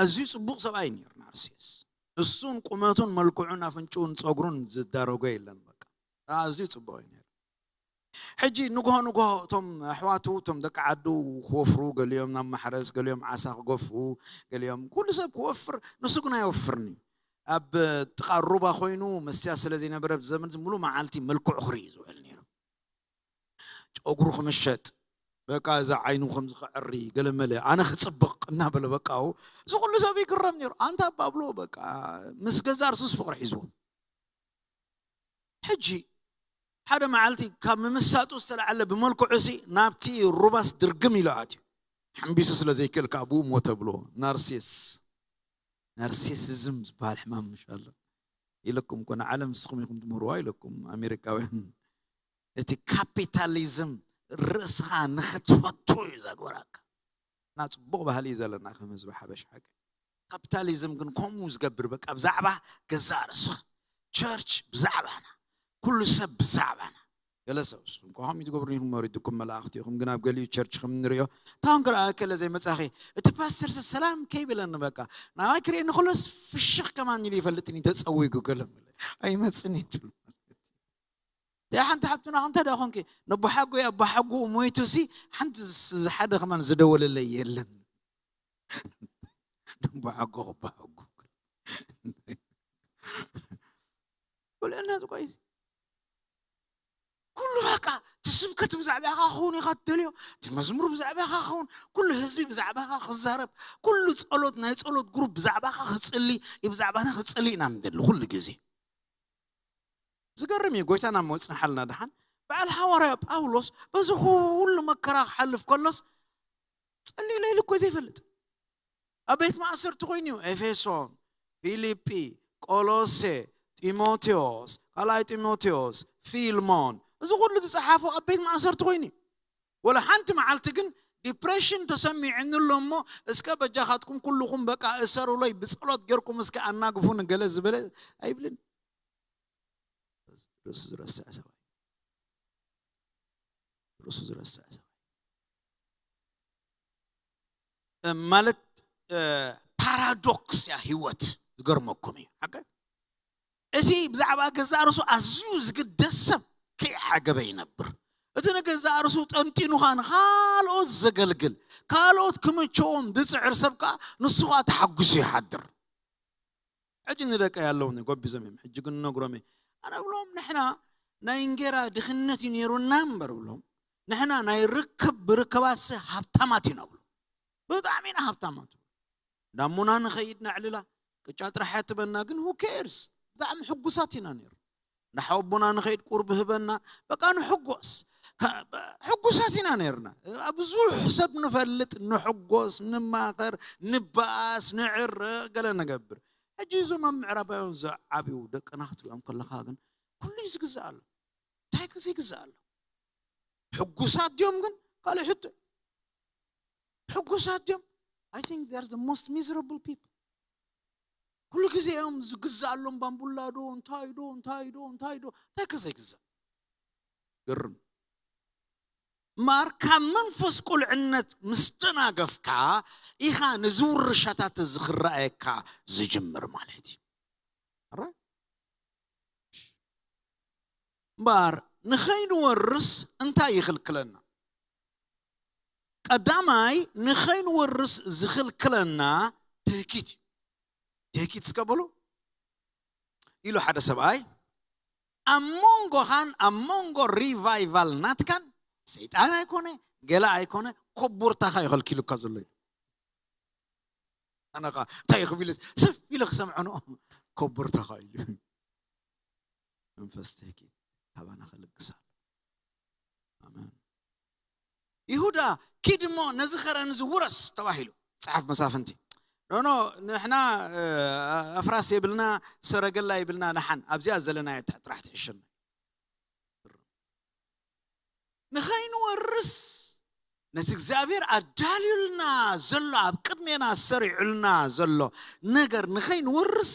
ኣዝዩ ፅቡቕ ሰብኣይ ነይሩ ናርሲስ እሱን ቁመቱን መልክዑን ኣፍንጭኡን ፀጉሩን ዝዳረጎ የለን በቃ ኣዝዩ ፅቡቕ እዩ ነይሩ ሕጂ ንግሆ ንግሆ እቶም ኣሕዋቱ እቶም ደቂ ዓዱ ክወፍሩ ገሊኦም ናብ ማሕረስ ገሊኦም ዓሳ ክገፍኡ ገሊኦም ኩሉ ሰብ ክወፍር ንሱ ግን ኣይወፍርን እዩ ኣብ ጥቓ ሩባ ኮይኑ መስትያ ስለ ዘይነበረ ዘመን ሙሉ መዓልቲ መልክዑ ክርኢ ዝውዕል ነይሩ እግሩ ክምሸጥ፣ በቃ እዛ ዓይኑ ከም ዝኸዕሪ ገለመለ፣ ኣነ ክጽብቕ እናበለ በቃ፣ እዚ ኩሉ ሰብ ይግረም ነይሩ። ኣንታ ባብሎ በቃ ምስ ገዛ ርሱስ ፍቕሪ ሒዝዎ። ሕጂ ሓደ መዓልቲ ካብ ምምሳጡ ዝተላዓለ ብመልክዑ ሲ ናብቲ ሩባስ ድርግም ኢሉ ኣትዩ። ሓምቢሱ ስለ ዘይክእል ካብኡ ሞተ ብሎ። ናርሲስ ናርሲሲዝም ዝበሃል ሕማም ምሽ ኣሎ ኢለኩም እኮ ንዓለም ንስኹም ኢኹም ትምህርዋ ኢለኩም ኣሜሪካውያን። እቲ ካፒታሊዝም ርእስኻ ንኽትፈቱ እዩ ዘግበራካ። እና ጽቡቕ ባህሊ እዩ ዘለና ከም ህዝቢ ሓበሽ ሓቂ። ካፒታሊዝም ግን ከምኡ ዝገብር በቃ ብዛዕባ ገዛእ ርእስኻ። ቸርች ብዛዕባና፣ ኩሉ ሰብ ብዛዕባና። ገለ ሰብ እሱ እንኳ ከምኡ ትገብሩ ኢኹም መሪድኩም መላእኽቲ ኢኹም ግን ኣብ ገሊኡ ቸርች ከም ንሪኦ ታውን ክረኣ ከለ ዘይመጻኺ እቲ ፓስተር ሰላም ከይብለኒ በቃ ናባይ ክርእየኒ ከሎስ ፍሽኽ ከማን ኢሉ ይፈልጥኒ ተጸዊጉ ገለ ኣይመጽን ይትሉ። ያ ሓንቲ ሓብትና ክንተ ዳ ኮንኪ ነቦሓጎ ኣቦሓጎ ሞይቱ ሲ ሓንቲ ሓደ ከማን ዝደወለለይ የለን። ነቦሓጎ ክባሓጎ ብልዕነት ቆይሲ ኩሉ በቃ እቲ ስብከት ብዛዕባኻ ክኸውን ኢኻ ትደልዮ። እቲ መዝሙር ብዛዕባኻ ክኸውን፣ ኩሉ ህዝቢ ብዛዕባኻ ክዛረብ፣ ኩሉ ጸሎት ናይ ጸሎት ግሩፕ ብዛዕባኻ ክጽሊ፣ ብዛዕባና ክጽሊ ኢና ንደሊ ኩሉ ግዜ። ዝገርም እዩ። ጎይታና መጽንሓልና ደሓን በዓል ሓዋርያ ጳውሎስ በዚ ኩሉ መከራ ክሓልፍ ከሎስ ጸልዩ ለይሉ እኮ ዘይፈልጥ ኣብ ቤት ማእሰርቲ ኮይኑ እዩ። ኤፌሶን፣ ፊልጲ፣ ቆሎሴ፣ ጢሞቴዎስ፣ ካልኣይ ጢሞቴዎስ፣ ፊልሞን፣ እዚ ኩሉ ዝጸሓፎ ኣብ ቤት ማእሰርቲ ኮይኑ እዩ። ወላ ሓንቲ መዓልቲ ግን ዲፕሬሽን ተሰሚዕኒ ኣሎ እሞ እስከ በጃኻትኩም ኩልኹም በቃ እሰሩለይ ብጸሎት ጌርኩም እስከ ኣናግፉ ንገለ ዝበለ ኣይብልን። ርእሱ ዝረስዐ ሰብኣይ ርእሱ ዝረስዐ ሰብኣይ ማለት ፓራዶክስ እያ ህይወት። ዝገርመኩም እዩ ሓቀ እዚ ብዛዕባ ገዛእ ርእሱ ኣዝዩ ዝግደስ ሰብ ከይዓገበ ይነብር። እቲ ንገዛእ ርእሱ ጠንጢኑኻ ንኻልኦት ዘገልግል ካልኦት ክምቸዎም ዝፅዕር ሰብ ከዓ ንሱ ከዓ ተሓጉሱ ይሓድር። ሕጂ ንደቀይ ኣለውኒ ጎቢዞም እዮም ሕጂ ግን ነግሮም እየ ኣነ ብሎም ንሕና ናይ እንጌራ ድኽነት እዩ ነይሩና እምበር ብሎም ንሕና ናይ ርክብ ብርከባትሲ ሃብታማት ኢና ብሎ ብጣዕሚ ኢና ሃብታማት ዳሞና ንኸይድ ነዕልላ ቅጫ ጥራሕ ትበና ግን who cares ብጣዕሚ ሕጉሳት ኢና ነይሩ ንሓወቦና ንኸይድ ቁርብ ህበና በቃ ንሕጎስ ሕጉሳት ኢና ነይርና ብዙሕ ሰብ ንፈልጥ ንሕጎስ ንማኸር ንበኣስ ንዕረ ገለ ንገብር ሕጂ እዞም ኣብ ምዕራባውያን ዝዓብዩ ደቅና ክትሪኦም ከለኻ ግን ኩሉ እዩ ዝግዛእ ኣሎ እንታይ ከ ዘይግዛእ ኣሎ ሕጉሳት ድዮም ግን ካልእ ሕቶ ሕጉሳት ድዮም I think they are the most miserable people ኩሉ ግዜ እዮም ዝግዛኣሎም ባምቡላ ዶ እንታይ ዶ እንታይ ዶ እንታይ ዶ እንታይ ከ ዘይግዛእ ግርም ማር ካብ መንፈስ ቁልዕነት ምስ ተናገፍካ ኢኻ ነዚ ውርሻታት እዚ ክረኣየካ ዝጅምር ማለት እዩ እምበኣር ንኸይንወርስ እንታይ ይኽልክለና ቀዳማይ ንኸይንወርስ ዝኽልክለና ትህኪት እዩ ትህኪት እስከ በሉ ኢሉ ሓደ ሰብኣይ ኣብ መንጎኻን ኣብ መንጎ ሪቫይቫል ናትካን ሰይጣን ኣይኮነ ገላ ኣይኮነ ኮቦርታኻ ይኸልኪሉካ ዘሎ እዩ ኣነኻ እንታይ ክብል ሰብ ኢለ ክሰምዖ ንኦ ኮቦርታኻ ኢሉ መንፈስ ትህኪት ካባና ከልግስ ኣሎ ኣሜን ይሁዳ ኪድ እሞ ነዚ ኸረን እዚ ውረስ ተባሂሉ ጸሓፍ መሳፍንቲ ኖኖ ንሕና ኣፍራስ የብልና ሰረገላ የብልና ንሓን ኣብዚኣ ዘለና ጥራሕ ትሕሸና ንኸይንወርስ ነቲ እግዚኣብሔር ኣዳልዩልና ዘሎ ኣብ ቅድሜና ሰሪዑልና ዘሎ ነገር ንኸይንወርስ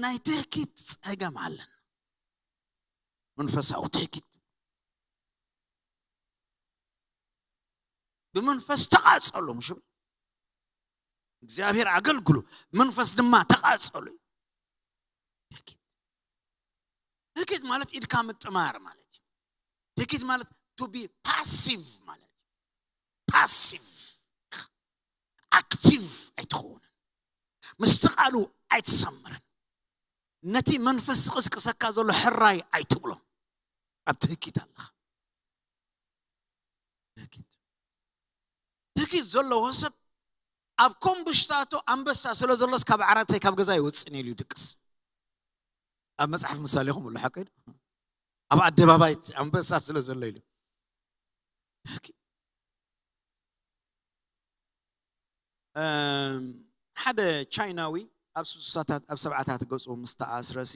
ናይ ትህኪት ጸገም ኣለና መንፈሳዊ ትህኪት ብመንፈስ ተቃጸሉ ምሽ እግዚኣብሔር ኣገልግሉ መንፈስ ድማ ተቃጸሉ ትህኪት ማለት ኢድካ ምጥማር ማለት እዩ ትህኪት ማለት to be passive ማለት እዩ passive active ኣይትኸውንን ምስቲ ቃሉ ኣይትሰምርን ነቲ መንፈስ ዝቅስቅሰካ ዘሎ ሕራይ ኣይትብሎ ኣብ ትህኪት ኣለኻ ትህኪት ትህኪት ዘለዎ ሰብ ኣብ ኮምብሽታቶ ኣንበሳ ስለ ዘሎስ ካብ ዓራተይ ካብ ገዛ ይወፅን ኢሉ ይድቅስ። ኣብ መፅሓፍ ምሳሌኹም ኣሎ ሓቀ ኣብ ኣደባባይ ኣንበሳ ስለ ዘሎ ኢሉ። ሓደ ቻይናዊ ኣብ ስሳታት ኣብ ሰብዓታት ገፁ ምስ ተኣስረሲ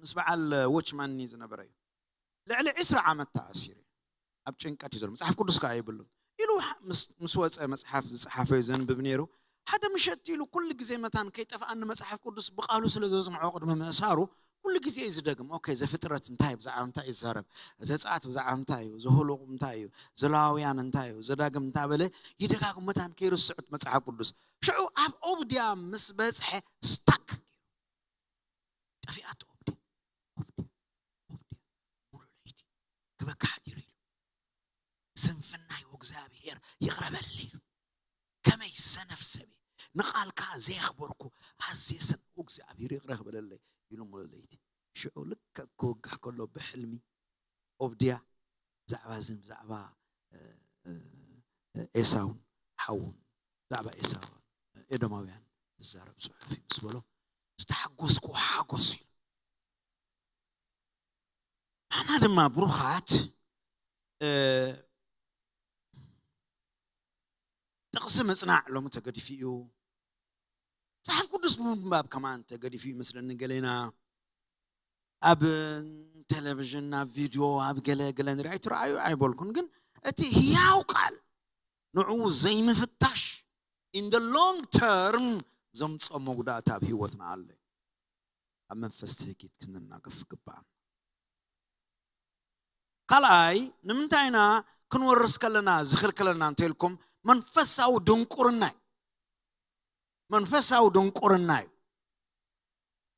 ምስ በዓል ዎችማን ዝነበረ እዩ። ልዕሊ ዕስራ ዓመት ተኣሲሩ ኣብ ጭንቀት እዩ ዘሎ። መጽሓፍ ቅዱስ ከኣ የብሉን ኢሉ ምስ ወጸ መጽሓፍ ዝጸሓፈ እዩ ዘንብብ ነይሩ። ሓደ ምሸት ኢሉ ኩሉ ግዜ መታን ከይጠፍኣኒ መጽሓፍ ቅዱስ ብቃሉ ስለ ዘጽንዖ ቅድሚ ምእሳሩ ኩሉ ግዜ እዩ ዝደግም። ኦኬ፣ ዘፍጥረት እንታይ ብዛዕባ እንታይ ይዛረብ፣ ዘጸኣት ብዛዕባ እንታይ እዩ፣ ዘሁሉቕ እንታይ እዩ፣ ዘሌዋውያን እንታይ እዩ፣ ዘዳግም እንታበለ ይደጋግም መታን ከይርስዑት መጽሓፍ ቅዱስ። ሽዑ ኣብ ኦብድያ ምስ በጽሐ ስታክ ጠፊኣቶ ኦብድያ ኦብድያ ኦብድያ ሙሉ ለይቲ ክበካ ሓዲሩ ኢሉ። ስንፍናይ እግዚኣብሔር ይቕረ በለለይ ኢሉ። ከመይ ሰነፍ ሰብ እየ፣ ንቓልካ ዘየኽበርኩ ኣዝየ ሰነፍ፣ እግዚኣብሔር ይቕረ ክበለለይ ኢሉ ሙሉ ለይቲ። ሽዑ ልክዕ ክውጋእ ከሎ ብሕልሚ ኦብድያ ብዛዕባ እዚ ብዛዕባ ኤሳውን ሓውን ብዛዕባ ኤሳው ኤዶማውያን ዝዛረብ ጽሑፍ እዩ ምስ በሎ ዝተሓጎስኩ ሓጎስ እዩ። ንሕና ድማ ብሩኻት ጥቕሲ ምጽናዕ ሎሚ ተገዲፉ እዩ። መጽሓፍ ቅዱስ ብምንባብ ከማን ተገዲፉ ይመስለኒ። ገሌና ኣብ ቴሌቪዥን ኣብ ቪድዮ ኣብ ገለ ገለ ንርኢ ኣይትረኣዩ ኣይበልኩን፣ ግን እቲ ህያው ቃል ንዕኡ ዘይምፍታሽ in the long term ዘምፅኦ መጉዳእቲ ኣብ ህይወትና ኣሎ። ኣብ መንፈስ ትህኪት ክንናገፍ ግባእ። ካልኣይ ንምንታይ ኢና ክንወርስ ከለና ዝኽልክለና እንተልኩም መንፈሳዊ ድንቁርና እዩ። መንፈሳዊ ድንቁርና እዩ።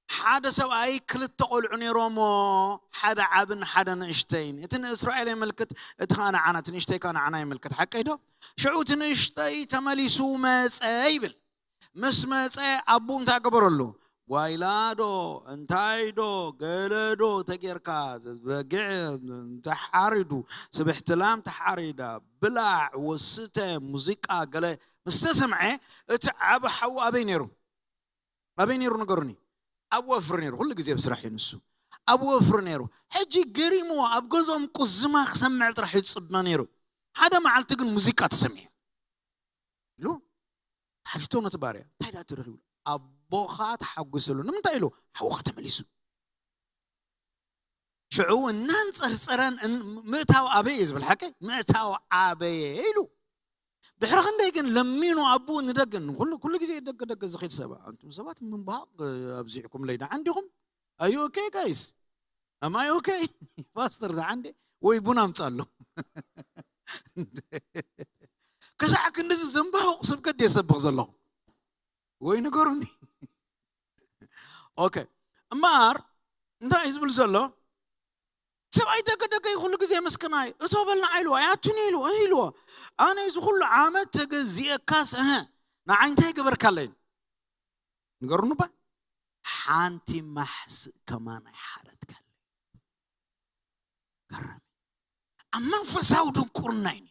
ሓደ ሰብኣይ ክልተ ቆልዑ ነይሮሞ፣ ሓደ ዓብን ሓደ ንእሽተይን። እቲ ንእስራኤል የመልክት፣ እቲ ከዓ ንዓና፣ እቲ ንእሽተይ ከዓ ንዓና የመልክት። ሓቀይ ዶ? ሽዑ እቲ ንእሽተይ ተመሊሱ መጸ ይብል። ምስ መጸ ኣቡ እንታይ ገበረሉ? ጓይላ ዶ እንታይ ዶ ገለ ዶ ተጌርካ በጊዕ ተሓሪዱ፣ ስብሕቲ ላም ተሓሪዳ፣ ብላዕ ወስተ ሙዚቃ ገለ ምስ ተሰምዐ እቲ ዓብ ሓዉ ኣበይ ነይሩ? ኣበይ ነይሩ ንገሩኒ? ኣብ ወፍሪ ነይሩ። ኩሉ ግዜ ኣብ ስራሕ እዩ ንሱ። ኣብ ወፍሪ ነይሩ። ሕጂ ገሪምዎ ኣብ ገዝኦም ቁዝማ ክሰምዕ ጥራሕ እዩ ዝጽበ ነይሩ። ሓደ መዓልቲ ግን ሙዚቃ ተሰሚዑ ኢሉ ሓቲቶ ነቲ ባርያ። እንታይ ደኣ ትረኺቡ? ኣቦኻ ተሓጒሰሉ። ንምንታይ ኢሉ? ሓውኻ ተመሊሱ። ሽዑ እናንጸርጸረን እን- ምእታው ኣበይ እዩ ዝብል ሓቀይ ምእታው ኣበየ ኢሉ። ድሕሪ ክንደይ ግን ለሚኑ ኣቦኡ ንደገ ኩሉ ኩሉ ግዜ ደገ ደገ ዝኸይድ ሰብ። ኣንቱም ሰባት ምንባቕ ኣብዚሕኩም ለይ ደሓን ዲኹም? ኣዩ ኦኬ ጋይስ? ኣማይ ኦኬ? ፓስተር ደሓን ዲ? ወይ ቡን ኣምጻሎም። ከሳዕ ክንድዚ ዘንባቑ ስብከት የሰብኽ ዘለኹ ወይ ንገሩኒ። ኦኬ እምበኣር እንታይ እዩ ዝብል ዘሎ? ሰብኣይ ደገ ደገ እዩ ኩሉ ግዜ ምስክናይ እቶ በልና ኢልዎ ኣይኣቱን ኢልዎ እህ ኢልዎ። ኣነ እዚ ኩሉ ዓመት ተገዚኤካስ እህ ንዓይ እንታይ ገበርካለይ? ንገሩኒ ባ ሓንቲ ማሕስእ ከማን ኣይሓረድካለይ። ገረመ። ኣብ መንፈሳዊ ድንቁርና እዩ ነይሩ።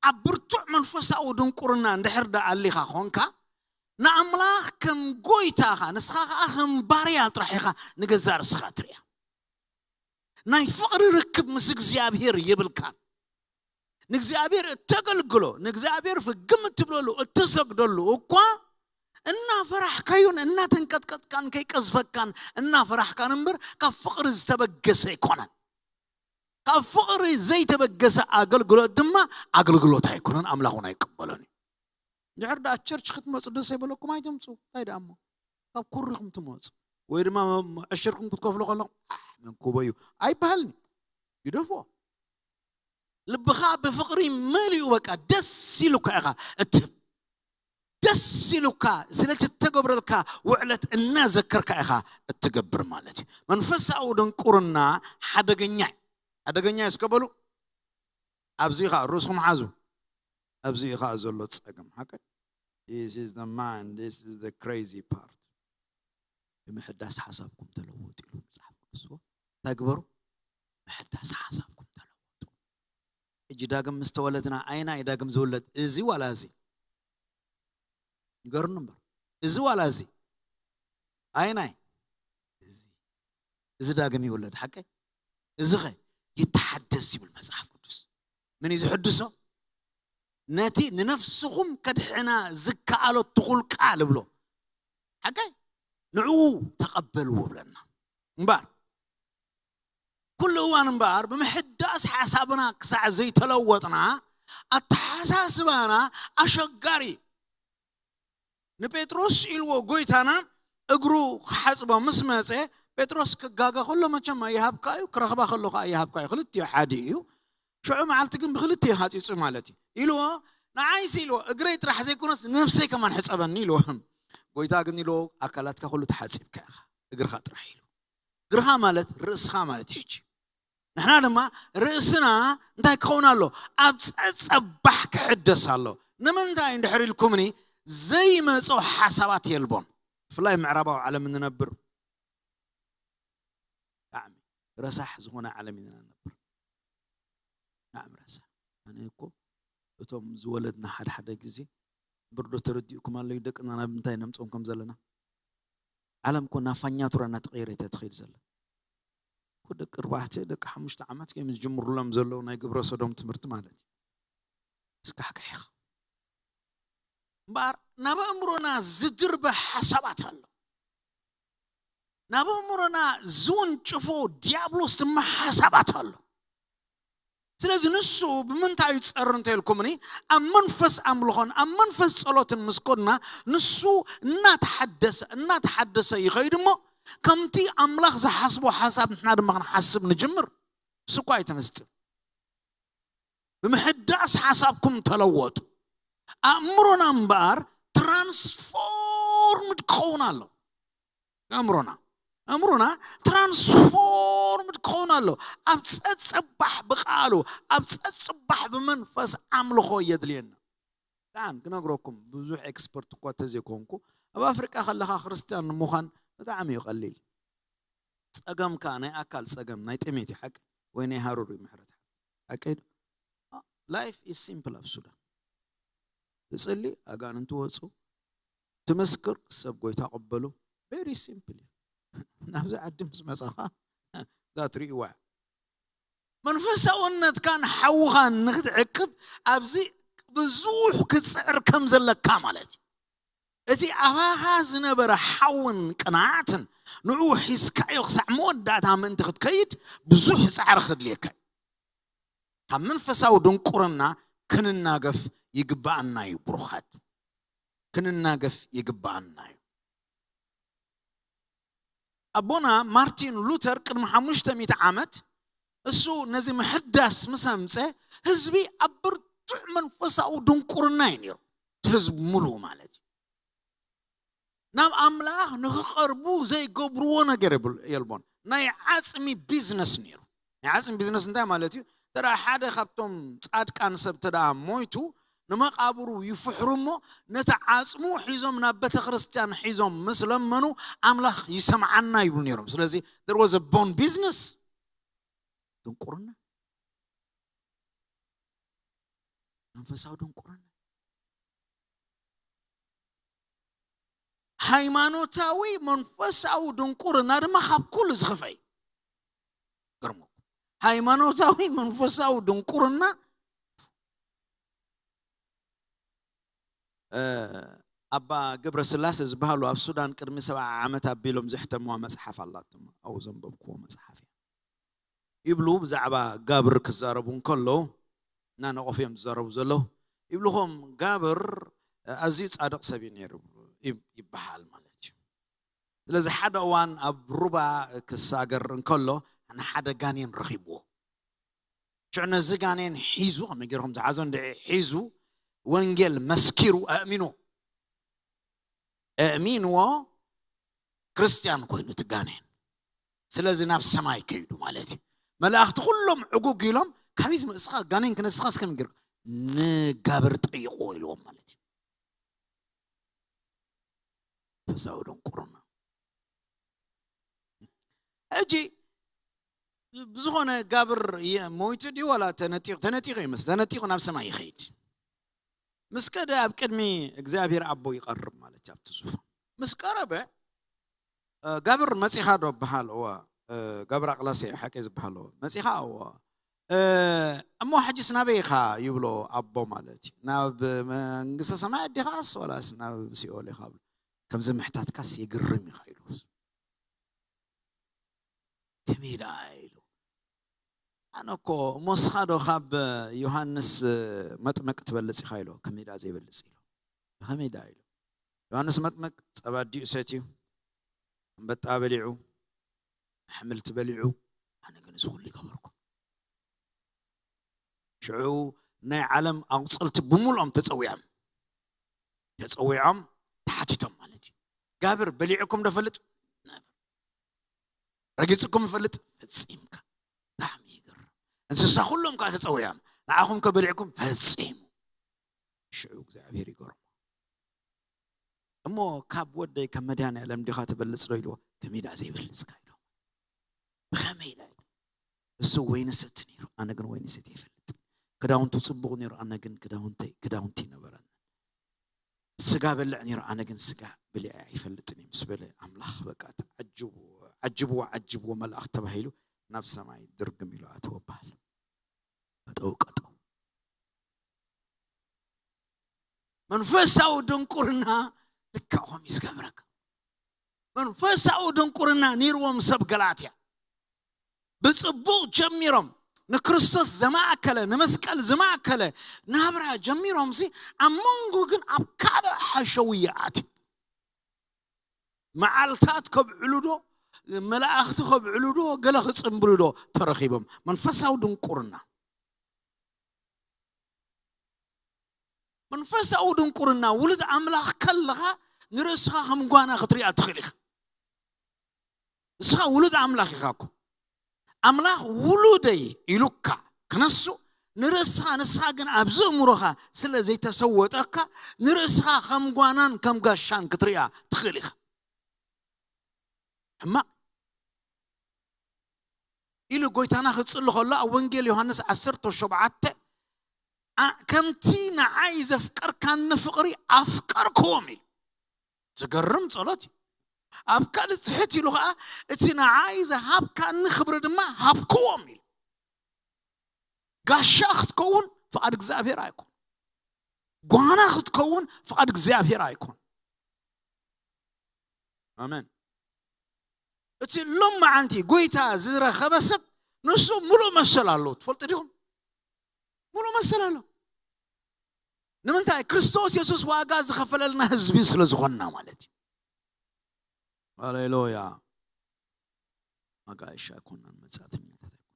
ኣብ ብርቱዕ መንፈሳዊ ድንቁርና እንድሕር ደኣ ኣሊኻ ኾንካ ንኣምላኽ ከም ጎይታኻ ንስኻ ኸዓ ከም ባርያ ጥራሕ ኢኻ ንገዛእ ርእስኻ ትሪኣ። ናይ ፍቕሪ ርክብ ምስ እግዚኣብሔር የብልካን። ንእግዚኣብሔር እተገልግሎ ንእግዚኣብሔር ፍግም እትብለሉ እትሰግደሉ እኳ እናፈራሕካዮን እናተንቀጥቀጥካን ከይቀዝፈካን እናፈራሕካን እምበር ካብ ፍቕሪ ዝተበገሰ ኣይኮነን። ካብ ፍቕሪ ዘይተበገሰ ኣገልግሎት ድማ ኣገልግሎት ኣይኮነን፣ ኣምላኽ እውን ኣይቅበሎን እዩ። እንድሕር ደኣ ቸርች ክትመፁ ደስ ኣይበለኩም ኣይትምፁ። እንታይ ደኣ እሞ ካብ ኩሪኹም ትመፁ ወይ ድማ ዕሽርኩም ክትከፍሉ ከለኹም "ኣሕ፣ መንኩቦ እዩ" ኣይበሃልን እዩ። ይደፍኦ። ልብኻ ብፍቕሪ መሊኡ በቃ ደስ ኢሉካ ኢኻ እትህብ። ደስ ኢሉካ ስለቲ እተገብረልካ ውዕለት እናዘከርካ ኢኻ እትገብር ማለት እዩ። መንፈሳዊ ድንቁርና ሓደገኛ እዩ። ሓደገኛ እዩ እስከ በሉ። ኣብዚ ኸዓ ርእስኹም ሓዙ። ኣብዚ እዩ ኸዓ ዘሎ ጸገም ሓቀ። This is the mind, this is the crazy part. ብምሕዳስ ሓሳብኩም ተለወጡ ኢሉ መጽሓፍ ቅዱስ። እንታይ ግበሩ? ምሕዳስ ሓሳብኩም ተለወጡ። ሕጂ ዳግም ምስ ተወለድና፣ ኣየናይ ዳግም ዝውለድ? እዚ ዋላ እዚ? ንገሩኒ እምበር። እዚ ዋላ እዚ? ኣየናይ? እዚ። እዚ ዳግም ይውለድ፣ ሓቀይ? እዚኸ? ይተሓደስ ይብል መጽሓፍ ቅዱስ። ምን እዩ ዝሕድሶ? ነቲ ንነፍስኹም ከድሕና ዝከኣሎ ትኹል ቃል እብሎ። ሓቀይ? ንዕኡ ተቐበልዎ ብለና። እምበር፣ ኩሉ እዋን እምበር፣ ብምሕዳስ ሓሳብና ክሳዕ ዘይተለወጥና፣ ኣተሓሳስባና ኣሸጋሪ እዩ። ንጴጥሮስ ኢልዎ ጎይታና እግሩ ክሓጽቦ ምስ መጸ፣ ጴጥሮስ ክጋገ ከሎ መቸም ኣይሃብካ እዩ፣ ክረኽባ ከሎ ከዓ ኣይሃብካ እዩ። ክልቲኡ ሓደ እዩ። ሽዑ መዓልቲ ግን ብክልቲኡ ሃጺጹ ማለት እዩ። ኢልዎ፣ ንዓይስ ኢልዎ፣ እግረይ ጥራሕ ዘይኮነስ ነፍሰይ ከማን ሕጸበኒ ኢልዎ። ጎይታ ግን ኢልዎ፣ ኣካላትካ ኩሉ ተሓጺብካ ኢኻ፣ እግርኻ ጥራሕ ኢሉ። እግርኻ ማለት ርእስኻ ማለት እዩ። ሕጂ ንሕና ድማ ርእስና እንታይ ክኸውን ኣሎ? ኣብ ጸጸባሕ ክሕደስ ኣሎ። ንምንታይ እንድሕር ኢልኩምኒ፣ ዘይመጾ ሓሳባት የልቦን። ብፍላይ ምዕራባዊ ዓለም እንነብር፣ ብጣዕሚ ረሳሕ ዝኾነ ዓለም ኢና ንነብር። ብጣዕሚ ረሳሕ። ኣነ እኮ እቶም ዝወለድና ሓደ ሓደ ግዜ፣ ብርዶ ተረዲእኩም ኣለዩ ደቅና ናብ እንታይ ነምጾም ከም ዘለና። ዓለም እኮ ናብ ፋኛቱራ እናተቐየረ እያ ትኸይድ ዘላ። እኮ ደቂ ኣርባዕተ፣ ደቂ ሓሙሽተ ዓመት እዮም ዝጅምሩሎም ዘለዉ ናይ ግብረ ሰዶም ትምህርቲ ማለት እዩ። እስካሕክሕ ኢኻ። እምበኣር ናብ ኣእምሮና ዝድርበ ሓሳባት ኣሎ። ናብ ኣእምሮና ዝውንጭፎ ዲያብሎስ ድማ ሓሳባት ኣሎ። ስለዚ ንሱ ብምንታይ እዩ ዝጸሪ እንተኢልኩምኒ፣ ኣብ መንፈስ ኣምልኾን ኣብ መንፈስ ጸሎትን ምስ ኮድና፣ ንሱ እናተሓደሰ እናተሓደሰ ይኸይድ እሞ፣ ከምቲ ኣምላኽ ዝሓስቦ ሓሳብ ንሕና ድማ ክንሓስብ ንጅምር። እሱ እኳ ኣይተመስጥን። ብምሕዳስ ሓሳብኩም ተለወጡ። ኣእምሮና እምበኣር ትራንስፎርምድ ክኸውን ኣሎ። ኣእምሮና ኣእምሮና ትራንስፎርምድ ክኸውን ኣሎ። ኣብ ጸጽባሕ ብቃሉ፣ ኣብ ጸጽባሕ ብመንፈስ ኣምልኾ የድልየና። ዳን ክነግረኩም ብዙሕ ኤክስፐርት እኳ ተዘይኮንኩ፣ ኣብ ኣፍሪቃ ከለኻ ክርስትያን ንምዃን ብጣዕሚ እዩ ቀሊል። ጸገምካ ናይ ኣካል ጸገም፣ ናይ ጥሜት እዩ ሓቂ፣ ወይ ናይ ሃሩር እዩ ምሕረት ሓቂ። ሓቂ ዶ? ላይፍ ኢዝ ሲምፕል ኣብ ሱዳን። ትጽሊ፣ ኣጋንንቲ ወጹ፣ ትምስክር፣ ሰብ ጎይታ ቀበሉ። ቬሪ ሲምፕል እዩ። ናብዚ ዓዲ ምስ መጻኻ ዛት ሪእዋ። መንፈሳውነትካን ሓውኻን ንክትዕቅብ ኣብዚ ብዙሕ ክትጽዕር ከም ዘለካ ማለት እዩ። እቲ ኣባኻ ዝነበረ ሓውን ቅንዓትን ንዕኡ ሒዝካዮ ክሳዕ መወዳእታ ምእንቲ ክትከይድ ብዙሕ ጻዕሪ ክድልየካ እዩ። ካብ መንፈሳዊ ድንቁርና ክንናገፍ ይግብኣና እዩ ብሩኻት። ክንናገፍ ይግብኣና እዩ። ኣቦና ማርቲን ሉተር ቅድሚ ሓሙሽተ ሚእቲ ዓመት እሱ ነዚ ምሕዳስ ምስ ኣምጸ ህዝቢ ኣብ ብርቱዕ መንፈሳዊ ድንቁርና እዩ ነይሩ። እቲ ህዝቢ ሙሉእ ማለት እዩ። ናብ ኣምላኽ ንክቐርቡ ዘይገብርዎ ነገር የብል- የልቦን። ናይ ዓጽሚ ቢዝነስ ነይሩ። ናይ ዓጽሚ ቢዝነስ እንታይ ማለት እዩ? ተራ ሓደ ካብቶም ጻድቃን ሰብ ተደኣ ሞይቱ ንመቓብሩ ይፍሕሩ እሞ ነቲ ዓጽሙ ሒዞም ናብ ቤተ ክርስቲያን ሒዞም ምስ ለመኑ ኣምላኽ ይሰምዓና ይብሉ ነይሮም። ስለዚ there was a bone business። ድንቁርና፣ መንፈሳዊ ድንቁርና። ሃይማኖታዊ መንፈሳዊ ድንቁርና ድማ ካብ ኩሉ ዝኸፍአ እዩ። ገርመኩም። ሃይማኖታዊ መንፈሳዊ ድንቁርና፣ እ፣ ኣባ ገብረ ስላሴ ዝበሃሉ ኣብ ሱዳን ቅድሚ ሰብዓ ዓመት ኣቢሎም ዘሕተምዋ መጽሓፍ ኣላቶም። ኣብኡ ዘንበብክዎ መጽሓፍ እያ። ይብሉ ብዛዕባ ጋብር ክዛረቡ እንከለዉ፣ እናነቐፉ እዮም ዝዛረቡ ዘለዉ። ይብልኹም ጋብር ኣዝዩ ጻድቕ ሰብ እዩ ነይሩ ይብ- ይበሃል ማለት እዩ። ስለዚ ሓደ እዋን ኣብ ሩባ ክሳገር እንከሎ ንሓደ ጋኔን ረኺብዎ። ሽዑ ነዚ ጋኔን ሒዙ፣ ከመይ ገይሩ ከም ዝሓዞ እንድዒ ሒዙ፣ ወንጌል መስኪሩ ኣእሚኑ። ኣእሚንዎ፣ ክርስትያን ኮይኑ እቲ ጋኔን። ስለዚ ናብ ሰማይ ከይዱ ማለት እዩ። መላእኽቲ ኩሎም ዕጉግ ኢሎም፣ "ካበይ ዝመጽኻ ጋኔን ክነስኻ እስከ ምንግር ንጋብር ጠይቕዎ" ኢልዎም ማለት እዩ። ፈሳዊ ድንቁርና። ሕጂ ብዝኾነ ጋብር ሞይቱ ድዩ ዋላ ተነጢቑ? ተነጢቑ ይመስል። ተነጢቑ ናብ ሰማይ ይኸይድ። ምስ ከደ ኣብ ቅድሚ እግዚኣብሔር ኣቦ ይቐርብ ማለት እዩ። ኣብቲ ዙፋን ምስ ቀረበ፣ ጋብር መጺኻ ዶ በሃል? እዋ። ጋብር ኣቕላሴ ሓቂ ዝበሃሎ መጺኻ? እዋ። እሞ ሕጅስ ናበይ ኢኻ ይብሎ ኣቦ ማለት እዩ። ናብ መንግስተ ሰማይ ኣዲኻስ ዋላስ ናብ ሲኦል ኢኻ ብሎ። ከምዚ ምሕታትካስ የግርም ኢኻ ኢሉ። ከመይ ደኣ ኢሉ። ኣነ እኮ እሞ ንስኻ ዶ ካብ ዮሃንስ መጥመቅ ትበልጽ ኢኻ ኢሎ። ከመይ ደኣ ዘይበልጽ ኢሎ። ከመይ ደኣ ኢሎ። ዮሃንስ መጥመቅ ጸባ ኣዲኡ ሰትዩ፣ ኣንበጣ በሊዑ፣ ኣሕምልቲ በሊዑ፣ ኣነ ግን እዚ ኩሉ ይገበርኩ። ሽዑ ናይ ዓለም ኣቑጽልቲ ብምልኦም ተጸዊዖም። ተጸዊዖም ተሓቲቶም ማለት እዩ። ጋብር በሊዕኩም ዶ ፈልጥ? ረጊጽኩም ፈልጥ? ፈጺምካ። ብጣዕሚ ይገርም። እንስሳ ኩሎም ከዓ ተጸዊዖም። ንዓኹም ከ በሊዕኩም? ፈጺሙ። ሽዑ እግዚኣብሔር ይገርሞ። እሞ ካብ ወደይ ካብ መድኃኔዓለም ዲኻ ትበልጽ ዶ ኢልዎ? ከመይ ደኣ ዘይበልጽካ ኢልዎ። ብኸመይ ኢላ ኢሉ። እሱ ወይኒ ሰቲ ነይሩ፣ ኣነ ግን ወይኒ ሰቲ ይፈልጥ። ክዳውንቱ ጽቡቕ ነይሩ፣ ኣነ ግን ክዳውንተይ ክዳውንቲ ይነበረን። ስጋ በልዕ ነይሩ፣ ኣነ ግን ስጋ ብሊዐ ኣይፈልጥን እዩ ምስ በለ ኣምላኽ በቃ ተዓጅቡ፣ ዓጅብዎ ዓጅብዎ መልኣኽ ተባሂሉ ናብ ሰማይ ድርግም ኢሉ ኣተወ በሃል። ቀጠው ቀጠው። መንፈሳዊ ድንቁርና ልክዕ ከምኡ እዩ ዝገብረካ። መንፈሳዊ ድንቁርና ነይርዎም ሰብ ገላትያ ብጽቡቕ ጀሚሮም ንክርስቶስ ዘማእከለ ንመስቀል ዘማእከለ ናብራ ጀሚሮም ሲ ኣብ መንጎ ግን ኣብ ካልእ ሓሸውየ ኣትዩ። መዓልታት ከብዕሉ ዶ መላእኽቲ ከብዕሉ ዶ ገለ ክጽንብሉ ዶ ተረኺቦም። መንፈሳዊ ድንቁርና። መንፈሳዊ ድንቁርና ውሉድ ኣምላኽ ከለኻ ንርእስኻ ከም ጓና ክትሪኣ ትኽእል ኢኻ። ንስኻ ውሉድ ኣምላኽ ኢኻ እኮ። ኣምላኽ ውሉደይ ኢሉካ ክነሱ ንርእስኻ፣ ንስኻ ግን ኣብዚ እምሮኻ ስለ ዘይተሰወጠካ ንርእስኻ ከም ጓናን ከም ጋሻን ክትሪኣ ትኽእል ኢኻ። ሕማቕ ኢሉ ጎይታና ክጽሊ ከሎ ኣብ ወንጌል ዮሃንስ ዓሰርተ ሸውዓተ፣ "ኣ-፣ ከምቲ ንዓይ ዘፍቀርካኒ ፍቕሪ ኣፍቀርክዎም" ኢሉ። ዝገርም ጸሎት እዩ። ኣብ ካልእ ጽሕት ኢሉ ኸኣ፣ "እቲ ንዓይ ዝሃብካኒ ክብሪ ድማ ሃብክዎም" ኢሉ። ጋሻ ክትከውን ፍቓድ እግዚኣብሔር ኣይኮን። ጓና ክትከውን ፍቓድ እግዚኣብሔር ኣይኮን። ኣሜን። እቲ ሎም መዓንቲ ጎይታ ዝረኸበ ሰብ ንሱ ሙሉእ መሰል ኣለዎ። ትፈልጡ ዲኹም? ሙሉእ መሰል ኣለዎ። ንምንታይ? ክርስቶስ የሱስ ዋጋ ዝኸፈለልና ህዝቢ ስለ ዝኾንና ማለት እዩ። ሃሌሉያ። ኣጋይሽ ኣይኮናን፣ መጻእተኛታት ኣይኮናን።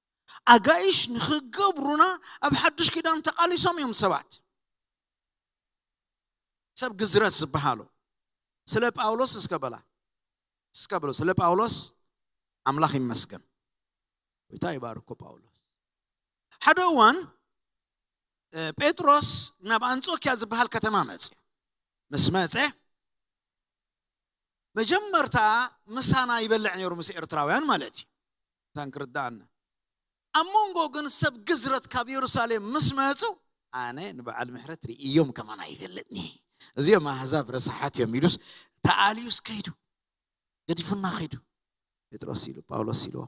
ኣጋይሽ ንኽገብሩና ኣብ ሓድሽ ኪዳን ተቓሊሶም እዮም ሰባት። ሰብ ግዝረት ዝበሃሉ ስለ ጳውሎስ እስከ በላ፣ እስከ በሉ፣ ስለ ጳውሎስ ኣምላኽ ይመስገን። ጎይታ ይባርኮ ጳውሎስ። ሓደ እዋን፣ እ፣ ጴጥሮስ ናብ ኣንጾኪያ ዝበሃል ከተማ መጽ-፣ ምስ መጸ፣ መጀመርታ ምሳና ይበልዕ ነይሩ፣ ምስ ኤርትራውያን ማለት እዩ። እታን ክርዳኣና። ኣብ መንጎ ግን ሰብ ግዝረት ካብ የሩሳሌም ምስ መጹ፣ ኣነ ንበዓል ምሕረት ርእዮም ከማን ኣይፈልጥኒ። እዚኦም ኣህዛብ ረሳሓት እዮም ኢሉስ ተኣልዩስ ከይዱ። ገዲፉና ከይዱ። ጴጥሮስ ኢሉ፣ ጳውሎስ ኢልዎ፣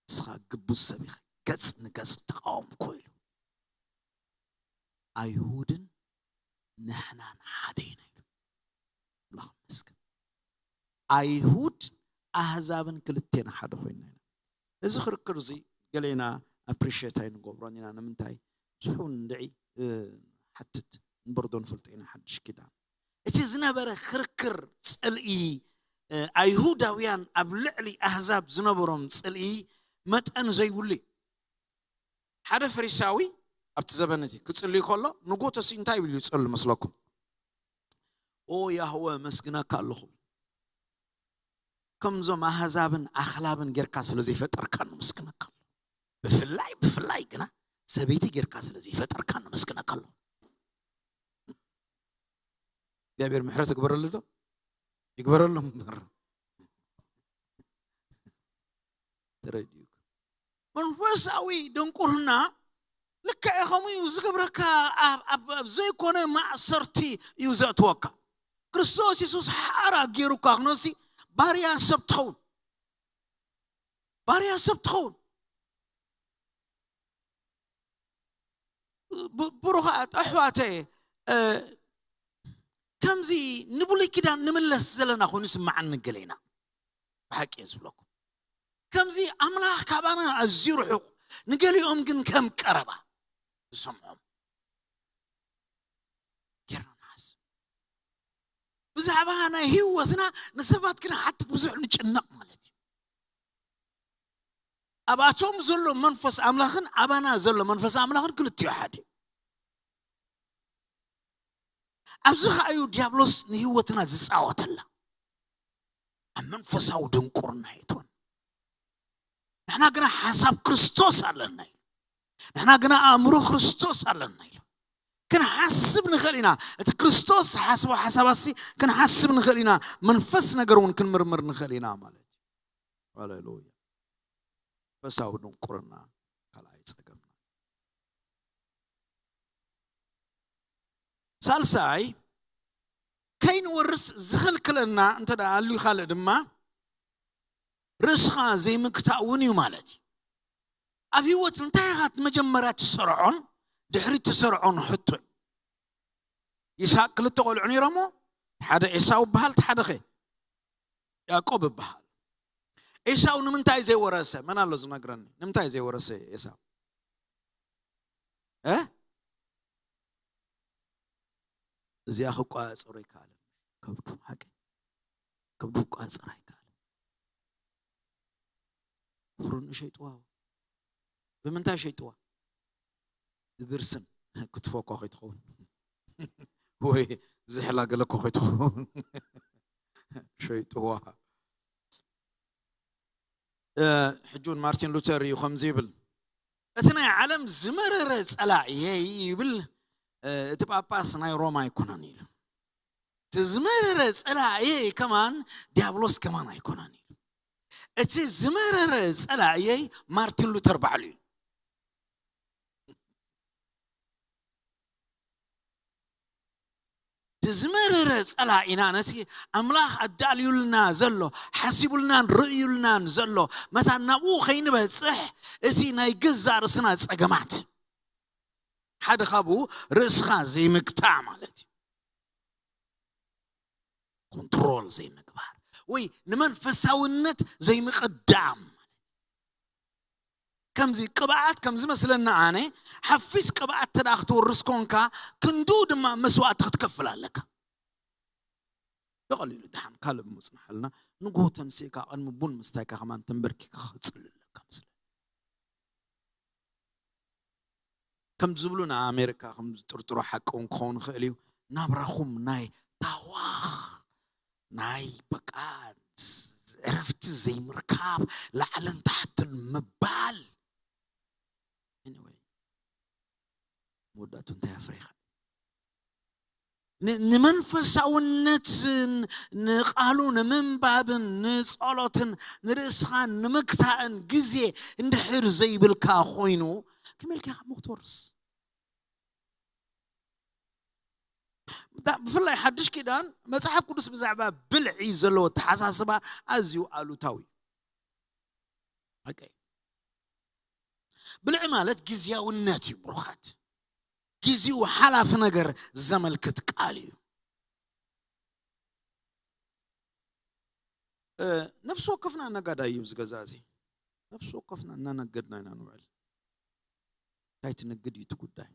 "ንስኻ ግቡዝ ሰብ ኢኻ፣ ገጽ ንገጽ ተቃወምኩ" ኢሉ። "ኣይሁድን ንሕናን ሓደ ኢና" ኢሉ። ኣምላኽ ይመስገን። ኣይሁድ ኣህዛብን ክልቴና ሓደ ኮይንና ኢና። እዚ ክርክር እዚ ገሌና ኣፕሪሼት ኣይንገብሮን ኢና። ንምንታይ? ብዙሕ እውን እንድዒ፣ እ፣ ሓትት እምበር ዶ ንፈልጦ ኢና ሓድሽ ኪዳን። እቲ ዝነበረ ክርክር ጽልኢ፣ እ፣ ኣይሁዳውያን ኣብ ልዕሊ ኣህዛብ ዝነበሮም ጽልኢ መጠን ዘይብሉ እዩ። ሓደ ፈሪሳዊ ኣብቲ ዘበን እቲ ክጽልይ ከሎ ንጎተሲ እንታይ ይብል ይጸሉ መስለኩም? "ኦ ያህወ መስግነካ ኣለኹ፣ ከምዞም ኣህዛብን ኣኽላብን ጌርካ ስለ ዘይፈጠርካ ንምስግነካ ኣለኹ። ብፍላይ፣ ብፍላይ ግና ሰበይቲ ጌርካ ስለ ዘይፈጠርካ ንምስግነካ ኣለኹ።" እግዚኣብሔር ምሕረት ይግበረሉ ዶ? ይግበረሉ እምበር። ተረዲኡ። መንፈሳዊ ድንቁርና ልክዕ ከምኡ እዩ ዝገብረካ። ኣብ ዘይኮነ ማእሰርቲ እዩ ዘእትወካ። ክርስቶስ የሱስ ሓራ ገይሩካ ክኖሲ ባርያ ሰብ ትኸውን። ባርያ ሰብ ትኸውን። ብሩኻት ኣሕዋተ፣ ከምዚ ንብሉይ ኪዳን ንምለስ ዘለና ኮይኑ ስምዓኒ ገለና። ብሓቂ እየ ዝብለኩም። ከምዚ ኣምላኽ ካባና ኣዝዩ ርሑቕ፣ ንገሊኦም ግን ከም ቀረባ ዝሰምዖም ጌርና ንሓስብ። ብዛዕባ ናይ ህይወትና ንሰባት ክንሓትት ብዙሕ ንጭነቕ ማለት እዩ። ኣብኣቶም ዘሎ መንፈስ ኣምላኽን ኣባና ዘሎ መንፈስ ኣምላኽን ክልቲኡ ሓደ። ኣብዚ ኸኣዩ ዲያብሎስ ንህይወትና ዝፃወተላ። ኣብ መንፈሳዊ ድንቁርና የእትወን። ንሕና ግና ሓሳብ ክርስቶስ ኣለና ኢሉ። ንሕና ግና ኣእምሮ ክርስቶስ ኣለና ኢሉ። ክንሓስብ ንኽእል ኢና። እቲ ክርስቶስ ዝሓስቦ ሓሳባሲ ክንሓስብ ንኽእል ኢና። መንፈስ ነገር እውን ክንምርምር ንኽእል ኢና ማለት እዩ። ሃሌሉያ። መንፈሳዊ ድንቁርና ካልኣይ ጸገምና። ሳልሳይ፣ ከይንወርስ ዝኽልክለና እንተ ደኣ ኣልዩ ካልእ ድማ ርእስኻ ዘይምግታእ እውን እዩ ማለት እዩ። ኣብ ህይወት እንታይ ኢኻ መጀመርያ ትሰርዖን ድሕሪ ትሰርዖን ሕቶ እዩ። ይስሐቅ ክልተ ቆልዑ ነይሮሞ፣ ሓደ ኤሳው ይበሃል፣ እቲ ሓደ ኸ ያዕቆብ ይበሃል። ኤሳው ንምንታይ ዘይወረሰ? መን ኣሎ ዝነግረኒ? ንምንታይ ዘይወረሰ ኤሳው? እ? እዚኣ ክቋጸሮ ኣይከኣለን። ከብዱ ሓቂ ከብዱ ክቋጸር ኣይከኣለን። ፍሩን ሸይጥዋ። ብምንታይ ሸይጥዋ? ብብርስን ክትፎ እኳ ከይትኸውን ወይ ዝሕላ ገለ እኳ ከይትኸውን ሸይጥዋ። እ፣ ሕጂ እውን ማርቲን ሉተር እዩ ከምዚ ይብል፣ "እቲ ናይ ዓለም ዝመረረ ጸላእየይ" ይብል። እ፣ እቲ ጳጳስ ናይ ሮማ ኣይኮነን ኢሉ። "እቲ ዝመረረ ጸላእየይ ከማን ዲያብሎስ ከማን ኣይኮነን" ኢሉ። እቲ ዝመረረ ጸላእየይ ማርቲን ሉተር ባዕሉ እዩ። እቲ ዝመረረ ጸላኢና ነቲ ኣምላኽ ኣዳልዩልና ዘሎ፣ ሓሲቡልናን ርእዩልናን ዘሎ መታን ናብኡ ከይንበጽሕ እቲ ናይ ገዛእ ርእስና ጸገማት፣ ሓደ ካብኡ ርእስኻ ዘይምግታእ ማለት እዩ። ኮንትሮል ዘይምግባር ወይ ንመንፈሳውነት ዘይምቕዳም። ከምዚ ቅብኣት ከም ዝመስለና ኣነ ሓፊስ ቅብኣት ተዳ ክትወርስ ኮንካ ክንዱ ድማ መስዋእቲ ክትከፍል ኣለካ። ብቐሊሉ ደሓን ካልእ ምጽናሓልና ንጎ ተንሲእካ ቅድሚ ቡን ምስታይካ ከማን ተንበርኪካ ክጽሊ ኣለካ ምስለ ከም ዝብሉ ንኣሜሪካ ከም ዝጥርጥሮ ሓቂ እውን ክኸውን ይኽእል እዩ። ናብራኹም ናይ ታዋኽ ናይ በቃ ዕረፍቲ ዘይምርካብ ላዕልን ታሕትን ምባል። Anyway፣ መወዳእቱ እንታይ ኣፍሪኻ? ንመንፈሳውነትን ንቃሉ ንምንባብን ንጸሎትን ንርእስኻ ንምግታእን ግዜ እንድሕር ዘይብልካ ኮይኑ ከመልካ ከሞ ክትወርስ? ብፍላይ ሓድሽ ኪዳን መጽሓፍ ቅዱስ ብዛዕባ ብልዒ ዘለዎ ተሓሳስባ ኣዝዩ ኣሉታዊ። ብልዒ ማለት ግዝያውነት እዩ ብሩኻት። ግዜኡ ሓላፊ ነገር ዘመልክት ቃል እዩ። ነፍሲ ወከፍና ነጋዳይ እዩ ዝገዛ እዚ። ነፍሲ ወከፍና እናነገድና ኢና ንውዕል። እንታይ ትነግድ እዩ እቲ ጉዳይ።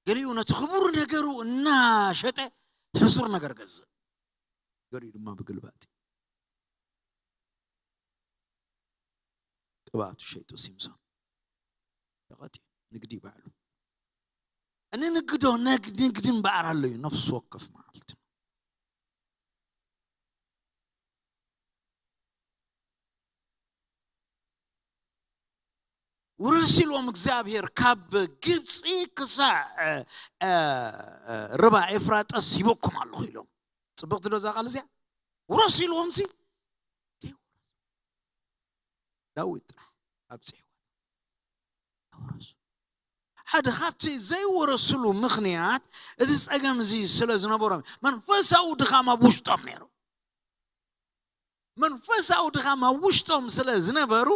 ገሊኡ ነቲ ክቡር ነገሩ እናሸጠ ሕሱር ነገር ገዝእ፣ ገሊኡ ድማ ብግልባጥ። ቅብኣቱ ሸይጡ ሲምሶን ሸቐጥ እዩ። ንግዲ ባዕሉ እንንግዶ ነግ- ንግዲ እምበኣር ኣሎ እዩ ነፍሲ ወከፍ መዓልቲ። ውረስ ኢልዎም እግዚኣብሔር ካብ ግብፂ ክሳዕ እ፣ እ፣ እ፣ ርባ ኤፍራጠስ ሂበኩም ኣለኹ ኢሎም። ፅብቕቲ ዶ እዛ ቃል እዚኣ? ውረስ ኢልዎም ሲ። ደይውረስ። ዳዊት ጥራሕ ኣብፅሕዋ። ኣይወረሱ። ሓደ ካብቲ ዘይወረስሉ ምኽንያት፣ እዚ ፀገም እዚ ስለ ዝነበሮም፣ መንፈሳዊ ድኻም ኣብ ውሽጦም ነይሩ። መንፈሳዊ ድኻም ኣብ ውሽጦም ስለ ዝነበሩ፣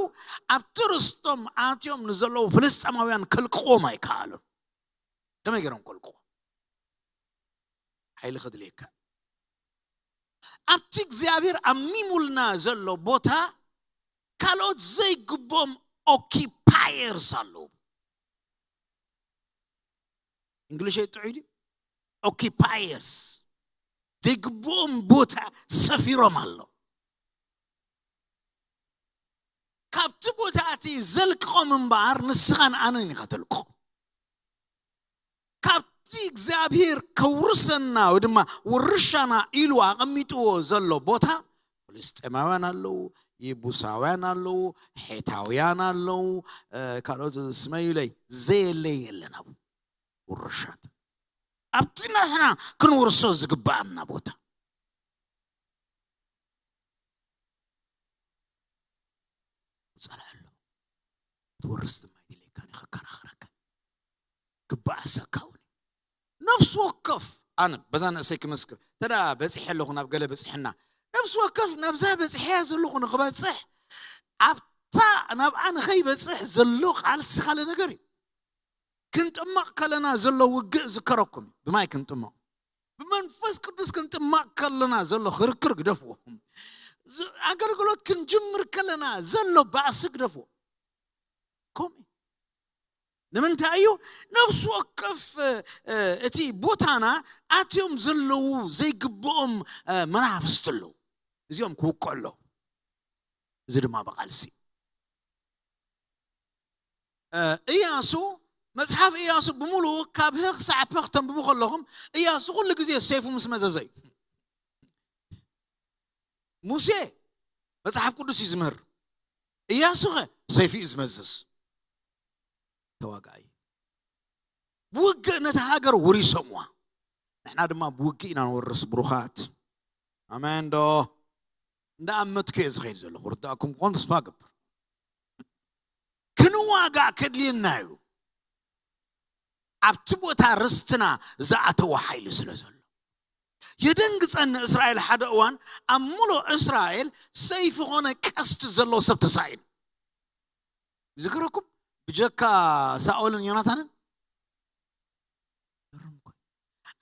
ኣብቲ ርስቶም ኣትዮም ንዘለዉ ፍልስጤማውያን ከልቅዎም ኣይከኣሉን። ከመይ ገይሮም ከልቅዎም? ሓይሊ ከድልየካ። ኣብቲ እግዚኣብሔር ኣሚሙልና ዘሎ ቦታ ካልኦት ዘይግብኦም ኦኪፓየርስ ኣለዉ። እንግሊሽ ጥዑይ ድዩ? ኦኪፓየርስ ዘይግብኦም ቦታ ሰፊሮም ኣሎ። ካብቲ ቦታ እቲ ዘልቅቖም እምበኣር፣ ንስኻን ኣነን ኢኻ ተልቅቖ። ካብቲ እግዚኣብሔር ከውርሰና ወይ ድማ ውርሻና ኢሉ ኣቐሚጥዎ ዘሎ ቦታ፣ ፍልስጤማውያን ኣለዉ፣ ይቡሳውያን ኣለዉ፣ ሔታውያን ኣለዉ፣ እ፣ ካልኦት ስመዩለይ ዘየለ የለን። ኣብ ውርሻት፣ ኣብቲ ናትና ክንውርሶ ዝግብኣና ቦታ ጸልዐ ኣሎ። ክትወርስ ድማ ይድልየካን እዩ፣ ከከራኽረካ ግባእ ሰካውን። ነፍሲ ወከፍ፣ ኣነ በዛ ንእሰይ ክምስክር፣ ተዳ በጺሐ ኣለኹ፣ ናብ ገለ በጺሐና፣ ነፍሲ ወከፍ ናብዛ በጺሐያ ዘለኹ ንኽበጽሕ፣ ኣብታ ናብኣ ንኸይበጽሕ ዘሎ ቃልሲ ካልእ ነገር እዩ። ክንጥመቕ ከለና ዘሎ ውግእ ዝከረኩም እዩ። ብማይ ክንጥመቕ፣ ብመንፈስ ቅዱስ ክንጥመቕ ከለና ዘሎ ክርክር ግደፍዎ። ዝ-፣ ኣገልግሎት ክንጅምር ከለና ዘሎ ባእሲ ግደፍዎ። ከምኡ እዩ። ንምንታይ እዩ? ነፍሲ ወከፍ፣ እ፣ እ፣ እቲ ቦታና ኣትዮም ዘለዉ ዘይግብኦም፣ እ፣ መናፍስቲ ኣለዉ። እዚኦም ክውቅዑ ኣለዉ። እዚ ድማ ብቓልሲ። እ፣ እያሱ፣ መጽሓፍ እያሱ ብምሉኡ ካብ ህ ክሳዕ ፐ ክተንብቡ ከለኹም፣ እያሱ ኩሉ ግዜ ሰይፉ ምስ መዘዘ እዩ። ሙሴ መጽሓፍ ቅዱስ እዩ ዝምህር። እያሱ ኸ ሰይፊ እዩ ዝመዝዝ። ተዋጋኢ። ብውግእ ነታ ሃገር ወሪሶምዋ። ንሕና ድማ ብውግእ ኢና ንወርስ፣ ብሩኻት። ኣሜን ዶ? እንዳኣመትኩ እየ ዝኸይድ ዘለኹ። ርዳእኩም ክኾን ተስፋ እገብር። ክንዋጋእ ከድልየና እዩ። ኣብቲ ቦታ ርስትና ዝኣተወ ሓይሊ ስለ ዘሎ። የደንግጸኒ እስራኤል ሓደ እዋን ኣብ ሙሉእ እስራኤል ሰይፊ ኾነ ቀስቲ ዘለዎ ሰብ ተሳኢኑ። ዝክረኩም ብጀካ ሳኦልን ዮናታንን።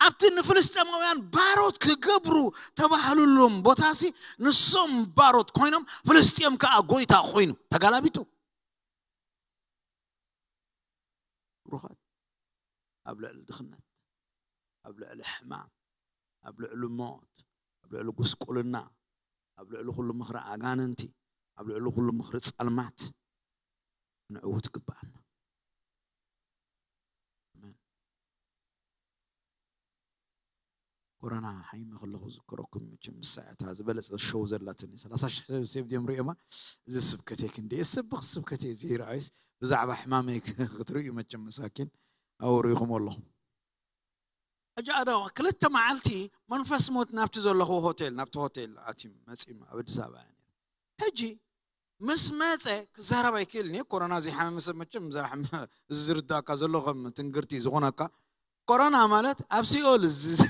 ኣብቲ ንፍልስጤማውያን ባሮት ክገብሩ ተባህሉሎም ቦታሲ ንሶም ባሮት ኮይኖም ፍልስጤም ከኣ ጎይታ ኮይኑ ተጋላቢጡ። ብሩኻት፣ ኣብ ልዕሊ ድኽነት፣ ኣብ ልዕሊ ሕማም፣ ኣብ ልዕሊ ሞት፣ ኣብ ልዕሊ ጉስቁልና፣ ኣብ ልዕሊ ኩሉ ምኽሪ ኣጋንንቲ፣ ኣብ ልዕሊ ኩሉ ምኽሪ ጸልማት ክንዕውት ይግብኣና። ኣሜን። ኮሮና ሓይመ ከለኹ ዝከረኩም፣ መቸም ምሳ እታ ዝበለጸ ሸው ዘላትኒ ሰላሳ ሽሕ ሰብ ሴብ ድዮም ሪኦማ። እዚ ስብከተይ ክንደይ የሰብኽ ስብከተይ ዘይረኣዩስ ብዛዕባ ሕማመይ ክትርእዩ መቸም መሳኪን ኣብኡ ርኢኹም ኣለኹም። ሕጂ ኣዶ ክልተ መዓልቲ መንፈስ ሞት ናብቲ ዘለኹ ሆቴል፣ ናብቲ ሆቴል ኣትዩ መጺም ኣብ ኣዲስ ኣበባ እያ ነይሩ። ሕጂ ምስ መጸ ክዛረብ ኣይክእልን እየ። ኮሮና ዘይሓመመ ሰብ መቸም እዛ ሕመ-፣ እዚ ዝርዳእካ ዘሎ ከም ትንግርቲ ዝኾነካ ኮሮና ማለት ኣብ ሲኦል ዝ-፣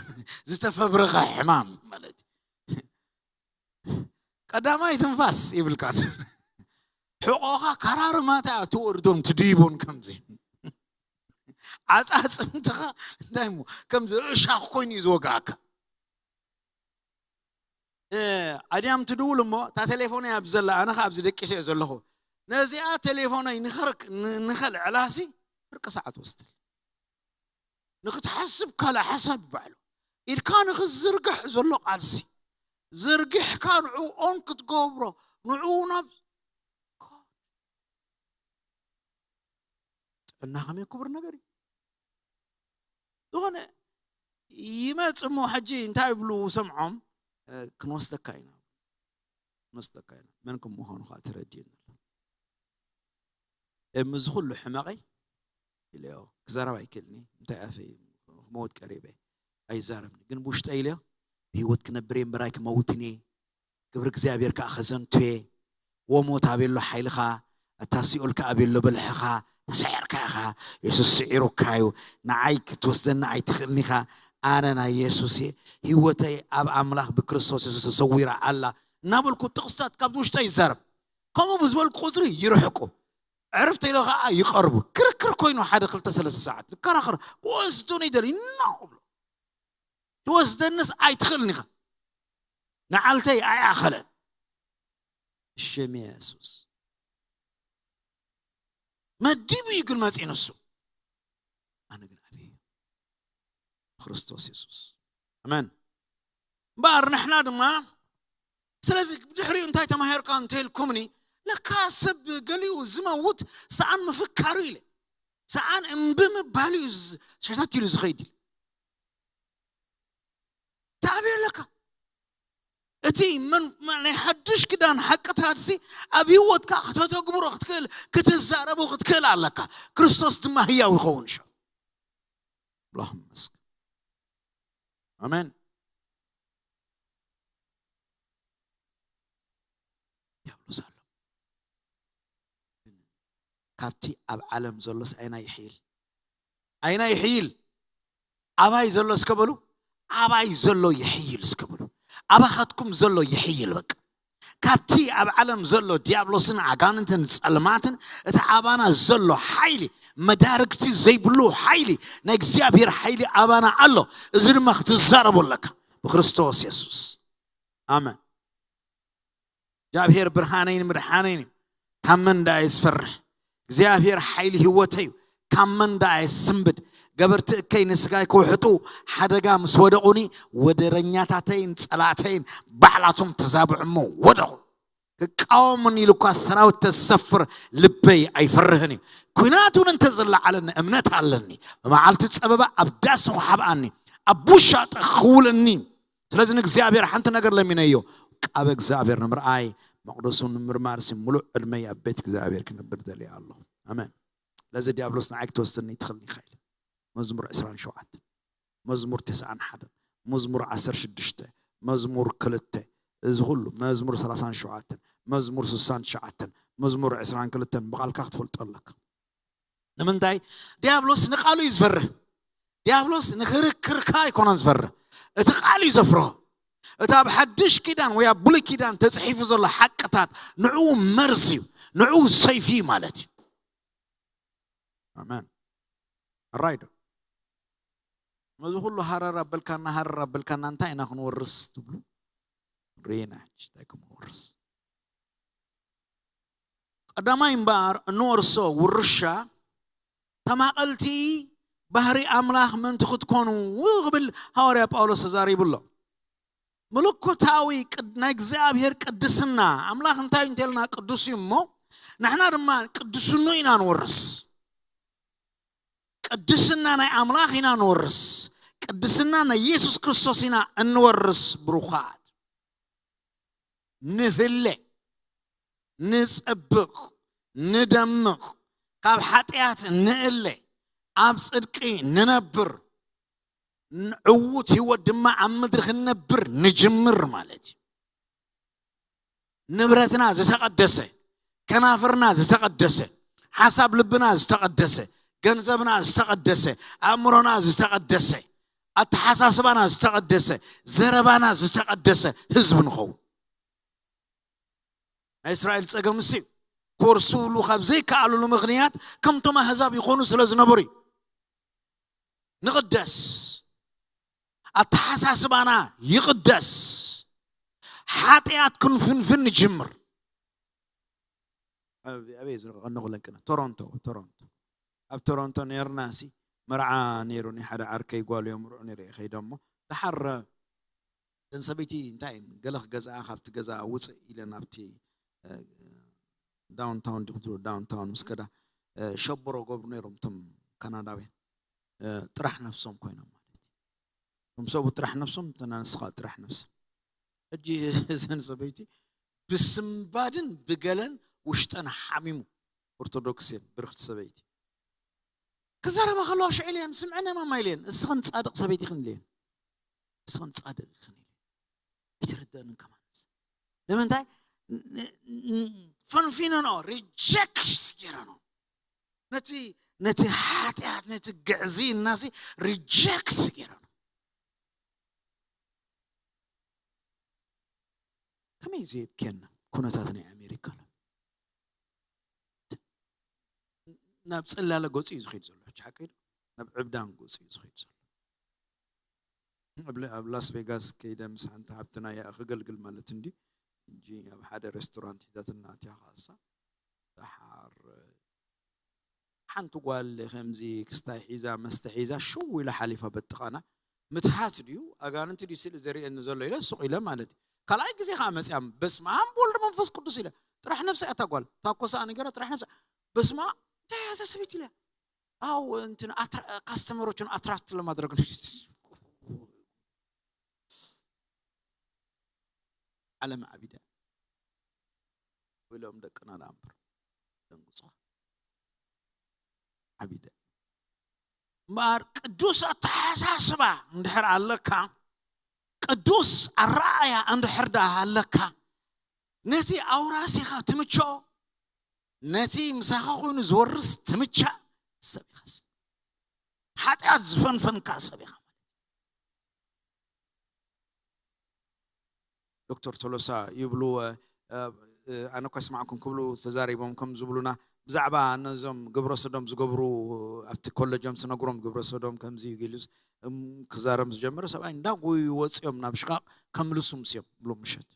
ዝተፈብረኸ ሕማም ማለት እዩ። ቀዳማይ ትንፋስ ይብልካን። ሕቆኻ ካራርማታ ትወርዶም ትድይቦን ከምዚ። ዓጻጽምትኻ እንታይ እሞ ከምዚ እሻኽ ኮይኑ እዩ ዝወግኣካ። እ፣ ኣድያም ትድውል እሞ እታ ቴሌፎነይ ኣብ ዘላ፣ ኣነ ኸኣ ኣብዚ ደቂሰ እየ ዘለኹ። ነዚኣ ቴሌፎነይ ንኸርክ-፣ ን-፣ ንኸልዕላሲ ፍርቂ ሰዓት ወስድ። ንክትሓስብ ካልእ ሓሳብ ባዕሉ። ኢድካ ንክዝርግሕ ዘሎ ቃልሲ። ዝርጊሕካ ንዕኡ ኦን ክትገብሮ፣ ንዕኡ ናብ ጥዕና ከመይ ክቡር ነገር እዩ። ዝኾነ ይመጽእ እሞ ሕጂ እንታይ ይብሉ ሰምዖም፣ እ፣ ክንወስደካ ኢና። ክንወስደካ ኢና። መን ከም ምዃኑ ከዓ ተረድየኒ ኣሎ። እ፣ ምስ ኩሉ ሕመቐይ ኢለዮ፣ ክዛረብ ኣይክእልኒ። እንታይ ኣፈይ ክመውት ቀሪበ። ኣይዛረብኒ። ግን ብውሽጠይ ኢለዮ፣ ብህይወት ክነብር እየ እምበር ኣይክመውትን እየ። ክብሪ እግዚኣብሔር ከዓ ከዘንቱ እየ። ወሞት ኣበሎ ሓይልኻ፣ እታ ሲኦል ከኣ ቤሎ በልሕኻ ተሰዒርካ ኢኻ። የሱስ ስዒሩካ እዩ። ንዓይ ክትወስደኒ ኣይትኽእልን ኢኻ። ኣነ ናይ የሱስ እየ። ህይወተይ ኣብ ኣምላኽ ብክርስቶስ የሱስ ተሰዊራ ኣላ እናበልኩ ጥቕስታት ካብ ውሽጠይ ይዛረብ። ከምኡ ብዝበልኩ ቁጽሪ ይርሕቁ። ዕርፍቲ ኢሎ ኸዓ ይቐርቡ። ክርክር ኮይኑ ሓደ ክልተ ሰለስተ ሰዓት ንከራኸር። ክወስዱኒ ይደልዩ። ኖ እብሎ። ትወስደንስ ኣይትኽእልን ኢኻ። ንዓልተይ ኣይኣኸለን። ብሽም የሱስ። መዲቡ እዩ ግን መጺኡ ንሱ። ኣነ ግን ኣብየ። ክርስቶስ የሱስ። ኣሜን። እምበኣር ንሕና ድማ፣ ስለዚ ብድሕሪኡ እንታይ ተማሂርካ እንተኢልኩምኒ፣ ለካ ሰብ ገሊኡ ዝመውት ሰኣን ምፍካሩ ኢለ። ሰኣን እምቢ ምባሉ እዩ ዝ-፣ ሸተት ኢሉ ዝኸይድ ኢለ። ተዓብዮ ኣለካ። እቲ መን-፣ መ-፣ ናይ ሓድሽ ክዳን ሓቅታትሲ ኣብ ህይወትካ ከተተግብሮ ክትክእል፣ ክትዛረቦ ክትክእል ኣለካ። ክርስቶስ ድማ ህያው ይኸውን ሻ። ኣምላኽ ይመስገን። ኣሜን። ዲያብሎስ ኣሎ። ካብቲ ኣብ ዓለም ዘሎስ ኣይና ይሕይል? ኣይና ይሕይል? ኣባይ ዘሎ እስከ በሉ። ኣባይ ዘሎ ይሕይል እስከ በሉ። ኣባኻትኩም ዘሎ ይሕይል። በቃ ካብቲ ኣብ ዓለም ዘሎ ዲያብሎስን ኣጋንንትን ጸልማትን እቲ ኣባና ዘሎ ሓይሊ፣ መዳርግቲ ዘይብሉ ሓይሊ፣ ናይ እግዚኣብሔር ሓይሊ ኣባና ኣሎ። እዚ ድማ ክትዛረቦ ኣለካ ብክርስቶስ የሱስ። ኣመን። እግዚኣብሔር ብርሃነይን ምድሓነይን እዩ። ካብ መን ደኣ እየ ዝፈርሕ? እግዚኣብሔር ሓይሊ ህይወተይ እዩ። ካብ መን ደኣ እየ ዝስንብድ? ገበርቲ እከይ ንስጋይ ክውሕጡ ሓደጋ ምስ ወደቑኒ፣ ወደረኛታተይን ጸላእተይን ባዕላቶም ተዛብዑ እሞ ወደቑ። ክቃወሙኒ ኢሉ እኳ ሰራዊት ተሰፍር ልበይ ኣይፈርህን እዩ። ኲናት እውን እንተዝለዓለኒ እምነት ኣለኒ። ብመዓልቲ ጸበባ ኣብ ዳስ ክሓብኣኒ፣ ኣብ ውሻጠ ክኽውለኒ። ስለዚ ንእግዚኣብሔር ሓንቲ ነገር ለሚነዮ፣ ቃበ እግዚኣብሔር ንምርኣይ፣ መቕደሱ ንምርማርሲ፣ ምሉእ ዕድመይ ኣብ ቤት እግዚኣብሔር ክነብር ደልየ ኣለኹ። ኣሜን። ስለዚ ዲያብሎስ ንዓይ ክትወስደኒ ትኽእልኒ ኢኻ ኢለ። መዝሙር ዕስራን ሸውዓተን፣ መዝሙር ተስዓን ሓደን፣ መዝሙር ዓሰርተ ሽዱሽተ፣ መዝሙር ክልተ፣ እዚ ኩሉ፣ መዝሙር ሰላሳን ሸውዓተን፣ መዝሙር ስሳን ትሽዓተን፣ መዝሙር ዕስራን ክልተን ብቓልካ ክትፈልጦ ኣለካ። ንምንታይ? ዲያብሎስ ንቓሉ እዩ ዝፈርህ። ዲያብሎስ ንኽርክርካ ኣይኮነን ዝፈርህ፣ እቲ ቃል እዩ ዘፍርሆ። እቲ ኣብ ሓድሽ ኪዳን ወይ ኣብ ብሉይ ኪዳን ተጽሒፉ ዘሎ ሓቅታት ንዕኡ መርዝ እዩ፣ ንዕኡ ሰይፊ እዩ ማለት እዩ። ኣሜን። ኣራይ ዶ? ነዚ ኩሉ ሃረር ኣበልካና፣ ሃረር ኣበልካና፣ እንታይ ኢና ክንወርስ ትብሉ? ርኢና ሕጂ እንታይ ከም ንወርስ። ቀዳማይ እምበኣር እንወርሶ ውርሻ ተማቐልቲ ባህሪ ኣምላኽ ምእንቲ ክትኮኑ ክብል ሃዋርያ ጳውሎስ ተዛሪቡ ኣሎ። ምልኮታዊ ቅድ-፣ ናይ እግዚኣብሔር ቅድስና፣ ኣምላኽ እንታይ እንተልና ቅዱስ እዩ እሞ፣ ንሕና ድማ ቅድስኑ ኢና ንወርስ። ቅድስና ናይ ኣምላኽ ኢና ንወርስ። ቅድስና ናይ የሱስ ክርስቶስ ኢና እንወርስ ብሩኻት። ንፍለ፣ ንጸብቕ፣ ንደምቕ፣ ካብ ሓጢኣት ንእለ፣ ኣብ ጽድቂ ንነብር፣ ን-፣ ዕዉት ህይወት ድማ ኣብ ምድሪ ክንነብር ንጅምር ማለት እዩ። ንብረትና ዝተቐደሰ፣ ከናፍርና ዝተቐደሰ፣ ሓሳብ ልብና ዝተቐደሰ፣ ገንዘብና ዝተቐደሰ፣ ኣእምሮና ዝተቐደሰ፣ ኣተሓሳስባና ዝተቐደሰ፣ ዘረባና ዝተቐደሰ ህዝቢ ንኸውን። ናይ እስራኤል ጸገም እሱ እዩ። ክወርስሉ ካብ ዘይከኣሉሉ ምኽንያት ከምቶም ኣህዛብ ይኾኑ ስለ ዝነበሩ እዩ። ንቕደስ። ኣተሓሳስባና ይቕደስ። ሓጢኣት ክንፍንፍን ንጅምር። ኣብ-፣ ኣበይ ዝረቐ-፣ ቀነኹለን ቅነ? ቶሮንቶ፣ ቶሮንቶ። ኣብ ቶሮንቶ ነይርና ሲ መርዓ ነይሩኒ፣ ሓደ ዓርከይ ጓል እዮም ርዑ ነይረ ይኸይደ እሞ፣ ደሓር እተን ሰበይቲ እንታይ እየን፣ ገለ ክገዝኣ ካብቲ ገዛ ውፅእ ኢለን ኣብቲ፣ እ፣ ዳውንታውን ዲኹም ትብሉ፣ ዳውንታውን ምስ ከዳ፣ እ፣ ሸቦሮ ገብሩ ነይሮም እቶም ካናዳውያን። እ፣ ጥራሕ ነፍሶም ኮይኖም ማለት እዩ። እቶም ሰብኡ ጥራሕ ነፍሶም፣ እተን ኣንስቲ ከዓ ጥራሕ ነፍሰን። ሕጂ እዘን ሰበይቲ ብስምባድን ብገለን ውሽጠን ሓሚሙ። ኦርቶዶክስ እየን፣ ብርኽቲ ሰበይቲ። ክዛረባ ከለዋ ሽዑ ኢለን፣ ስምዐን ማማ ኢለን፣ እስኽን ጻድቕ ሰበይቲ ኢኽን ኢለን። እስኽን ጻድቕ ኢኽን ኢለን። ኣይትርደእንን ከማን። ንምንታይ? ፈንፊነኖ፣ ሪጀክት ገይረኖ። ነቲ ነቲ ሓጢኣት፣ ነቲ ግዕዝይናሲ ሪጀክት ገይረኖ። ከመይ ዘየብክየና ኩነታት ናይ ኣሜሪካ ኣሎ። ናብ ጽላለ ገጹ እዩ ዝኸይድ ዘሎ። ሕጂ ሓቂ ዶ? ናብ ዕብዳን ገጹ እዩ ዝኸይድ ዘሎ። ኣብ ለ- ኣብ ላስ ቬጋስ ከይደ ምስ ሓንቲ ሓብትና እያ ክገልግል ማለት እንዲ እንጂ ኣብ ሓደ ሬስቶራንት ሒዛትና እትያ ከኣሳ። ደሓር ሓንቲ ጓል ከምዚ ክስታይ ሒዛ መስተ ሒዛ ሽው ኢላ ሓሊፋ በጥቓና። ምትሃት ድዩ ኣጋንንቲ ድዩ ስእሊ ዘርእየኒ ዘሎ ኢለ ሱቕ ኢለ ማለት እዩ። ካልኣይ ግዜ ከዓ መፅያ፣ በስመ ኣብ ወልድ መንፈስ ቅዱስ ኢለ። ጥራሕ ነፍሳ እያ እታ ጓል፣ ታኮሳ ነገረ ጥራሕ ነፍሳ። በስመ ኣብ፣ እንታይ እያ እዛ ሰበይቲ ኢለ። አው እንትን አትራ- ካስተመሮቹን አትራክት ለማድረግ ነው። ዓለም ዓቢዳ ብሎም ደቅና ዳምበር ደንጉጽኻ ዓቢዳ። እምበኣር ቅዱስ ኣተሓሳስባ እንድሕር ኣለካ፣ ቅዱስ ኣረኣያ እንድሕር ደኣ ኣለካ፣ ነቲ ኣውራሲኻ ትምችኦ፣ ነቲ ምሳኻ ኮይኑ ዝወርስ ትምቻእ ሰብ ኢኻስ። ሓጢኣት ዝፈንፈንካ ሰብ ኢኻ ማለት እዩ። ዶክተር ቶሎሳ ይብሉ፣ ኣነ እኳ ይስማዕኩም ክብሉ ተዛሪቦም ከም ዝብሉና፣ ብዛዕባ ነዞም ግብረ ሰዶም ዝገብሩ ኣብቲ ኮለጆም ስነግሮም ግብረ ሰዶም ከምዚ እዩ ኢሉ ክዛረም ዝጀመረ ሰብኣይ እንዳጎዩ ወፅኦም ናብ ሽቓቕ ከምልሱ ምስዮም ብሎ ምሸት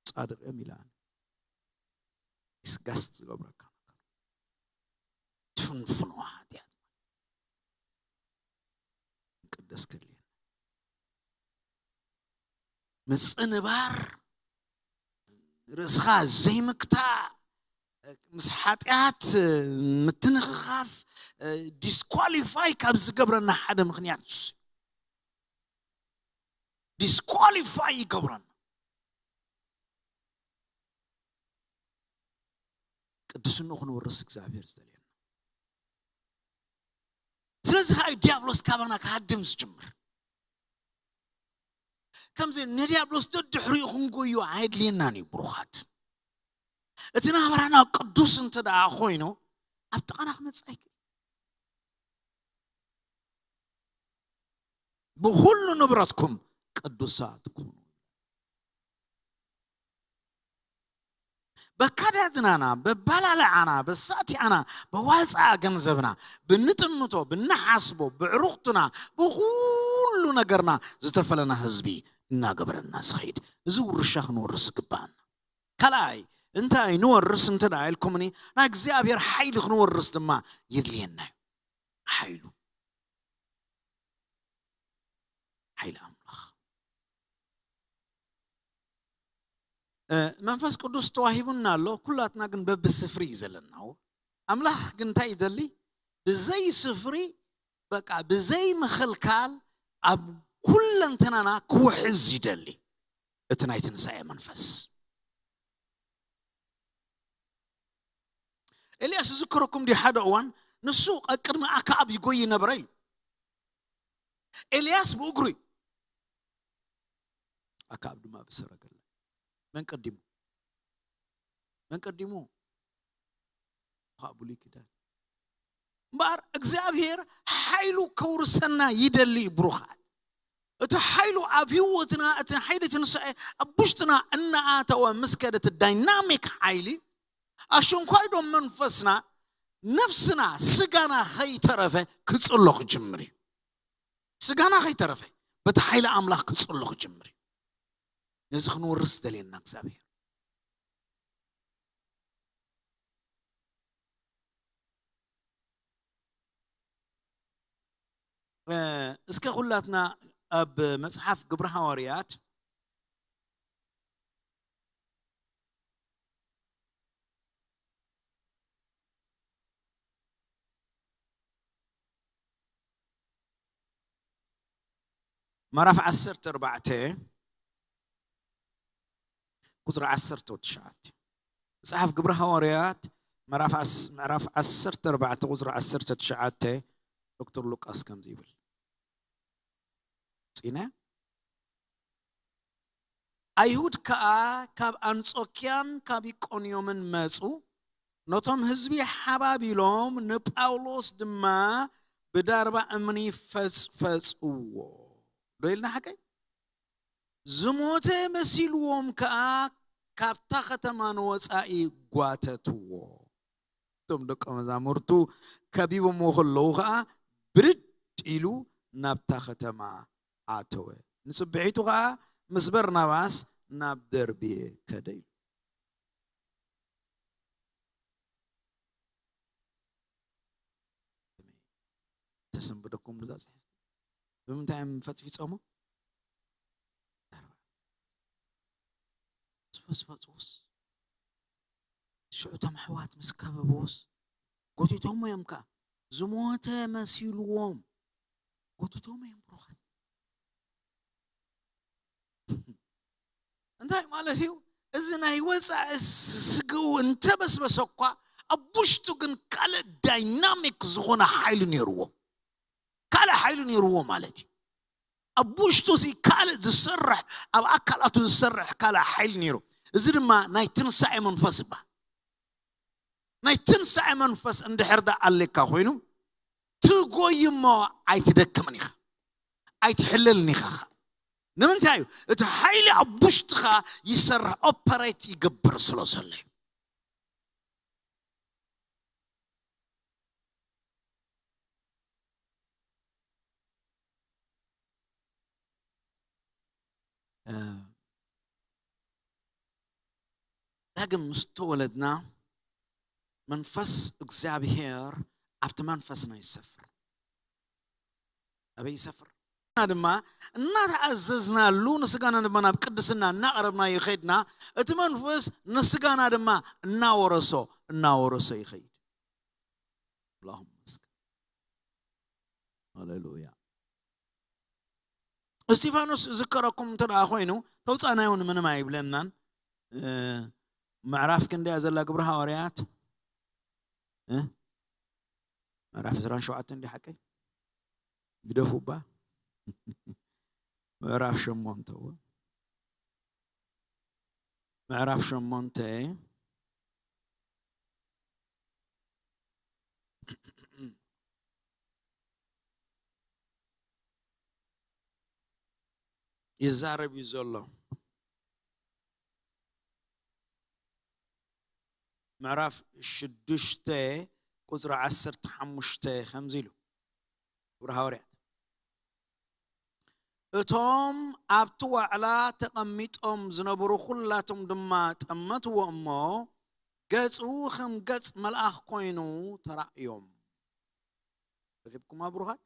ጻድቕ እዮም ኢለ ኣነ። ዲስጋስት ዝገብረካ ነገር ትፍንፍኖ ሓጢኣት ቅደስ ከልየን ምጽንባር ርእስኻ ዘይምክታእ ምስ ሓጢኣት ምትንኽኻፍ ዲስኳሊፋይ ካብ ዝገብረና ሓደ ምኽንያት ንሱ ዲስኳሊፋይ ይገብረና። ቅድስንኡ ክንወርስ እግዚኣብሔር ዝደልየና። ስለዚ ከዓ ዲያብሎስ ካባና ክሃድም ዝጅምር። ከምዚ ንዲያብሎስ ደድሕሪኡ ክንጎዮ ኣየድልየናን እዩ ብሩኻት። እቲ ናብራና ቅዱስ እንተ ደኣ ኮይኑ ኣብ ጥቓና ክመጽእ ኣይክእል። ብኹሉ ንብረትኩም ቅዱሳት ኩኑ። በካዳድናና፣ በባላልዓና፣ በሳቲኣና፣ በዋፃ ገንዘብና፣ ብንጥምቶ፣ ብንሓስቦ፣ ብዕሩኽትና፣ ብኹሉ ነገርና ዝተፈለና ህዝቢ እናገበረና ዝኸይድ እዚ ውርሻ ክንወርስ ይግባኣና። ካልኣይ እንታይ ንወርስ እንተ ደኣ ኢልኩምኒ ናይ እግዚኣብሔር ሓይሊ ክንወርስ ድማ የድልየና እዩ። ሓይሉ ሓይሊ ኣምላኽ መንፈስ ቅዱስ ተዋሂቡና ኣሎ። ኩላትና ግን በብስፍሪ እዩ ዘለና። ኣምላኽ ግን እንታይ ይደሊ? ብዘይ ስፍሪ በቃ ብዘይ ምኽልካል ኣብ ኩለንተናና ክውሕዝ ይደሊ እቲ ናይ ትንሳኤ መንፈስ። ኤልያስ ዝዝክረኩም ድዩ? ሓደ እዋን ንሱ ቅድሚ ኣክኣብ ይጎይ ነበረ እዩ። ኤልያስ ብእግሩ እዩ። ኣክኣብ ድማ ብሰረገላ። መን ቀዲሙ? መን ቀዲሙ? ካብ ብሉይ ኪዳን። እምበኣር እግዚኣብሔር ሓይሉ ከውርሰና ይደሊ እዩ ብሩኻት። እቲ ሓይሉ ኣብ ህይወትና፣ እቲ ሓይሊ ትንሳኤ ኣብ ውሽጥና እናኣተወ ምስ ከደ እቲ ዳይናሚክ ሓይሊ ኣሸንኳይዶ መንፈስና፣ ነፍስና፣ ስጋና ከይተረፈ ክጽሎ ክጅምር እዩ። ስጋና ከይተረፈ በቲ ሓይሊ ኣምላኽ ክጽሎ ክጅምር እዩ። ነዚ ክንወርስ ደልየና እግዚኣብሔር። እስከ ኩላትና ኣብ መጽሓፍ ግብሪ ሃዋርያት ምዕራፍ ዓሰርተ ኣርባዕተ ቁፅሪ ዓሰርተ ትሽዓተ። መጽሓፍ ግብሪ ሃዋርያት ምዕራፍ ዓሰርተ ኣርባዕተ ቁፅሪ ዓሰርተ ትሽዓተ። ዶክተር ሉቃስ ከምዚ ይብል። ፂነ ኣይሁድ ከኣ ካብ ኣንጾክያን ካብ ኢቆንዮምን መጹ፣ ነቶም ህዝቢ ሓባቢሎም ንጳውሎስ ድማ ብዳርባ እምኒ ፈጽፈጽዎ። ዶ ኢልና ሓቀይ? ዝሞተ መሲልዎም ከኣ ካብታ ከተማ ንወጻኢ ጓተትዎ። እቶም ደቀ መዛሙርቱ ከቢቦምዎ ከለዉ ከኣ ብድድ ኢሉ ናብታ ከተማ ኣተወ። ንጽብሒቱ ከኣ ምስ በርናባስ ናብ ደርብየ ከደ ኢሉ። ተሰንብደኩም ብዛ ጽሕፍቲ ብምንታይ እዮም ፈጽፊጾሞ? ፈጽፈጽዎስ ሽዑ እቶም ኣሕዋት ምስ ከበብዎስ ጎቲቶም እዮም ከኣ ዝሞተ መሲልዎም ጎቲቶም እዮም ብሩኻት። እንታይ ማለት እዩ? እዚ ናይ ወፃኢ ስ- ስግኡ እንተበስበሰ እኳ ኣብ ውሽጡ ግን ካልእ ዳይናሚክ ዝኾነ ሓይሊ ነይርዎ። ካልእ ሓይሊ ነይርዎ ማለት እዩ። ኣብ ውሽጡ እዚ ካልእ ዝሰርሕ፣ ኣብ ኣካላቱ ዝሰርሕ ካልእ ሓይሊ ነይሩ። እዚ ድማ ናይ ትንሳኤ መንፈስ ይበሃል። ናይ ትንሳኤ መንፈስ እንድሕር ዳ ኣለካ ኮይኑ ትጎይ እሞ ኣይትደክምን ኢኻ፣ ኣይትሕለልን ኢኻ። ንምንታይ እዩ? እቲ ሓይሊ ኣብ ውሽጥኻ ይሰርሕ፣ ኦፐሬት ይገብር ስለ ዘሎ እዩ። እ፣ ዳግም ምስ ተወለድና መንፈስ እግዚኣብሔር ኣብቲ መንፈስና ይሰፍር። ኣበይ ይሰፍር? እና ድማ እናተኣዘዝናሉ ንስጋና ድማ ናብ ቅድስና እናቐረብና ይኸድና፣ እቲ መንፈስ ንስጋና ድማ እናወረሶ እናወረሶ ይኸይድ። ኣላሁመ መስገን። ሃሌሉያ። እስጢፋኖስ ዝከረኩም እንተ ደኣ ኮይኑ ተውፃእናዮ ምንም ኣይብለናን። እ፣ ምዕራፍ ክንደያ ዘላ ግብሪ ሃዋርያት እ? ምዕራፍ ዕስራን ሸውዓተን እንዲ ሓቀይ ግደፉ እባ። ምዕራፍ ሸሞንተ እዎ። ምዕራፍ ሸሞንተ ይዛረብ እዩ ዘሎ። ምዕራፍ ሽዱሽተ ቁፅሪ ዓሰርተ ሓሙሽተ ከምዚ ኢሉ፣ ግብሪ ሃዋርያት፣ እቶም ኣብቲ ዋዕላ ተቐሚጦም ዝነበሩ ኩላቶም ድማ ጠመትዎ እሞ ገጹ ከም ገጽ መልኣኽ ኮይኑ ተራእዮም። ረኺብኩማ ብሩኻት?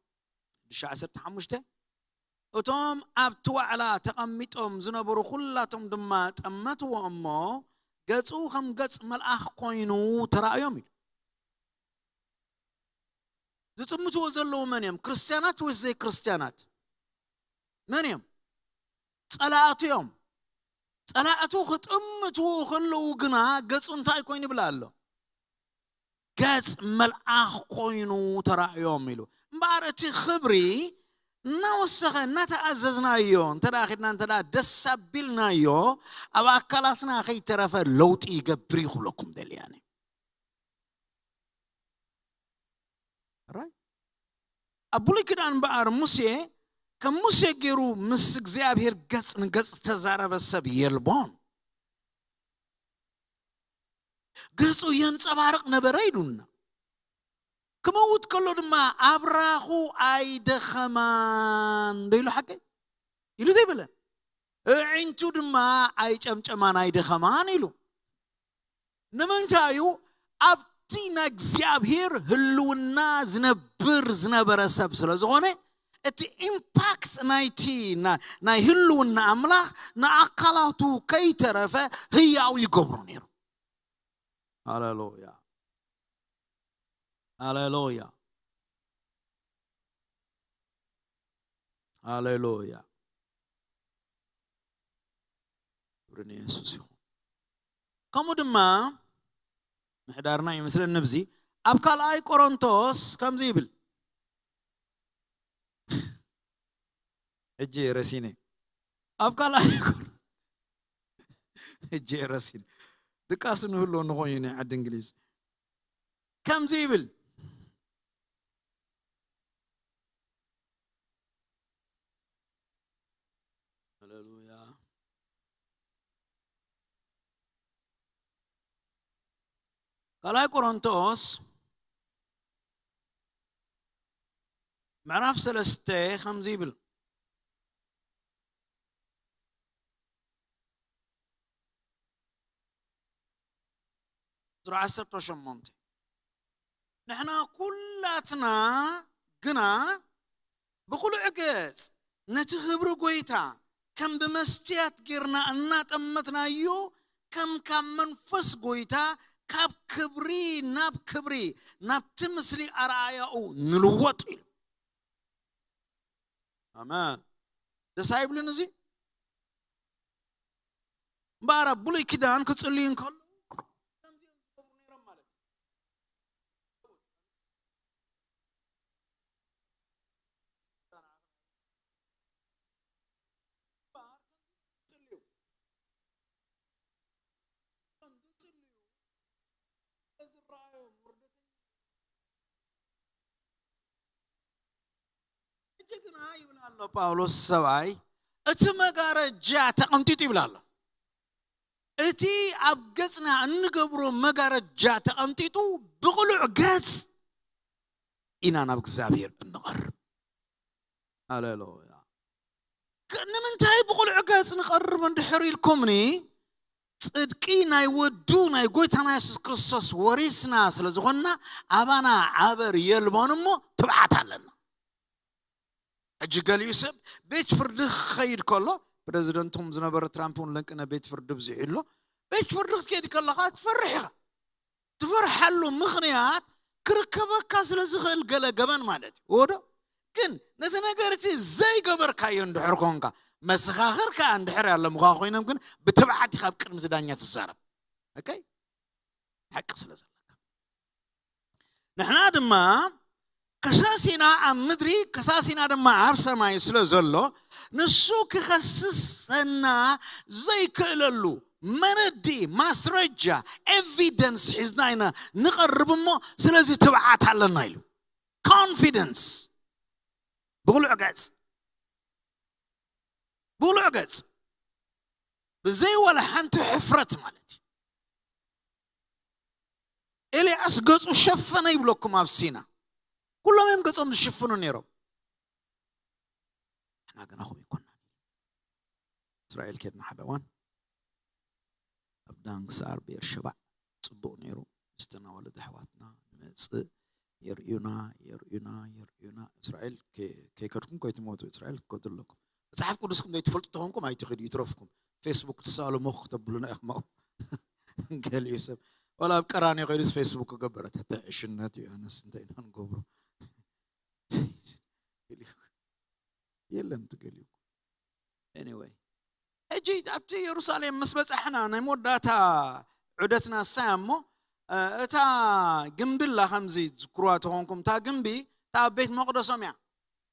ሽዱሽተ ዓሰርተ ሓሙሽተ፣ እቶም ኣብቲ ዋዕላ ተቐሚጦም ዝነበሩ ኩላቶም ድማ ጠመትዎ እሞ ገጹ ከም ገጽ መልኣኽ ኮይኑ ተራእዮም ኢሉ። ዝጥምትዎ ዘለዉ መን እዮም? ክርስትያናት ወይስ ዘይክርስትያናት? መን እዮም? ጸላእቱ እዮም። ጸላእቱ ክጥምትዎ ከለዉ ግና ገጹ እንታይ ኮይኑ ይብል ኣሎ? ገጽ መልኣኽ ኮይኑ ተራእዮም ኢሉ። እምበኣር እቲ ክብሪ እናወሰኸ እናተኣዘዝናዮ እንተ ደኣ ኺድና እንተ ደኣ ደስ ኣቢልናዮ ኣብ ኣካላትና ከይተረፈ ለውጢ ይገብር እዩ ክብለኩም ደልያኒ። ራይ ኣብ ብሉይ ኪዳን እምበኣር ሙሴ ከም ሙሴ ገይሩ ምስ እግዚኣብሔር ገጽ ንገጽ ዝተዛረበ ሰብ የልቦን። ገጹ የንጸባርቕ ነበረ ኢሉና። ክመውት ከሎ ድማ ኣብራኹ ኣይደኸማን ዶ ኢሉ ሓቂ ኢሉ ዘይበለ፣ እዒንቱ ድማ ኣይጨምጨማን ኣይደኸማን ኢሉ። ንምንታይ እዩ? ኣብቲ ናይ እግዚኣብሔር ህልውና ዝነብር ዝነበረ ሰብ ስለ ዝኾነ እቲ ኢምፓክት ናይቲ ና- ናይ ህልውና ኣምላኽ ንኣካላቱ ከይተረፈ ህያው ይገብሮ ነይሩ። ሃሌሉያ፣ ሃሌሉያ፣ ሃሌሉያ። ክብሪ ንየሱስ ይኹን። ከምኡ ድማ ምሕዳርና ይመስለኒ ኣብዚ ኣብ ካልኣይ ቆሮንቶስ ከምዚ ይብል። ሕጂ ረሲነ ኣብ ካልኣይ ቆሮንቶስ ሕጂ ረሲን ድቃስ ንህልወ ንኾይኑ ናይ ዓዲ እንግሊዝ ከምዚ ይብል። ሃሌሉያ። ካልኣይ ቆሮንቶስ ምዕራፍ ሰለስተ ከምዚ ይብል። ቁጽሪ ዓሰርተ ሸሞንተ፣ ንሕና ኩላትና ግና ብቕሉዕ ገጽ ነቲ ክብሪ ጐይታ ከም ብመስትያት ጌርና እናጠመትናዮ፣ ከም ካብ መንፈስ ጐይታ ካብ ክብሪ ናብ ክብሪ፣ ናብቲ ምስሊ ኣርኣያኡ ንልወጥ ኢሉ። ኣመን። ደስ ኣይብልን እዚ? እምበኣር ኣብ ብሉይ ኪዳን ክጽልዩ እንከለዉ ከምዚኦም ዝገብሩ ነይሮም ማለት እዩ። እምበኣር ከምዚ ዝጽልዩ፣ ከም ዝጽልዩ ዝረኣዮም ውርደተኛ ሕጂ ግና ይብል ኣሎ ጳውሎስ ሰብኣይ፣ እቲ መጋረጃ ተቐንጢጡ ይብል ኣሎ። እቲ ኣብ ገጽና እንገብሮ መጋረጃ ተቐንጢጡ ብቕሉዕ ገጽ ኢና ናብ እግዚኣብሔር እንቐርብ። ሃሌሉያ። ክ-፣ ንምንታይ ብቕሉዕ ገጽ ንቐርብ እንድሕር ኢልኩምኒ፣ ጽድቂ ናይ ወዱ ናይ ጐይታና የሱስ ክርስቶስ ወሪስና ስለ ዝኾንና፣ ኣባና ዓበር የልቦን እሞ ትብዓት ኣለና። ሕጂ ገሊኡ ሰብ ቤት ፍርዲ ክኸይድ ከሎ፣ ፕረዚደንቶም ዝነበረ ትራምፕ እውን ለንቅነ ቤት ፍርዲ ብዚሑ ኣሎ። ቤት ፍርዲ ክትከይድ ከለኻ ትፈርሕ ኢኻ። ትፈርሓሉ ምኽንያት ክርከበካ ስለ ዝኽእል ገለ ገበን ማለት እዩ። ወዶ ግን ነቲ ነገር እቲ ዘይገበርካዮ እንድሕር ኮንካ፣ መሰኻኽር ከኣ እንድሕር ኣለምኻ ኮይኖም ግን ብትብዓት ኢኻ ኣብ ቅድሚ እቲ ዳኛ ትዛረብ። ኦኬ? ሓቂ ስለ ዘለካ። ንሕና ድማ ከሳሲና ኣብ ምድሪ፣ ከሳሲና ድማ ኣብ ሰማይ ስለ ዘሎ፣ ንሱ ክኸስሰና ዘይክእለሉ መረዲ፣ ማስረጃ፣ ኤቪደንስ ሒዝና ኢና ንቐርብ እሞ፣ ስለዚ ትብዓት ኣለና ኢሉ። ኮንፊደንስ። ብቕሉዕ ገጽ። ብቕሉዕ ገጽ። ብዘይ ዋላ ሓንቲ ሕፍረት ማለት እዩ። ኤልያስ ገጹ ሸፈነ ይብለኩም ኣብ ሲና። ኩሎም እዮም ገጾም ዝሽፍኑ ነይሮም። ንሕና ግና ከምኡ ኣይኮንናን። እስራኤል ከድና ሓደ እዋን ኣብ ዳን ክሳር ቤርሸባዕ ጽቡቕ ነይሩ። ምስተን ኣዋልድ ኣሕዋትና ንመጽእ የርእዩና፣ የርእዩና፣ የርእዩና። እስራኤል ከ-፣ ከይከድኩም ከይትሞቱ፣ እስራኤል ክትከዱ ኣለኩም። መጽሓፍ ቅዱስኩም ዘይትፈልጡ ተኾንኩም ኣይትኸዱ፣ ይትረፍኩም። ፌስቡክ ትሳለሙ ክተብሉና ኢኹም ኣብኡ። ገሊኡ ሰብ ዋላ ኣብ ቀራንዮ ከይዱስ ፌስቡክ ክገብር፣ "ኣታ ዕሽነት እዩ፣ ኣነስ እንታይ ኢና ንገብሮ?" የለን ትገሊኡ። ኤኒወይ፣ ሕጂ ኣብቲ የሩሳሌም ምስ በጻሕና፣ ናይ መወዳእታ ዑደትና እሳ እያ እሞ፣ እ፣ እታ ግምቢ ኣላ፣ ከምዚ ትዝክሩዋ ተኾንኩም፣ እታ ግምቢ፣ እታ ኣብ ቤት መቕደሶም እያ።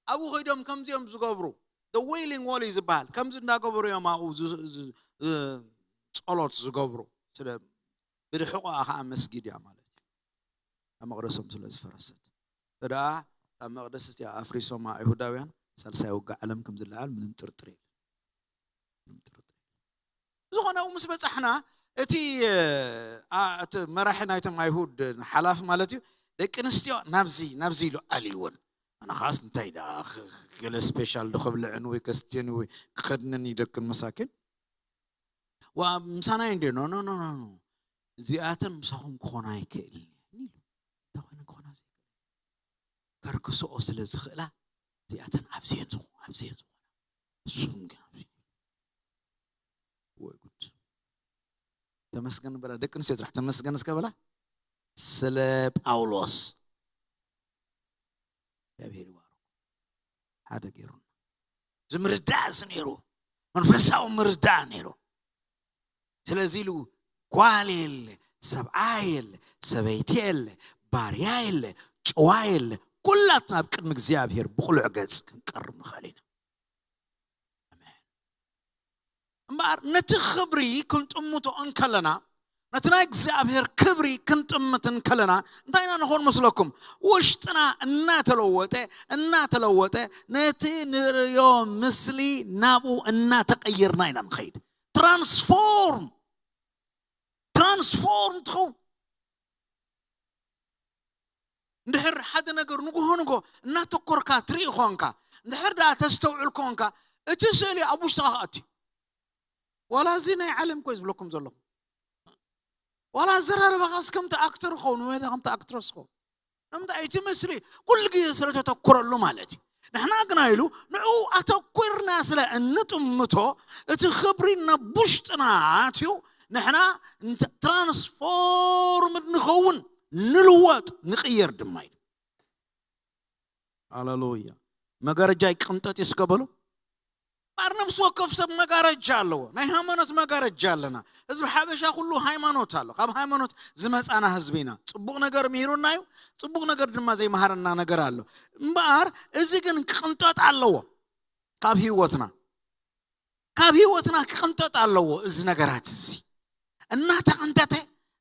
ኣብኡ ከይዶም ከምዚኦም ዝገብሩ፣ the Wailing Wall እዩ ዝበሃል። ከምዚ እንዳገበሩ እዮም ኣብኡ ዝ-፣ ዝ-፣ እ፣ ጸሎት ዝገብሩ። ስለ ብድሕቆኣ ኸዓ መስጊድ እያ ማለት እዩ። ኣብ መቕደሶም ስለ ዝፈረሰት። እዳ እታ መቕደስ እቲኣ ኣፍሪሶማ ኣይሁዳውያን፣ ሳልሳይ ውግእ ዓለም ከም ዝለዓል ምንም ጥርጥር የለን። ምንም ጥርጥር የለን። ብዝኾነ ኣብኡ ምስ በጻሕና፣ እቲ፣ እ፣ ኣ-፣ እቲ መራሒ ናይቶም ኣይሁድ ሓላፊ ማለት እዩ፣ ደቂ ኣንስትዮ ናብዚ፣ ናብዚ ኢሉ ኣልይወን። ኣነ ኸዓስ እንታይ ደኣ፣ ኽ-፣ ገለ ስፔሻል ዶ ከብልዕን ወይ ከስትየን ወይ ክኸድንን እዩ ደቅን መሳኪን። ዋ፣ ምሳና እንደ፣ ኖ፣ ኖ፣ ኖ፣ ኖ፣ ኖ። እዚኣተን ምሳኹም ክኾና ኣይክእልን እየን ኢሉ። እንታይ ኮይነን ክኾና ዘይክእላ? ከርክስኦ ስለ ዝኽእላ፣ እዚኣተን ኣብዚኤን ዝኾ-፣ ኣብዚኤን ዝኾና። ንስኹም ግን ኣብዚ። ወይ ጉድ። ተመስገን በላ፣ ደቂ ኣንስትዮ ጥራሕ ተመስገን እስከ በላ። ስለ ጳውሎስ። እግዚኣብሔር ይባርኩ። ሓደ ገይሩና። እዚ ምርዳእ እዚ ነይሩ። መንፈሳዊ ምርዳእ ነይሩ። ስለዚ ኢሉ ጓል የለ፣ ሰብኣይ የለ፣ ሰበይቲ የለ፣ ባርያ የለ፣ ጨዋ የለ፣ ኩላትና ኣብ ቅድሚ እግዚኣብሔር ብቕሉዕ ገጽ ክንቀርብ ንኽእል ኢና። ኣሜን። እምበኣር ነቲ ክብሪ ክንጥምቶ እንከለና፣ ነቲ ናይ እግዚኣብሔር ክብሪ ክንጥምት እንከለና፣ እንታይ ኢና ንኾን መስለኩም? ውሽጥና እናተለወጠ፣ እናተለወጠ፣ ነቲ ንርእዮ ምስሊ ናብኡ እናተቐየርና ኢና ንኸይድ። ትራንስፎርም፣ ትራንስፎርም ትኸውን። እንድሕር ሓደ ነገር ንግሆ ንግሆ እናተኮርካ ትርኢ ኾንካ፣ እንድሕር ደኣ ተስተውዕል ኮንካ፣ እቲ ስእሊ ኣብ ውሽጥኻ ክኣቱ እዩ። ዋላ እዚ ናይ ዓለም ኮይ ዝብለኩም ዘለኹ፣ ዋላ ኣዘራርባኻስ ከምቲ ኣክተር ኸውን ወይ ከምቲ ኣክትረስ ኸውን። ንምንታይ? እቲ ምስሊ ኩሉ ግዜ ስለ ተተኩረሉ ማለት እዩ። ንሕና ግና ኢሉ ንዕኡ ኣተኩርና ስለ እንጥምቶ፣ እቲ ክብሪ ናብ ውሽጥና ኣትዩ፣ ንሕና እንተ-፣ ትራንስፎርምድ ንኸውን፣ ንልወጥ፣ ንቕየር ድማ ኢሉ። ሃሌሉያ። መጋረጃ ይቅንጠጥ እስከ በሉ። እምበኣር ነፍሲ ወከፍ ሰብ መጋረጃ ኣለዎ። ናይ ሃይማኖት መጋረጃ ኣለና። ህዝቢ ሓበሻ ኩሉ ሃይማኖት ኣሎ። ካብ ሃይማኖት ዝመጻና ህዝቢ ኢና። ጽቡቕ ነገር ምሂሩና እዩ፣ ጽቡቕ ነገር ድማ ዘይመሃረና ነገር ኣሎ። እምበኣር እዚ ግን ክቕንጠጥ ኣለዎ ካብ ህይወትና። ካብ ህይወትና ክቕንጠጥ ኣለዎ እዚ ነገራት እዚ። እናተቐንጠጠ፣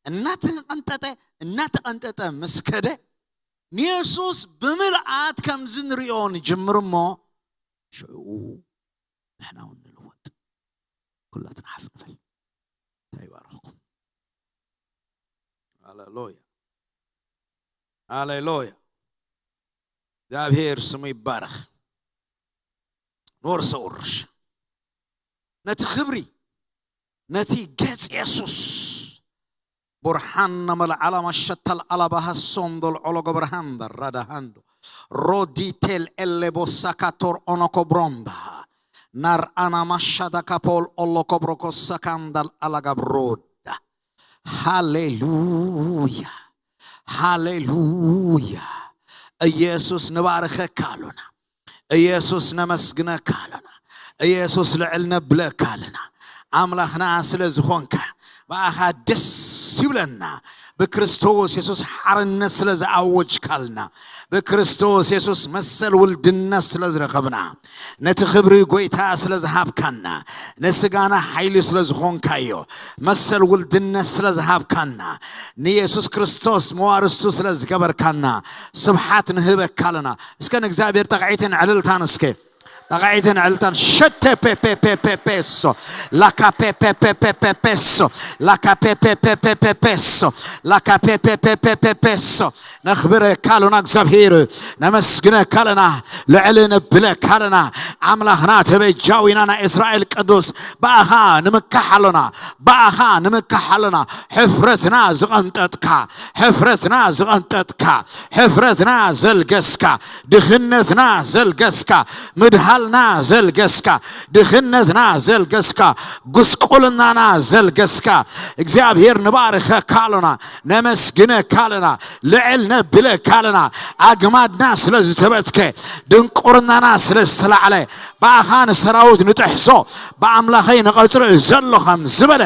እናተቐንጠጠ፣ እናተቐንጠጠ ምስ ከደ፣ ንየሱስ ብምልኣት ከምዚ ንርእዮ ንጅምር እሞ፣ ሽዑ ንሕና እውን ንልወጥ። ኩላትና ሓፍ ንበል። እንታይ ይባርኽኩም። ሃሌሉያ። ሃሌሉያ። እግዚኣብሔር ስሙ ይባረኽ። ንወርሰ ውርሽ ነቲ ክብሪ፣ ነቲ ገጽ የሱስ፣ ቡርሃን ነመልዓላ ማሸተል ኣላባሃሶም ዶልዖሎ ገብርሃን በራዳሃንዶ ሮዲቴል ኤሌቦሳካቶር ኦኖኮብሮምባ ናር ኣናማሻዳካፖል ኦሎኮብሮኮሳካንዳል ኣላጋብሮዳ። ሃሌሉያ፣ ሃሌሉያ። ኢየሱስ ንባርኸካ ኣሎና። ኢየሱስ ነመስግነካ ኣለና። ኢየሱስ ልዕል ነብለካ ኣለና። ኣምላኽና ስለ ዝኾንካ ብኣኻ ደስ ይብለና። ብክርስቶስ የሱስ ሓርነት ስለ ዝኣወጅካልና፣ ብክርስቶስ የሱስ መሰል ውልድነት ስለ ዝረኸብና፣ ነቲ ክብሪ ጎይታ ስለ ዝሃብካና፣ ንስጋና ሓይሊ ስለ ዝኾንካዮ፣ መሰል ውልድነት ስለ ዝሃብካና፣ ንየሱስ ክርስቶስ መዋርስቱ ስለ ዝገበርካና፣ ስብሓት ንህበካ ኣለና። እስከ ንእግዚኣብሔር ጠቕዒትን ዕልልታን እስከ። ጠቕዒትን ዕልልታን ሸተ ፔፔፔፔፔሶ ላካ ፔፔፔፔፔሶ ላካ ፔፔፔፔፔሶ ላካ ፔፔፔፔፔሶ። ነኽብረካ ኣሎና እግዚኣብሔር፣ ነመስግነካ ኣለና፣ ልዕል ነብለካ ኣለና። ኣምላኽና ተበጃዊና ናይ እስራኤል ቅዱስ ብኣኻ ንምካሕ ኣሎና፣ ብኣኻ ንምካሕ ኣሎና። ሕፍረትና ዝቐንጠጥካ፣ ሕፍረትና ዝቐንጠጥካ፣ ሕፍረትና ዘልገስካ፣ ድኽነትና ዘልገስካ፣ ምድሃልና ዘልገስካ፣ ድኽነትና ዘልገስካ፣ ጉስቁልናና ዘልገስካ እግዚኣብሔር ንባርኸካ ኣሎና፣ ነመስግነካ ኣለና፣ ልዕል ነብለካ ኣለና። ኣግማድና ስለ ዝተበትከ፣ ድንቁርናና ስለ ዝተላዕለ፣ ብኣኻ ንሰራዊት ንጥሕሶ፣ ብኣምላኸይ ንቐጽሪ ዘሎ ከም ዝበለ፣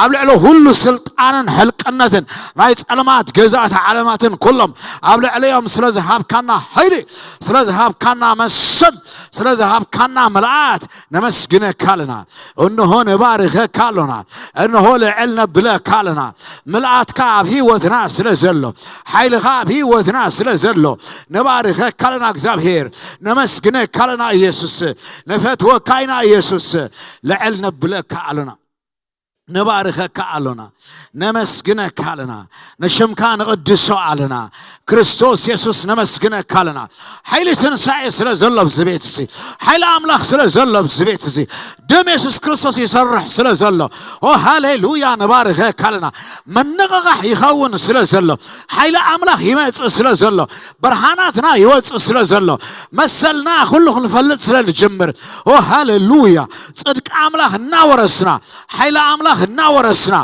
ኣብ ልዕሊ ኩሉ ስልጣንን ሕልቅነትን ናይ ጸልማት ገዛእቲ ዓለማትን ኩሎም ኣብ ልዕሊኦም ስለ ዝሃብካና ሓይሊ፣ ስለ ዝሃብካና መሰል፣ ስለ ዝሃብካና ምልኣት ነመስግነካ ኣለና። እንሆ ንባርኸካ ኣሎና። እንሆ ልዕል ነብለካ ኣለና። ምልኣትካ ኣብ ህይወትና ስለ ዘሎ፣ ሓይልኻ ኣብ ህይወትና ስለ ዘሎ፣ ንባርኸካ ኣለና እግዚኣብሔር። ነመስግነካ ኣለና ኢየሱስ። ንፈትወካ ኢና ኢየሱስ። ልዕል ነብለካ ኣሎና። ንባርኸካ ኣሎና። ነመስግነካ ኣለና። ንሽምካ ንቕድሶ ኣለና። ክርስቶስ የሱስ ነመስግነካ ኣለና። ሓይሊ ትንሳኤ ስለ ዘሎ ኣብዚ ቤት እዚ፣ ሓይሊ ኣምላኽ ስለ ዘሎ ኣብዚ ቤት እዚ፣ ደም የሱስ ክርስቶስ ይሰርሕ ስለ ዘሎ፣ ኦ ሃሌሉያ፣ ንባርኸካ ኣለና። መነቓቓሕ ይኸውን ስለ ዘሎ፣ ሓይሊ ኣምላኽ ይመጽእ ስለ ዘሎ፣ ብርሃናትና ይወጽእ ስለ ዘሎ፣ መሰልና ኩሉ ክንፈልጥ ስለ ንጅምር፣ ኦ ሃሌሉያ፣ ጽድቂ ኣምላኽ እናወረስና፣ ሓይሊ ኣምላኽ እናወረስና፣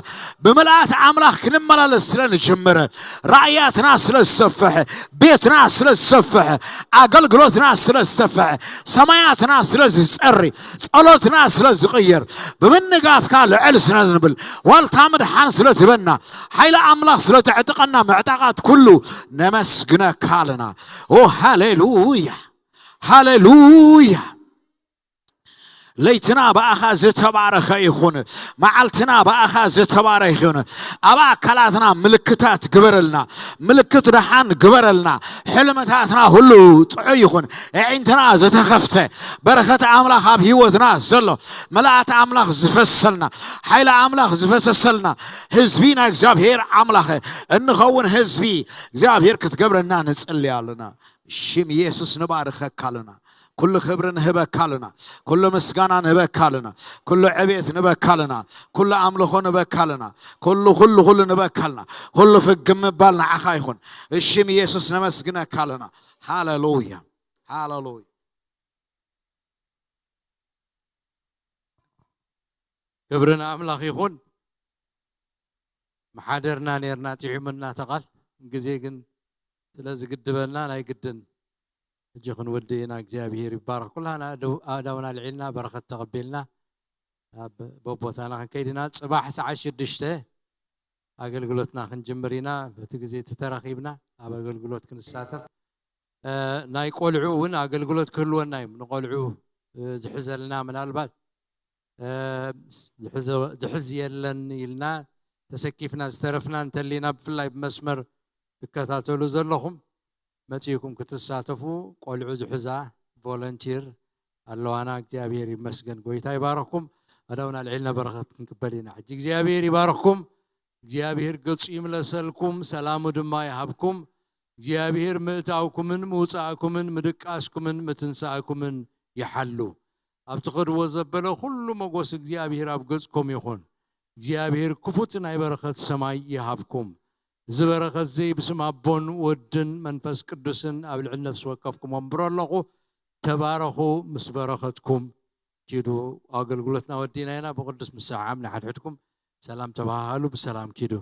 ብምልኣት ኣምላኽ ክንመላለስ ስለ ንጅምር፣ ራእያትና ስለ ዝሰፍሕ፣ ቤትና ስለ ዝሰፍሕ፣ ኣገልግሎትና ስለ ዝሰፍሕ፣ ሰማያትና ስለ ዝጸሪ፣ ጸሎትና ስለ ዝቕይር፣ ብምንጋፍካ ልዕል ስለ ዝንብል፣ ዋልታ ምድሓን ስለ ትህበና፣ ሓይሊ ኣምላኽ ስለ ተዕጥቀና፣ ምዕጣቓት ኩሉ ነመስግነካ ኣለና። ኦ ሃሌሉያ፣ ሃሌሉያ። ለይትና ብኣኻ ዝተባረኸ ይኹን። መዓልትና ብኣኻ ዝተባረኸ ይኹን። ኣብ ኣካላትና ምልክታት ግበረልና። ምልክት ደሓን ግበረልና። ሕልምታትና ሁሉ ጥዑይ ይኹን። ኣዒንትና ዝተኸፍተ በረኸት ኣምላኽ ኣብ ህይወትና ዘሎ፣ መልኣት ኣምላኽ ዝፈሰልና፣ ሓይሊ ኣምላኽ ዝፈሰሰልና ህዝቢ ናይ እግዚኣብሔር ኣምላኽ እንኸውን ህዝቢ እግዚኣብሔር ክትገብረና ንጽሊ ኣለና። ሽም ኢየሱስ ንባርከካ ኣለና። ኩሉ ክብሪ ንህበካ ኣለና። ኩሉ ምስጋና ንህበካ ኣለና። ኩሉ ዕቤት ንበካ ኣለና። ኩሉ ኣምልኾ ንበካ ኣለና። ኩሉ ኩሉ ኩሉ ንበካ ኣለና። ኩሉ ፍግም ምባል ንዓኻ ይኹን። ብሽም ኢየሱስ ነመስግነካ ኣለና። ሃሌሉያ፣ ሃሌሉያ። ክብሪ ንኣምላኽ ይኹን። መሓደርና ነርና፣ ጥዒሙና ተቓል፣ ግዜ ግን ስለ ዝግድበና ናይ ግድን ሕጂ ክንውድእ ኢና። እግዚኣብሄር ይባረኽ። ኩላና ኣእዳውና ኣልዒልና በረኸት ተቐቢልና ኣብ በቦታና ክንከይድ ኢና። ጽባሕ ሰዓት ሽዱሽተ ኣገልግሎትና ክንጅምር ኢና። በቲ ግዜ እቲ ተረኺብና ኣብ ኣገልግሎት ክንሳተፍ፣ እ፣ ናይ ቆልዑ እውን ኣገልግሎት ክህልወና እዩ። ንቆልዑ፣ እ፣ ዝሕዘልና ምናልባት፣ እ፣ ዝሕዘ-፣ ዝሕዝ የለን ኢልና ተሰኪፍና ዝተረፍና እንተሊና፣ ብፍላይ ብመስመር ትከታተሉ ዘለኹም መጺእኩም ክትሳተፉ ቆልዑ ዝሕዛ ቮለንቲር ኣለዋና። እግዚኣብሔር ይመስገን። ጎይታ ይባረኽኩም። ኣዳውና ኣልዒልና በረኸት ክንቅበል ኢና። ሕጂ እግዚኣብሔር ይባረኽኩም። እግዚኣብሔር ገጹ ይምለሰልኩም፣ ሰላሙ ድማ ይሃብኩም። እግዚኣብሔር ምእታውኩምን ምውጻእኩምን ምድቃስኩምን ምትንሳእኩምን ይሓሉ። ኣብ ትኸድዎ ዘበለ ኩሉ መጎስ እግዚኣብሔር ኣብ ገጽኩም ይኹን። እግዚኣብሔር ክፉት ናይ በረኸት ሰማይ ይሃብኩም። እዚ በረኸት እዚ ብስም ኣቦን ወድን መንፈስ ቅዱስን ኣብ ልዕሊ ነፍሲ ወከፍኩም ኣንብሮ ኣለኹ። ተባረኹ፣ ምስ በረኸትኩም ኪዱ። ኣገልግሎትና ወዲና ኢና። ብቅዱስ ምሰዓዓም ንሓድሕድኩም ሰላም ተባሃሃሉ፣ ብሰላም ኪዱ።